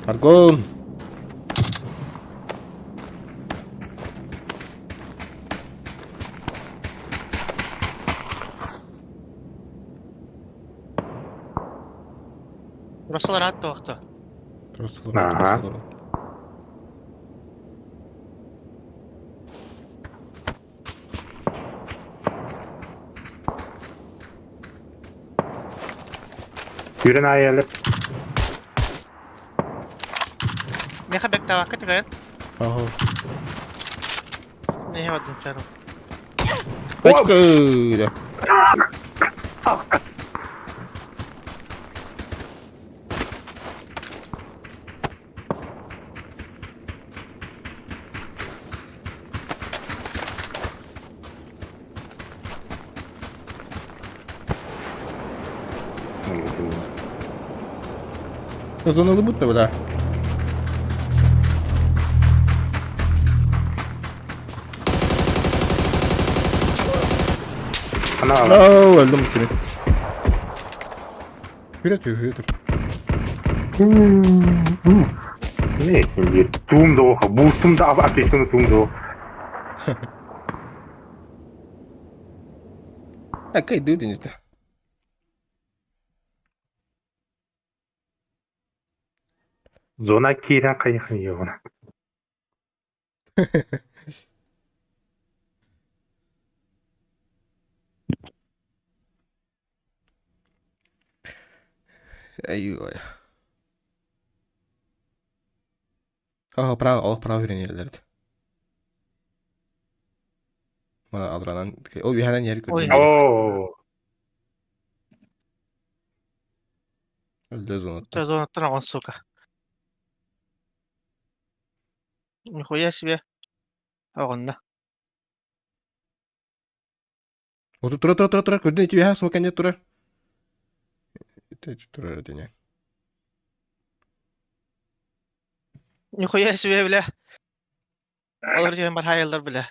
Аргон. Росалар атты вакты. Просто Ага. Yürün ayelip. Меха бек табакка тыгайын. Ага. Не бадын сен. Айкы. Зона будто бля. Ана Ау, өлдüm кини. Хүрет, хүрет. Не şimdi туум да оха, бустум да аптечканы туум да. А кай дудин это. Зона киирэн хайыхан иһиэҕинэ. Айыы. Оо, право, олох право үрэнэллэр этэ. Мана алранан, ол үһэнэн иһэр Ой. көрдүм. Оо, Өлдө зонаттан. Зонаттан оҕон сука. Нихуя себе. Оҕонно. Оту тура тура тура тура көрдүн ити үһэ сума кэннэ турар. Ити турар этине. Нихуя себе бля. Олор диэн бар хайаллар бля.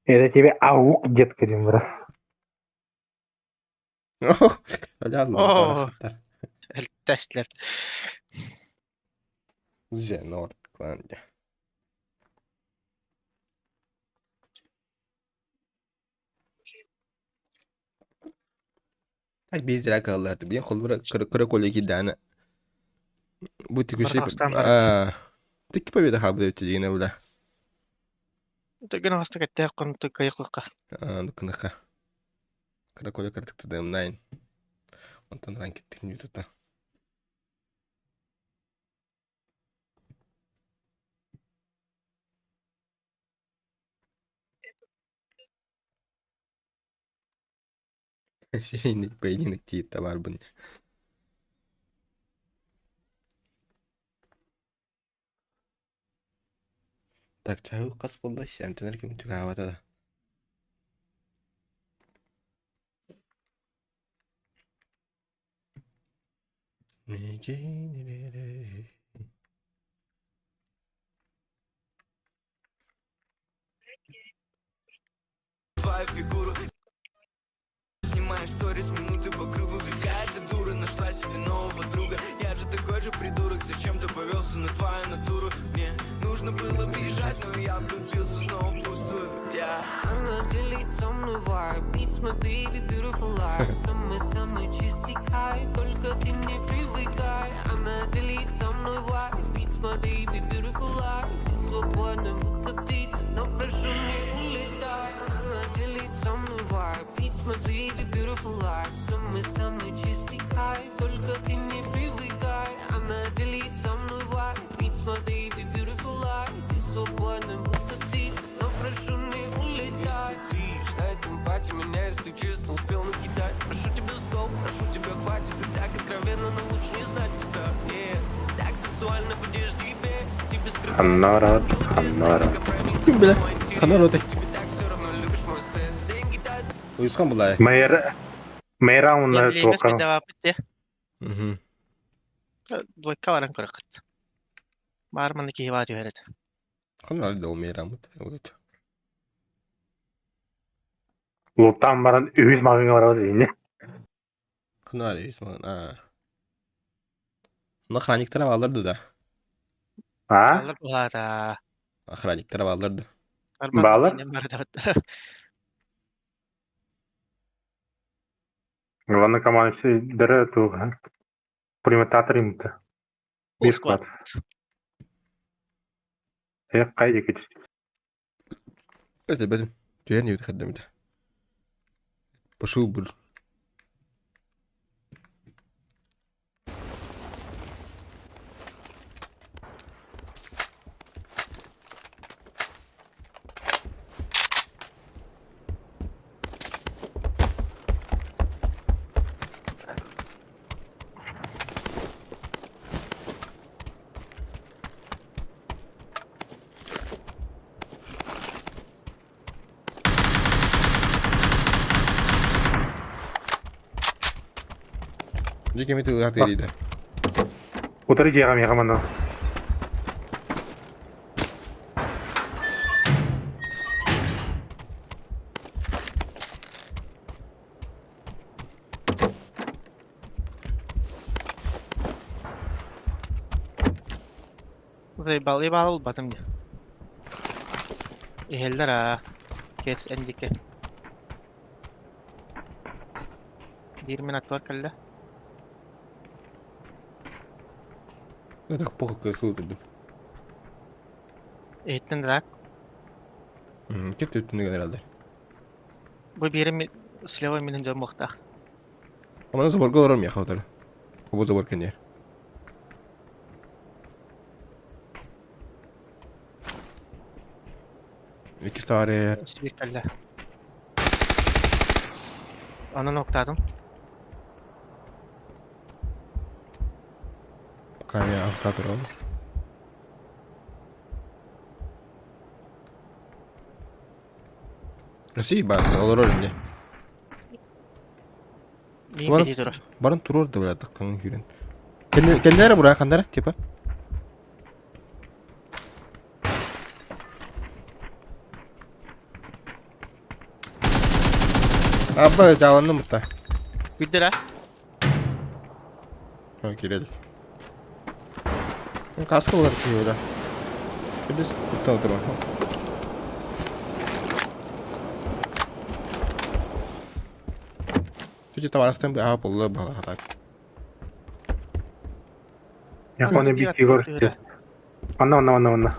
это тебе аук, детка, диэн бара. Оо. Тэстлер. The Northland. Так биздер калларды. Bien холбура кыра коллеги дана. Бу тикүши. Барахстан барар. Тикки победа хабды өтү бula. Түгэн хаста кэттээх конту кайыкка. Нукнаха. Кыра коллега картыктыдым найн. Онтон ранкеттик ньютата. Сейник бейник тиитта барбын. Так чаю қас болды, әмтенер кім түгавата да. Твою фигуру Снимаешь сторис минуты по кругу. Какая ты дура, нашла себе нового друга. Я же такой же придурок, зачем ты повелся на твою натуру? Мне нужно было бежать, но я влюбился снова впустую. Я Она делит со мной vibe. It's my baby, beautiful life. Самый-самый чистый кайф. Только ты не привыкай. Она делит со мной vibe. It's my baby, beautiful life. Ты свободна, будто птица. Но прошу, не улетай. Она делит со мной vibe. It's my baby, beautiful life. Самый-самый чистый кайф. Только ты не привыкай. Она делит со мной vibe. It's my baby, beautiful life. Ты свободна, будто птица. Но прошу, не улетай. Если ты на этом пати меня, если честно, успел накидать. Прошу тебя, стоп, прошу тебя, хватит. Ты так откровенно, но лучше не знать тебя. Нет, так сексуально в одежде и без. Тебе скрывать Ханнара, ханнара. Ким биле? Ханнар оты. Тебе так все равно любишь мой стиль. Деньги дают Уйсқан булай. Мэйра, мэйра уна Лемес туока. бедавапыт те. Мгм. Двойка баран көрөккүт. Баар манна киһи баар түһэрет. Ханнар да умерамыт. Вот. Луттан баран үһүс магыңа барабыз инне. Ханнар уйсман. А. Охранниктар аларды да. А? Алар булаата. Охранниктар аларды. Баалар? Главный командующий дыры туга. Пулеметатор имты. Бир Склад. склад. Э, кайда кетиш. Это бедим. Түен ют хаддамда. Пошел был. Дикими ты латырида. Утары жига мега мана. Балы балы булбатым дии. Иһэллэр аа. Кец эндике. Биир минут бар кэллэ. Ну так похуй кысыл дедим. Иһиттин рак. Кет өттүнүгэн эрэлдэр. Бу биирим слева минин дьон буохтаах. Аманы заборга олорор миэхэ отары. Бу забор кэнниэр. Иккис товары Сибир кэллэ. Онон октаатым. Пока я авто турал. Россия бар, олорор ини. Мин Баран, кэтии турар. баран турар да блядь, таккаҥ күүрэн. Кэннэрэ бура ханнара, типа. Абба жаланным бутта. Күддэр а? Ha, киирэлик. Каска болар киһи да. Biz куттан туран. Чуть товарыстан бы аға болла бала так. Япония бит Егор. Анна, анна, анна, анна.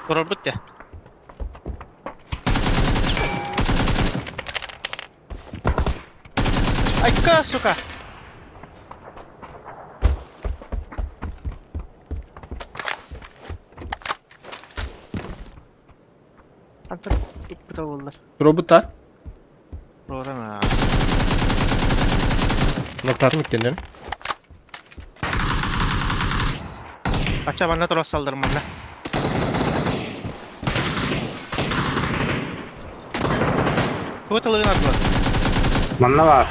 Турарбыт дьэ. Айка, сука! Антон ыппыта буоллар. Робот Туруоран Ноктатын иккеннен. Ача манна тура салдар манна. Тугу тылыгын ардылар? Манна бар.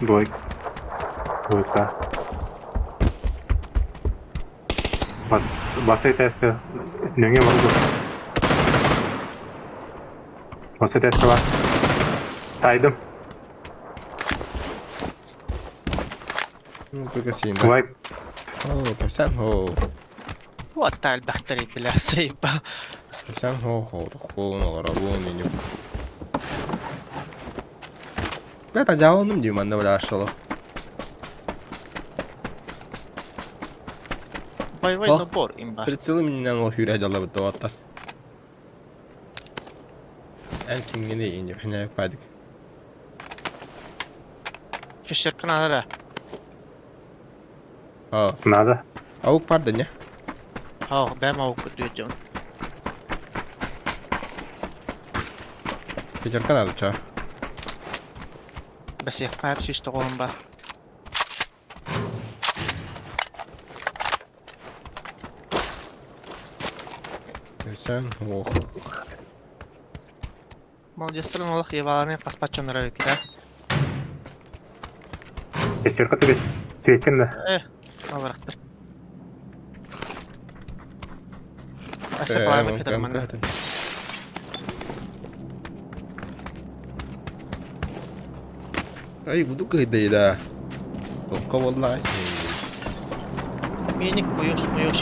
Двойка. Двойка. Басы тесті. Нөңе бар. Басы тесті бар. Тайдым. Ну, только син. да. Вайп. О, капсан хо. Вот элбэхтэр бля сайба. Капсан хо хо. Хо, олоробун ини. Бля, жаланым дии манна бля ашылы. Боевой Ох. набор имба. Прицелы миннен ол хүрэ жалла бытты ваттар. Эн кимгене ини хне падик. Шестерка надо да. А, Надо. аук парды не? Ау, бэм аук күтүөтүм. Пятерка надо, ча. Бэсиэх пап сүүс тоҕуһун ба. Капсан ох. Молодецтарын олох ебаланы хаспаччоннор эбиккит ээ. Пятерка тебе. Светин да. Э, аларахтар. Өссө пламя көтөр манна. Ай, буду кыйдайда. Токка болла. Миник муёш муёш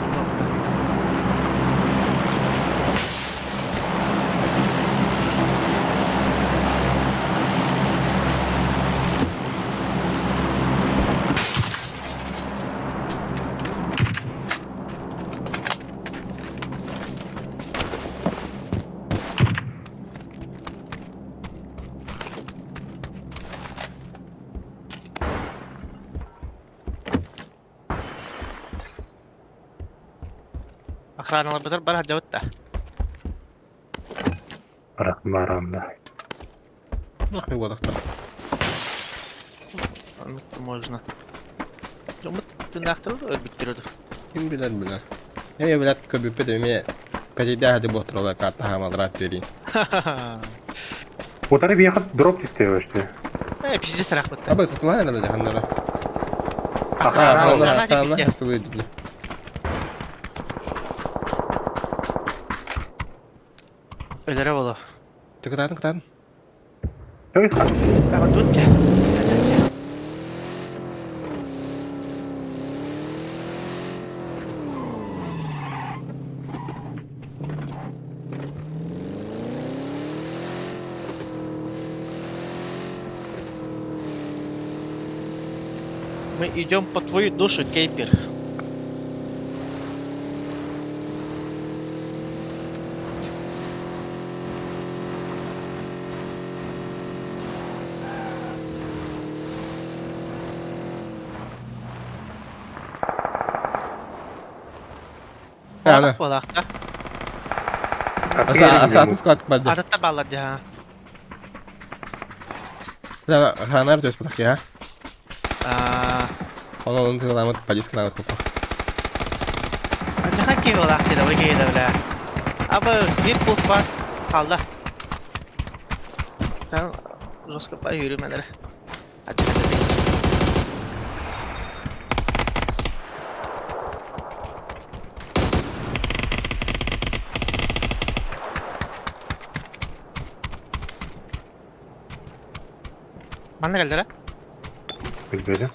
Охраналарбытыгар бара сылдьабыт да. Барам да. Нахуй бодохтор. Оннук можно. Дьоммут тыыннаахтар өлбүттэр дуу. Ким билэр билэр. Эми билэт көрбүппүт эми пәтейдэ хати буотурала карта хамалраат берин. Утары биэхэ дроп түстэ вообще. Э, пиздец ыраахпыт. Абы сатылаан эрэ дьаханнара. Охрана, Охрана, охрана охрана, диэбиттэ. сылы дили. Өлөрө буолуо. Кытаатын кытаатын. Ой, Таба тут дьэ. Дьэ, дьэ. Мы идем по твою душу, Кейпер. Ана. Буолаахта. Аса склад барды. Ататта бааллар дьаһа. Ханар төс бутах я. Аа. Оны оны тыламыт полиска надо хопа. Дьаһа киһи буолаах диде, ой киһи да бля. Абы бир пулс бар қалды. Там жестко по yürümeleri. Hadi hadi. Манна кэллэрэ? Билбэтим.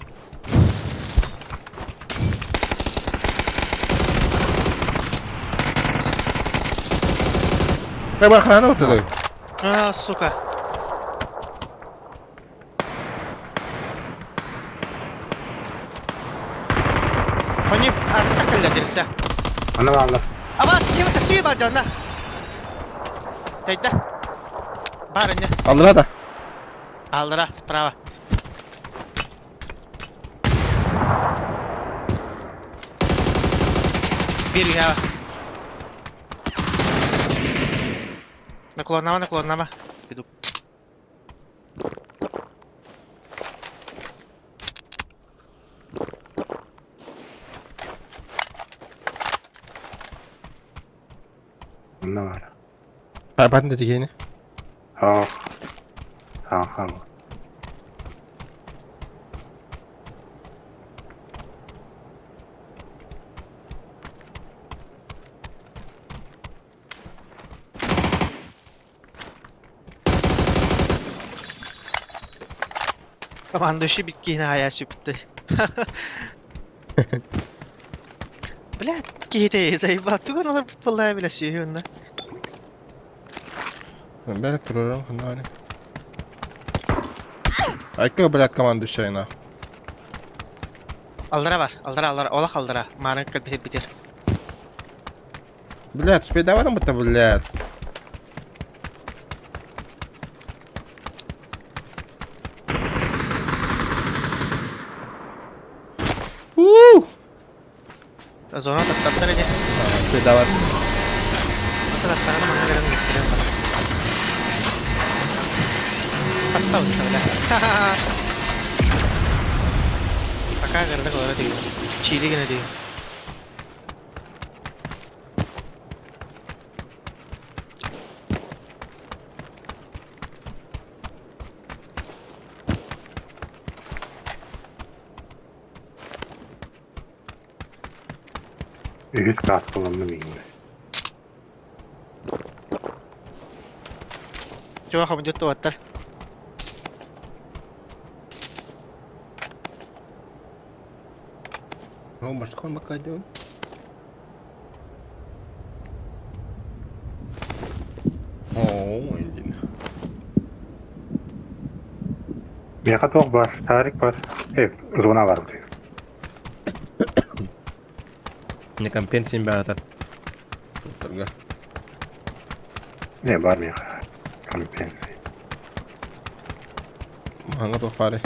Эй, бар храна вот это. А, сука. Они атта кэллэ дирсэ. Аны бааллар. Абас, ким это сүй бар дьонна. Тайда. Бар инне. Аллара да. Аллара, справа. Биир үһэҕэ. Наклоннама, наклоннама. Иду. Онно баар. Хайбатын да тигиэни. Ох. Аха. Командующий биткиһини хайа сүппүттэ. Блядь, киһитэ заебал. Тугун олор буоллаа билэ сүһү онно. Бәрі турарым ханна Айка, блядь, командующая нах. Алдара бар, алдара, алдара, олох алдара. Маарын кэлбитир битир. Блядь, успей давай там это, блядь. Ух! Зона таптаттар ини. Успей давай. Таптаттарына манна кэлэн миттирэн бар. Таптабыт бля. Пока кырдык олоро тиийэн. Чиили гына тиийэн. Үһүс кааскаланным иҥнэ. Чума хомунжут туаттар. Ну, башкон пока идем. О, индин. Миэхэ туох баар, Тарик баар, э, зона баар бутуйар. Не компенсиям баатар. Туттарга. Не баар миэхэ. Компенсия. Маҥа туох баарый?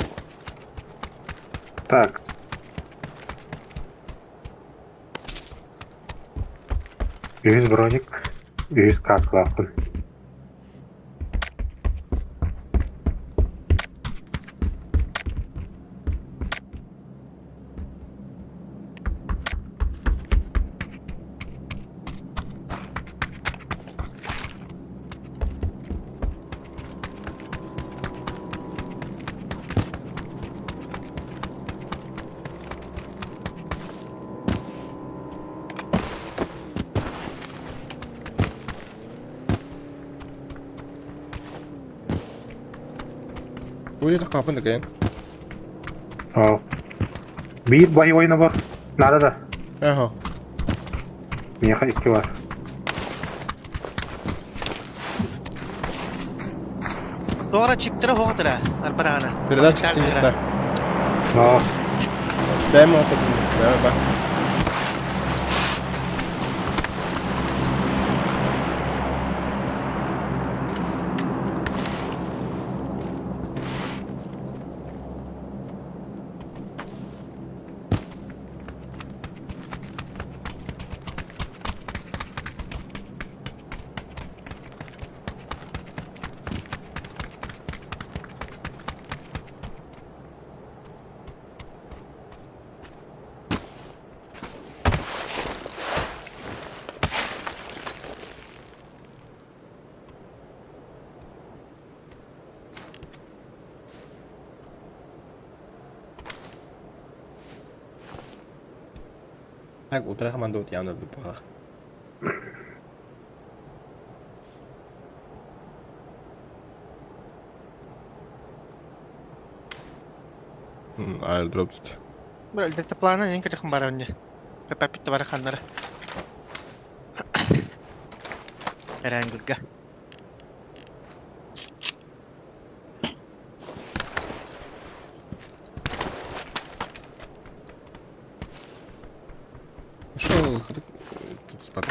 Так. Үһүс броник, үһүс кааскалаахпын. Будет капын деген. О. Биир боевой набор. Надо да. Ага. Миэхэ икки бар. Туора чиптера хоҕотара, арбадаҕана. Передатчик синихта. О. Бэйэм оҥорбутум. Бэйэм ба. Так, утра команда вот явно быһах. Airdrop тут. Бля, дельтаплана не кэтэх баранне. Пеппит бары ханнара. Эрангылга. Шо, тут спать.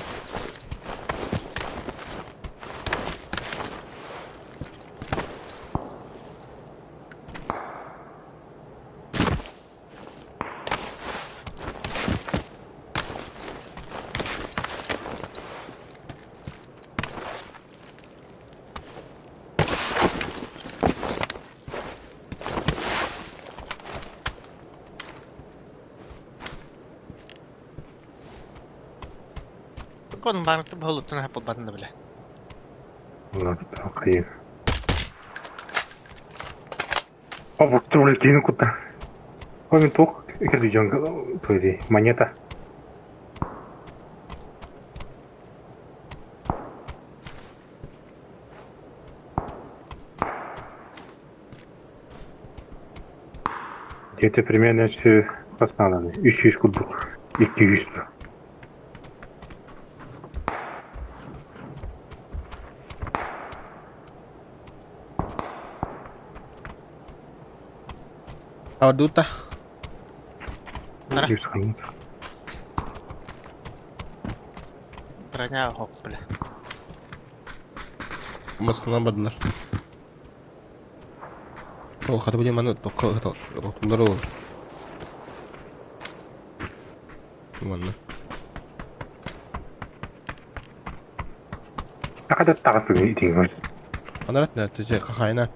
Кон барыты болуттан хапы барында биле. Хайы. О, вот улетин куда. Ой, мен туох кирдижон туйди монета. Где-то примерно все основаны. 300 курдук. 200. Авдута. Бара. 200 ханут. Броня хоп, бля. Масына бардылар. О, хата бу маны токка тохтулар ол. Манна. Такада тагасы итин. Анарат нә төҗә кахайна.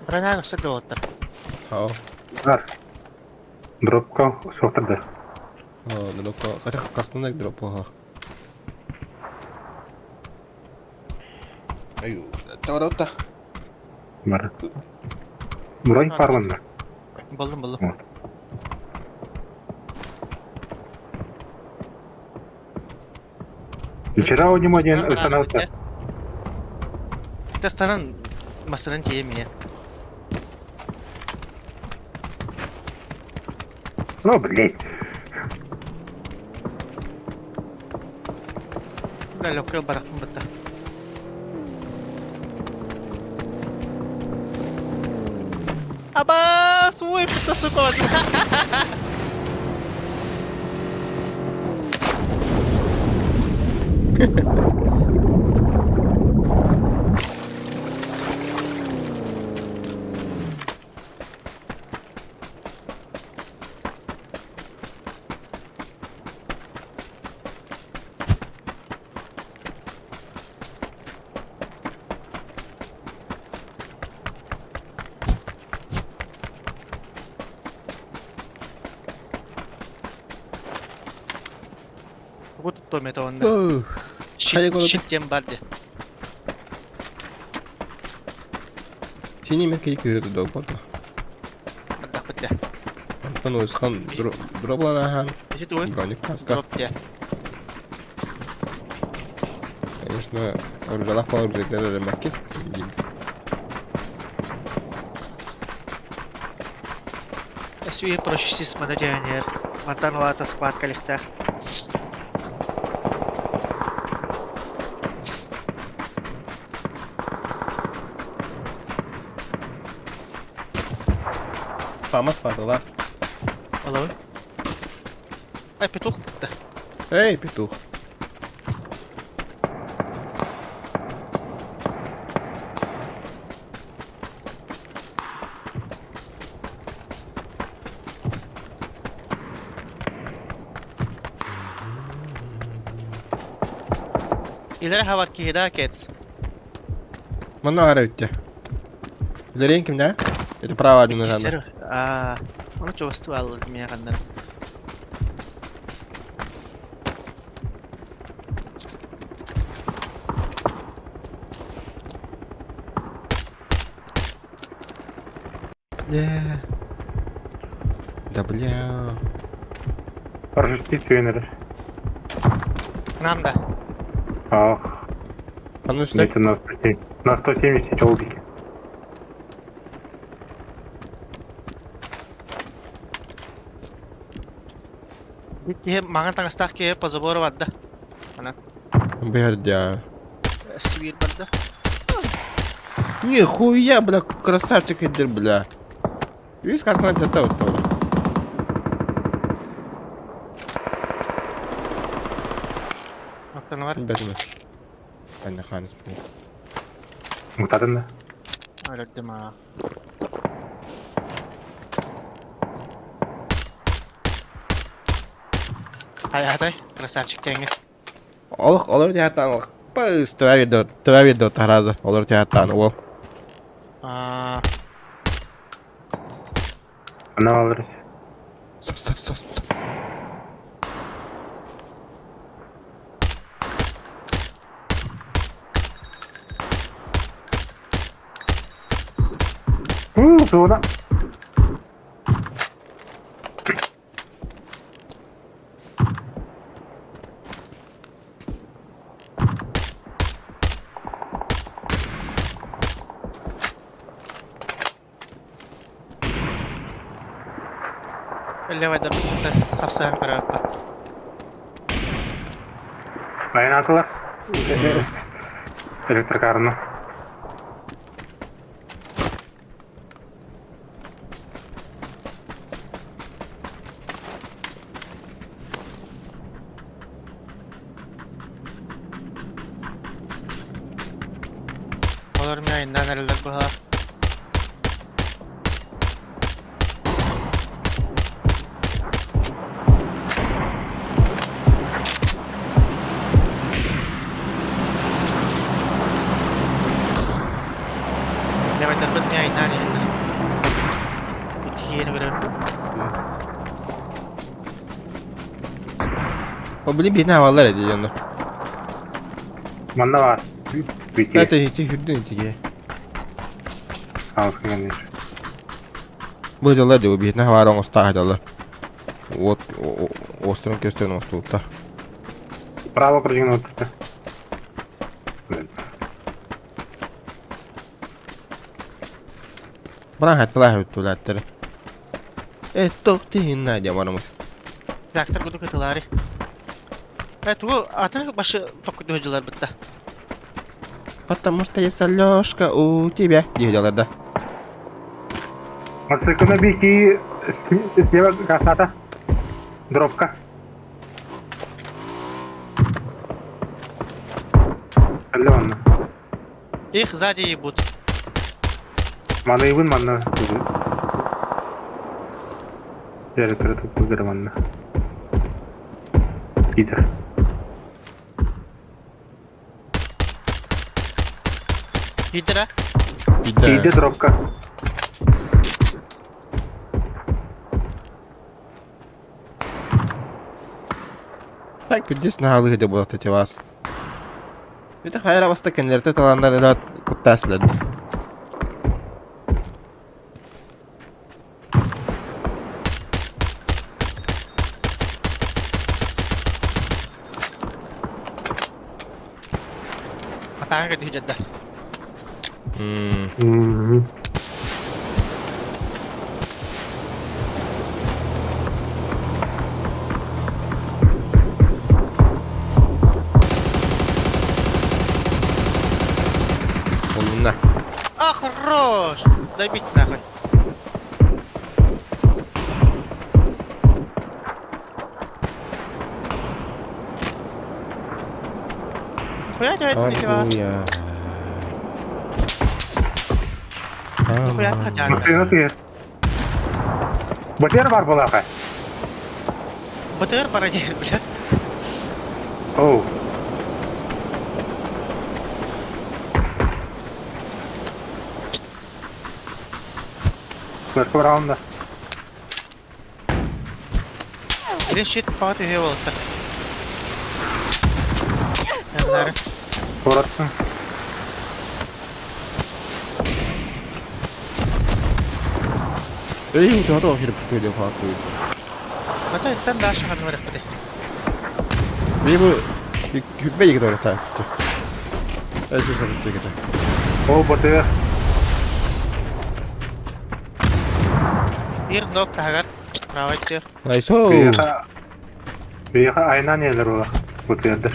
Броня өссө долоттар. Хау. Бар. Дропка соқтырды. О, дропка. Хотя кастына дроп ха. Аю, таварата. Бар. Бронь парланды. Болдум болдум. Вчера у него один остановился. Тастанан масынан тиемие. Ну, блядь. Бля, лөккө барахпын бытта. Аба, суй бытта сука. Тугу туттуом этэ уонна? Хайа Щит, щит диэн баар дии. Синий мен кей көрөдө долбото. Бардахпыт дии. Антон уйсхан дробланахан. Ити тугуй? Броник каска. Дроп дии. Конечно, оружалах по оружие макет. Свиһи прочистис мана дьэһэниэр. Мантан улаата склад кэлихтээх. Фамас падала. Олабын. Ай, петух да. Эй, петух. Илэрэ хабар киһи да кец. Манна ара үттэ. Үлэрин кимнэ? Это право один Иккистер. Аа, оны чугастыы аллар кимиэ ханнар. Бля. Да бля. Парашютист сүйенер. Нам да. Ах, А ну сюда. это на 170, на 170 челдики. Киһи маҥан таҥастаах киһи по забору барда. Бердя. Сибиир барда. Нихуя, бля, красавчик идер, бля. Видишь, как надо это вот того. Оттон бар. Бэтмен. Анна Ханс, бля. Мутатын да. Өлөрдүм аа. Хайатай, красавчик тэҥҥэ. Олох, олор театан, олох. Пыс, твоя видео тараза. Олор театан, ол. Аа, Она алырыс. Сос, сос, сос, сос. Зона. Левайдар сапсаһан көрөөрбө. Айнаатылар. Электрокарны. Олор мин айыннаан эрэллэр быһалар. Левайдарбыт мин айыннаан иһэллэр. Икки киһини көрөбүн. О, блин, бина авалар эди дьонно. Манна бар. Бити. Это ити хүрдүн итиге. Алыс конечно. Бу дьаллар дьэ биһитинэ хабаар оҥостаах дьаллар. Уот уостарын көстөн оҥостубуттар. Право прыгнул. Баран хатталаах бүттүлээттэр. Э, туох тиһиннэ диэн бараммыт. Трактор курдук ытылаары. Э, тугу атын башы токкуду дьылар бытта. Потому что есть Алёшка у тебя. Диэ дьаллар да. Мотоциклына бики слева краснота. Дробка. Алло, манна. Их сзади ебут. Маныйбын манна. Электро манна. Питер. Питера? Иди дробка. Так, здесь наһаалыы да буолар эти вас. Это хайра баста кэннилэртэ талааннар эрэ куттаасылар. Атааҥҥа көрдүһүдьэрдэ. М. Мм. Хорош! Добить нахуй. Хуя делать вас? Хуя хотя. Машина ты. БТР бар булаха. БТР пародия, бля. Оу. Флешка раунда. Били щит паҕа түһүө буолта. Эннары. Куораттан. Эй, тоҕо кирип түһүлүө хааттыы. Ата иттэн даша ханна барыахпытый? Бу күббэ егет орта. Эсэ сорутты Ол БТР. Биир ног таһыгар правай өттүгэр. Найсо. Биһиэхэ биһиэхэ айынан иһэлэр буолар БТРдэр.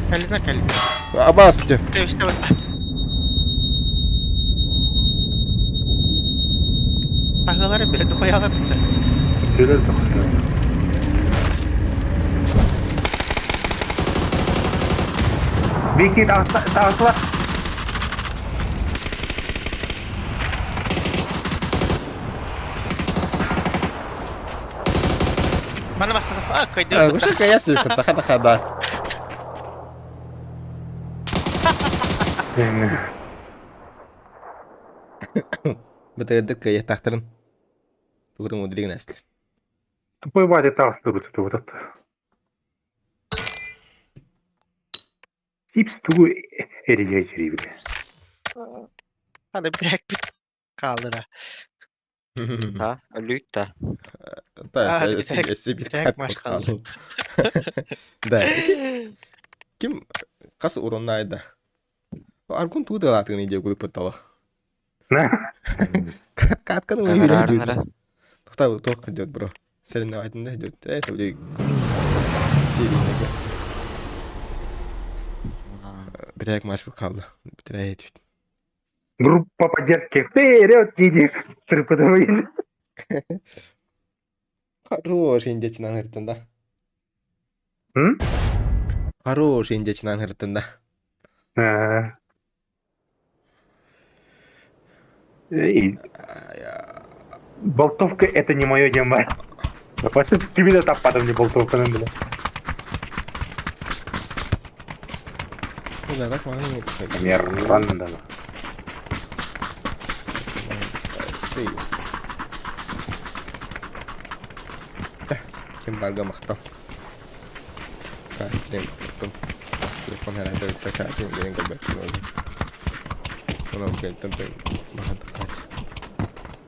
Кэллинэ кэллинэ. Абаас дьэ. Тэбистэ Аҕалары билэ дохуйалар да. Билэр дохуйалар. Вики таҕыстылар. Маны бастадым. А, кыйды. Уша каясы кытта хата хада. Бытырдык кыйытахтарын. Тугурун мудригин әслер. Тупой батя таҕыстыбыт тутубутат. Типс тугу эрийэ кириибит. Аны бирээкпит хааллара. Ha, өлүүт да. Да, А, эссе бит бүтэһик маш хаалла. Да. Ким хас уруннаайда. Аргун тугу дылаатыгын идея кудук тала. Катканы Ыныраар Тоқта тоқ идет, бро. Соревновательный идет. Это или серийный. Бирээк матч қалды. Бирээк Группа поддержки. Вперед, иди. Сырпытывай. Хорош индечинан хыртында. М? Хорош индечинан хыртында. Эй, Болтовка это не мое дело. Вообще тебе да таппадым не болтовка бля. Ну да, так можно. Миранда. Ким барга мақтау. Стрим телефон herhalde bir takar. Benim kadar. Ona bakayım. Tabii. Bakalım kaç.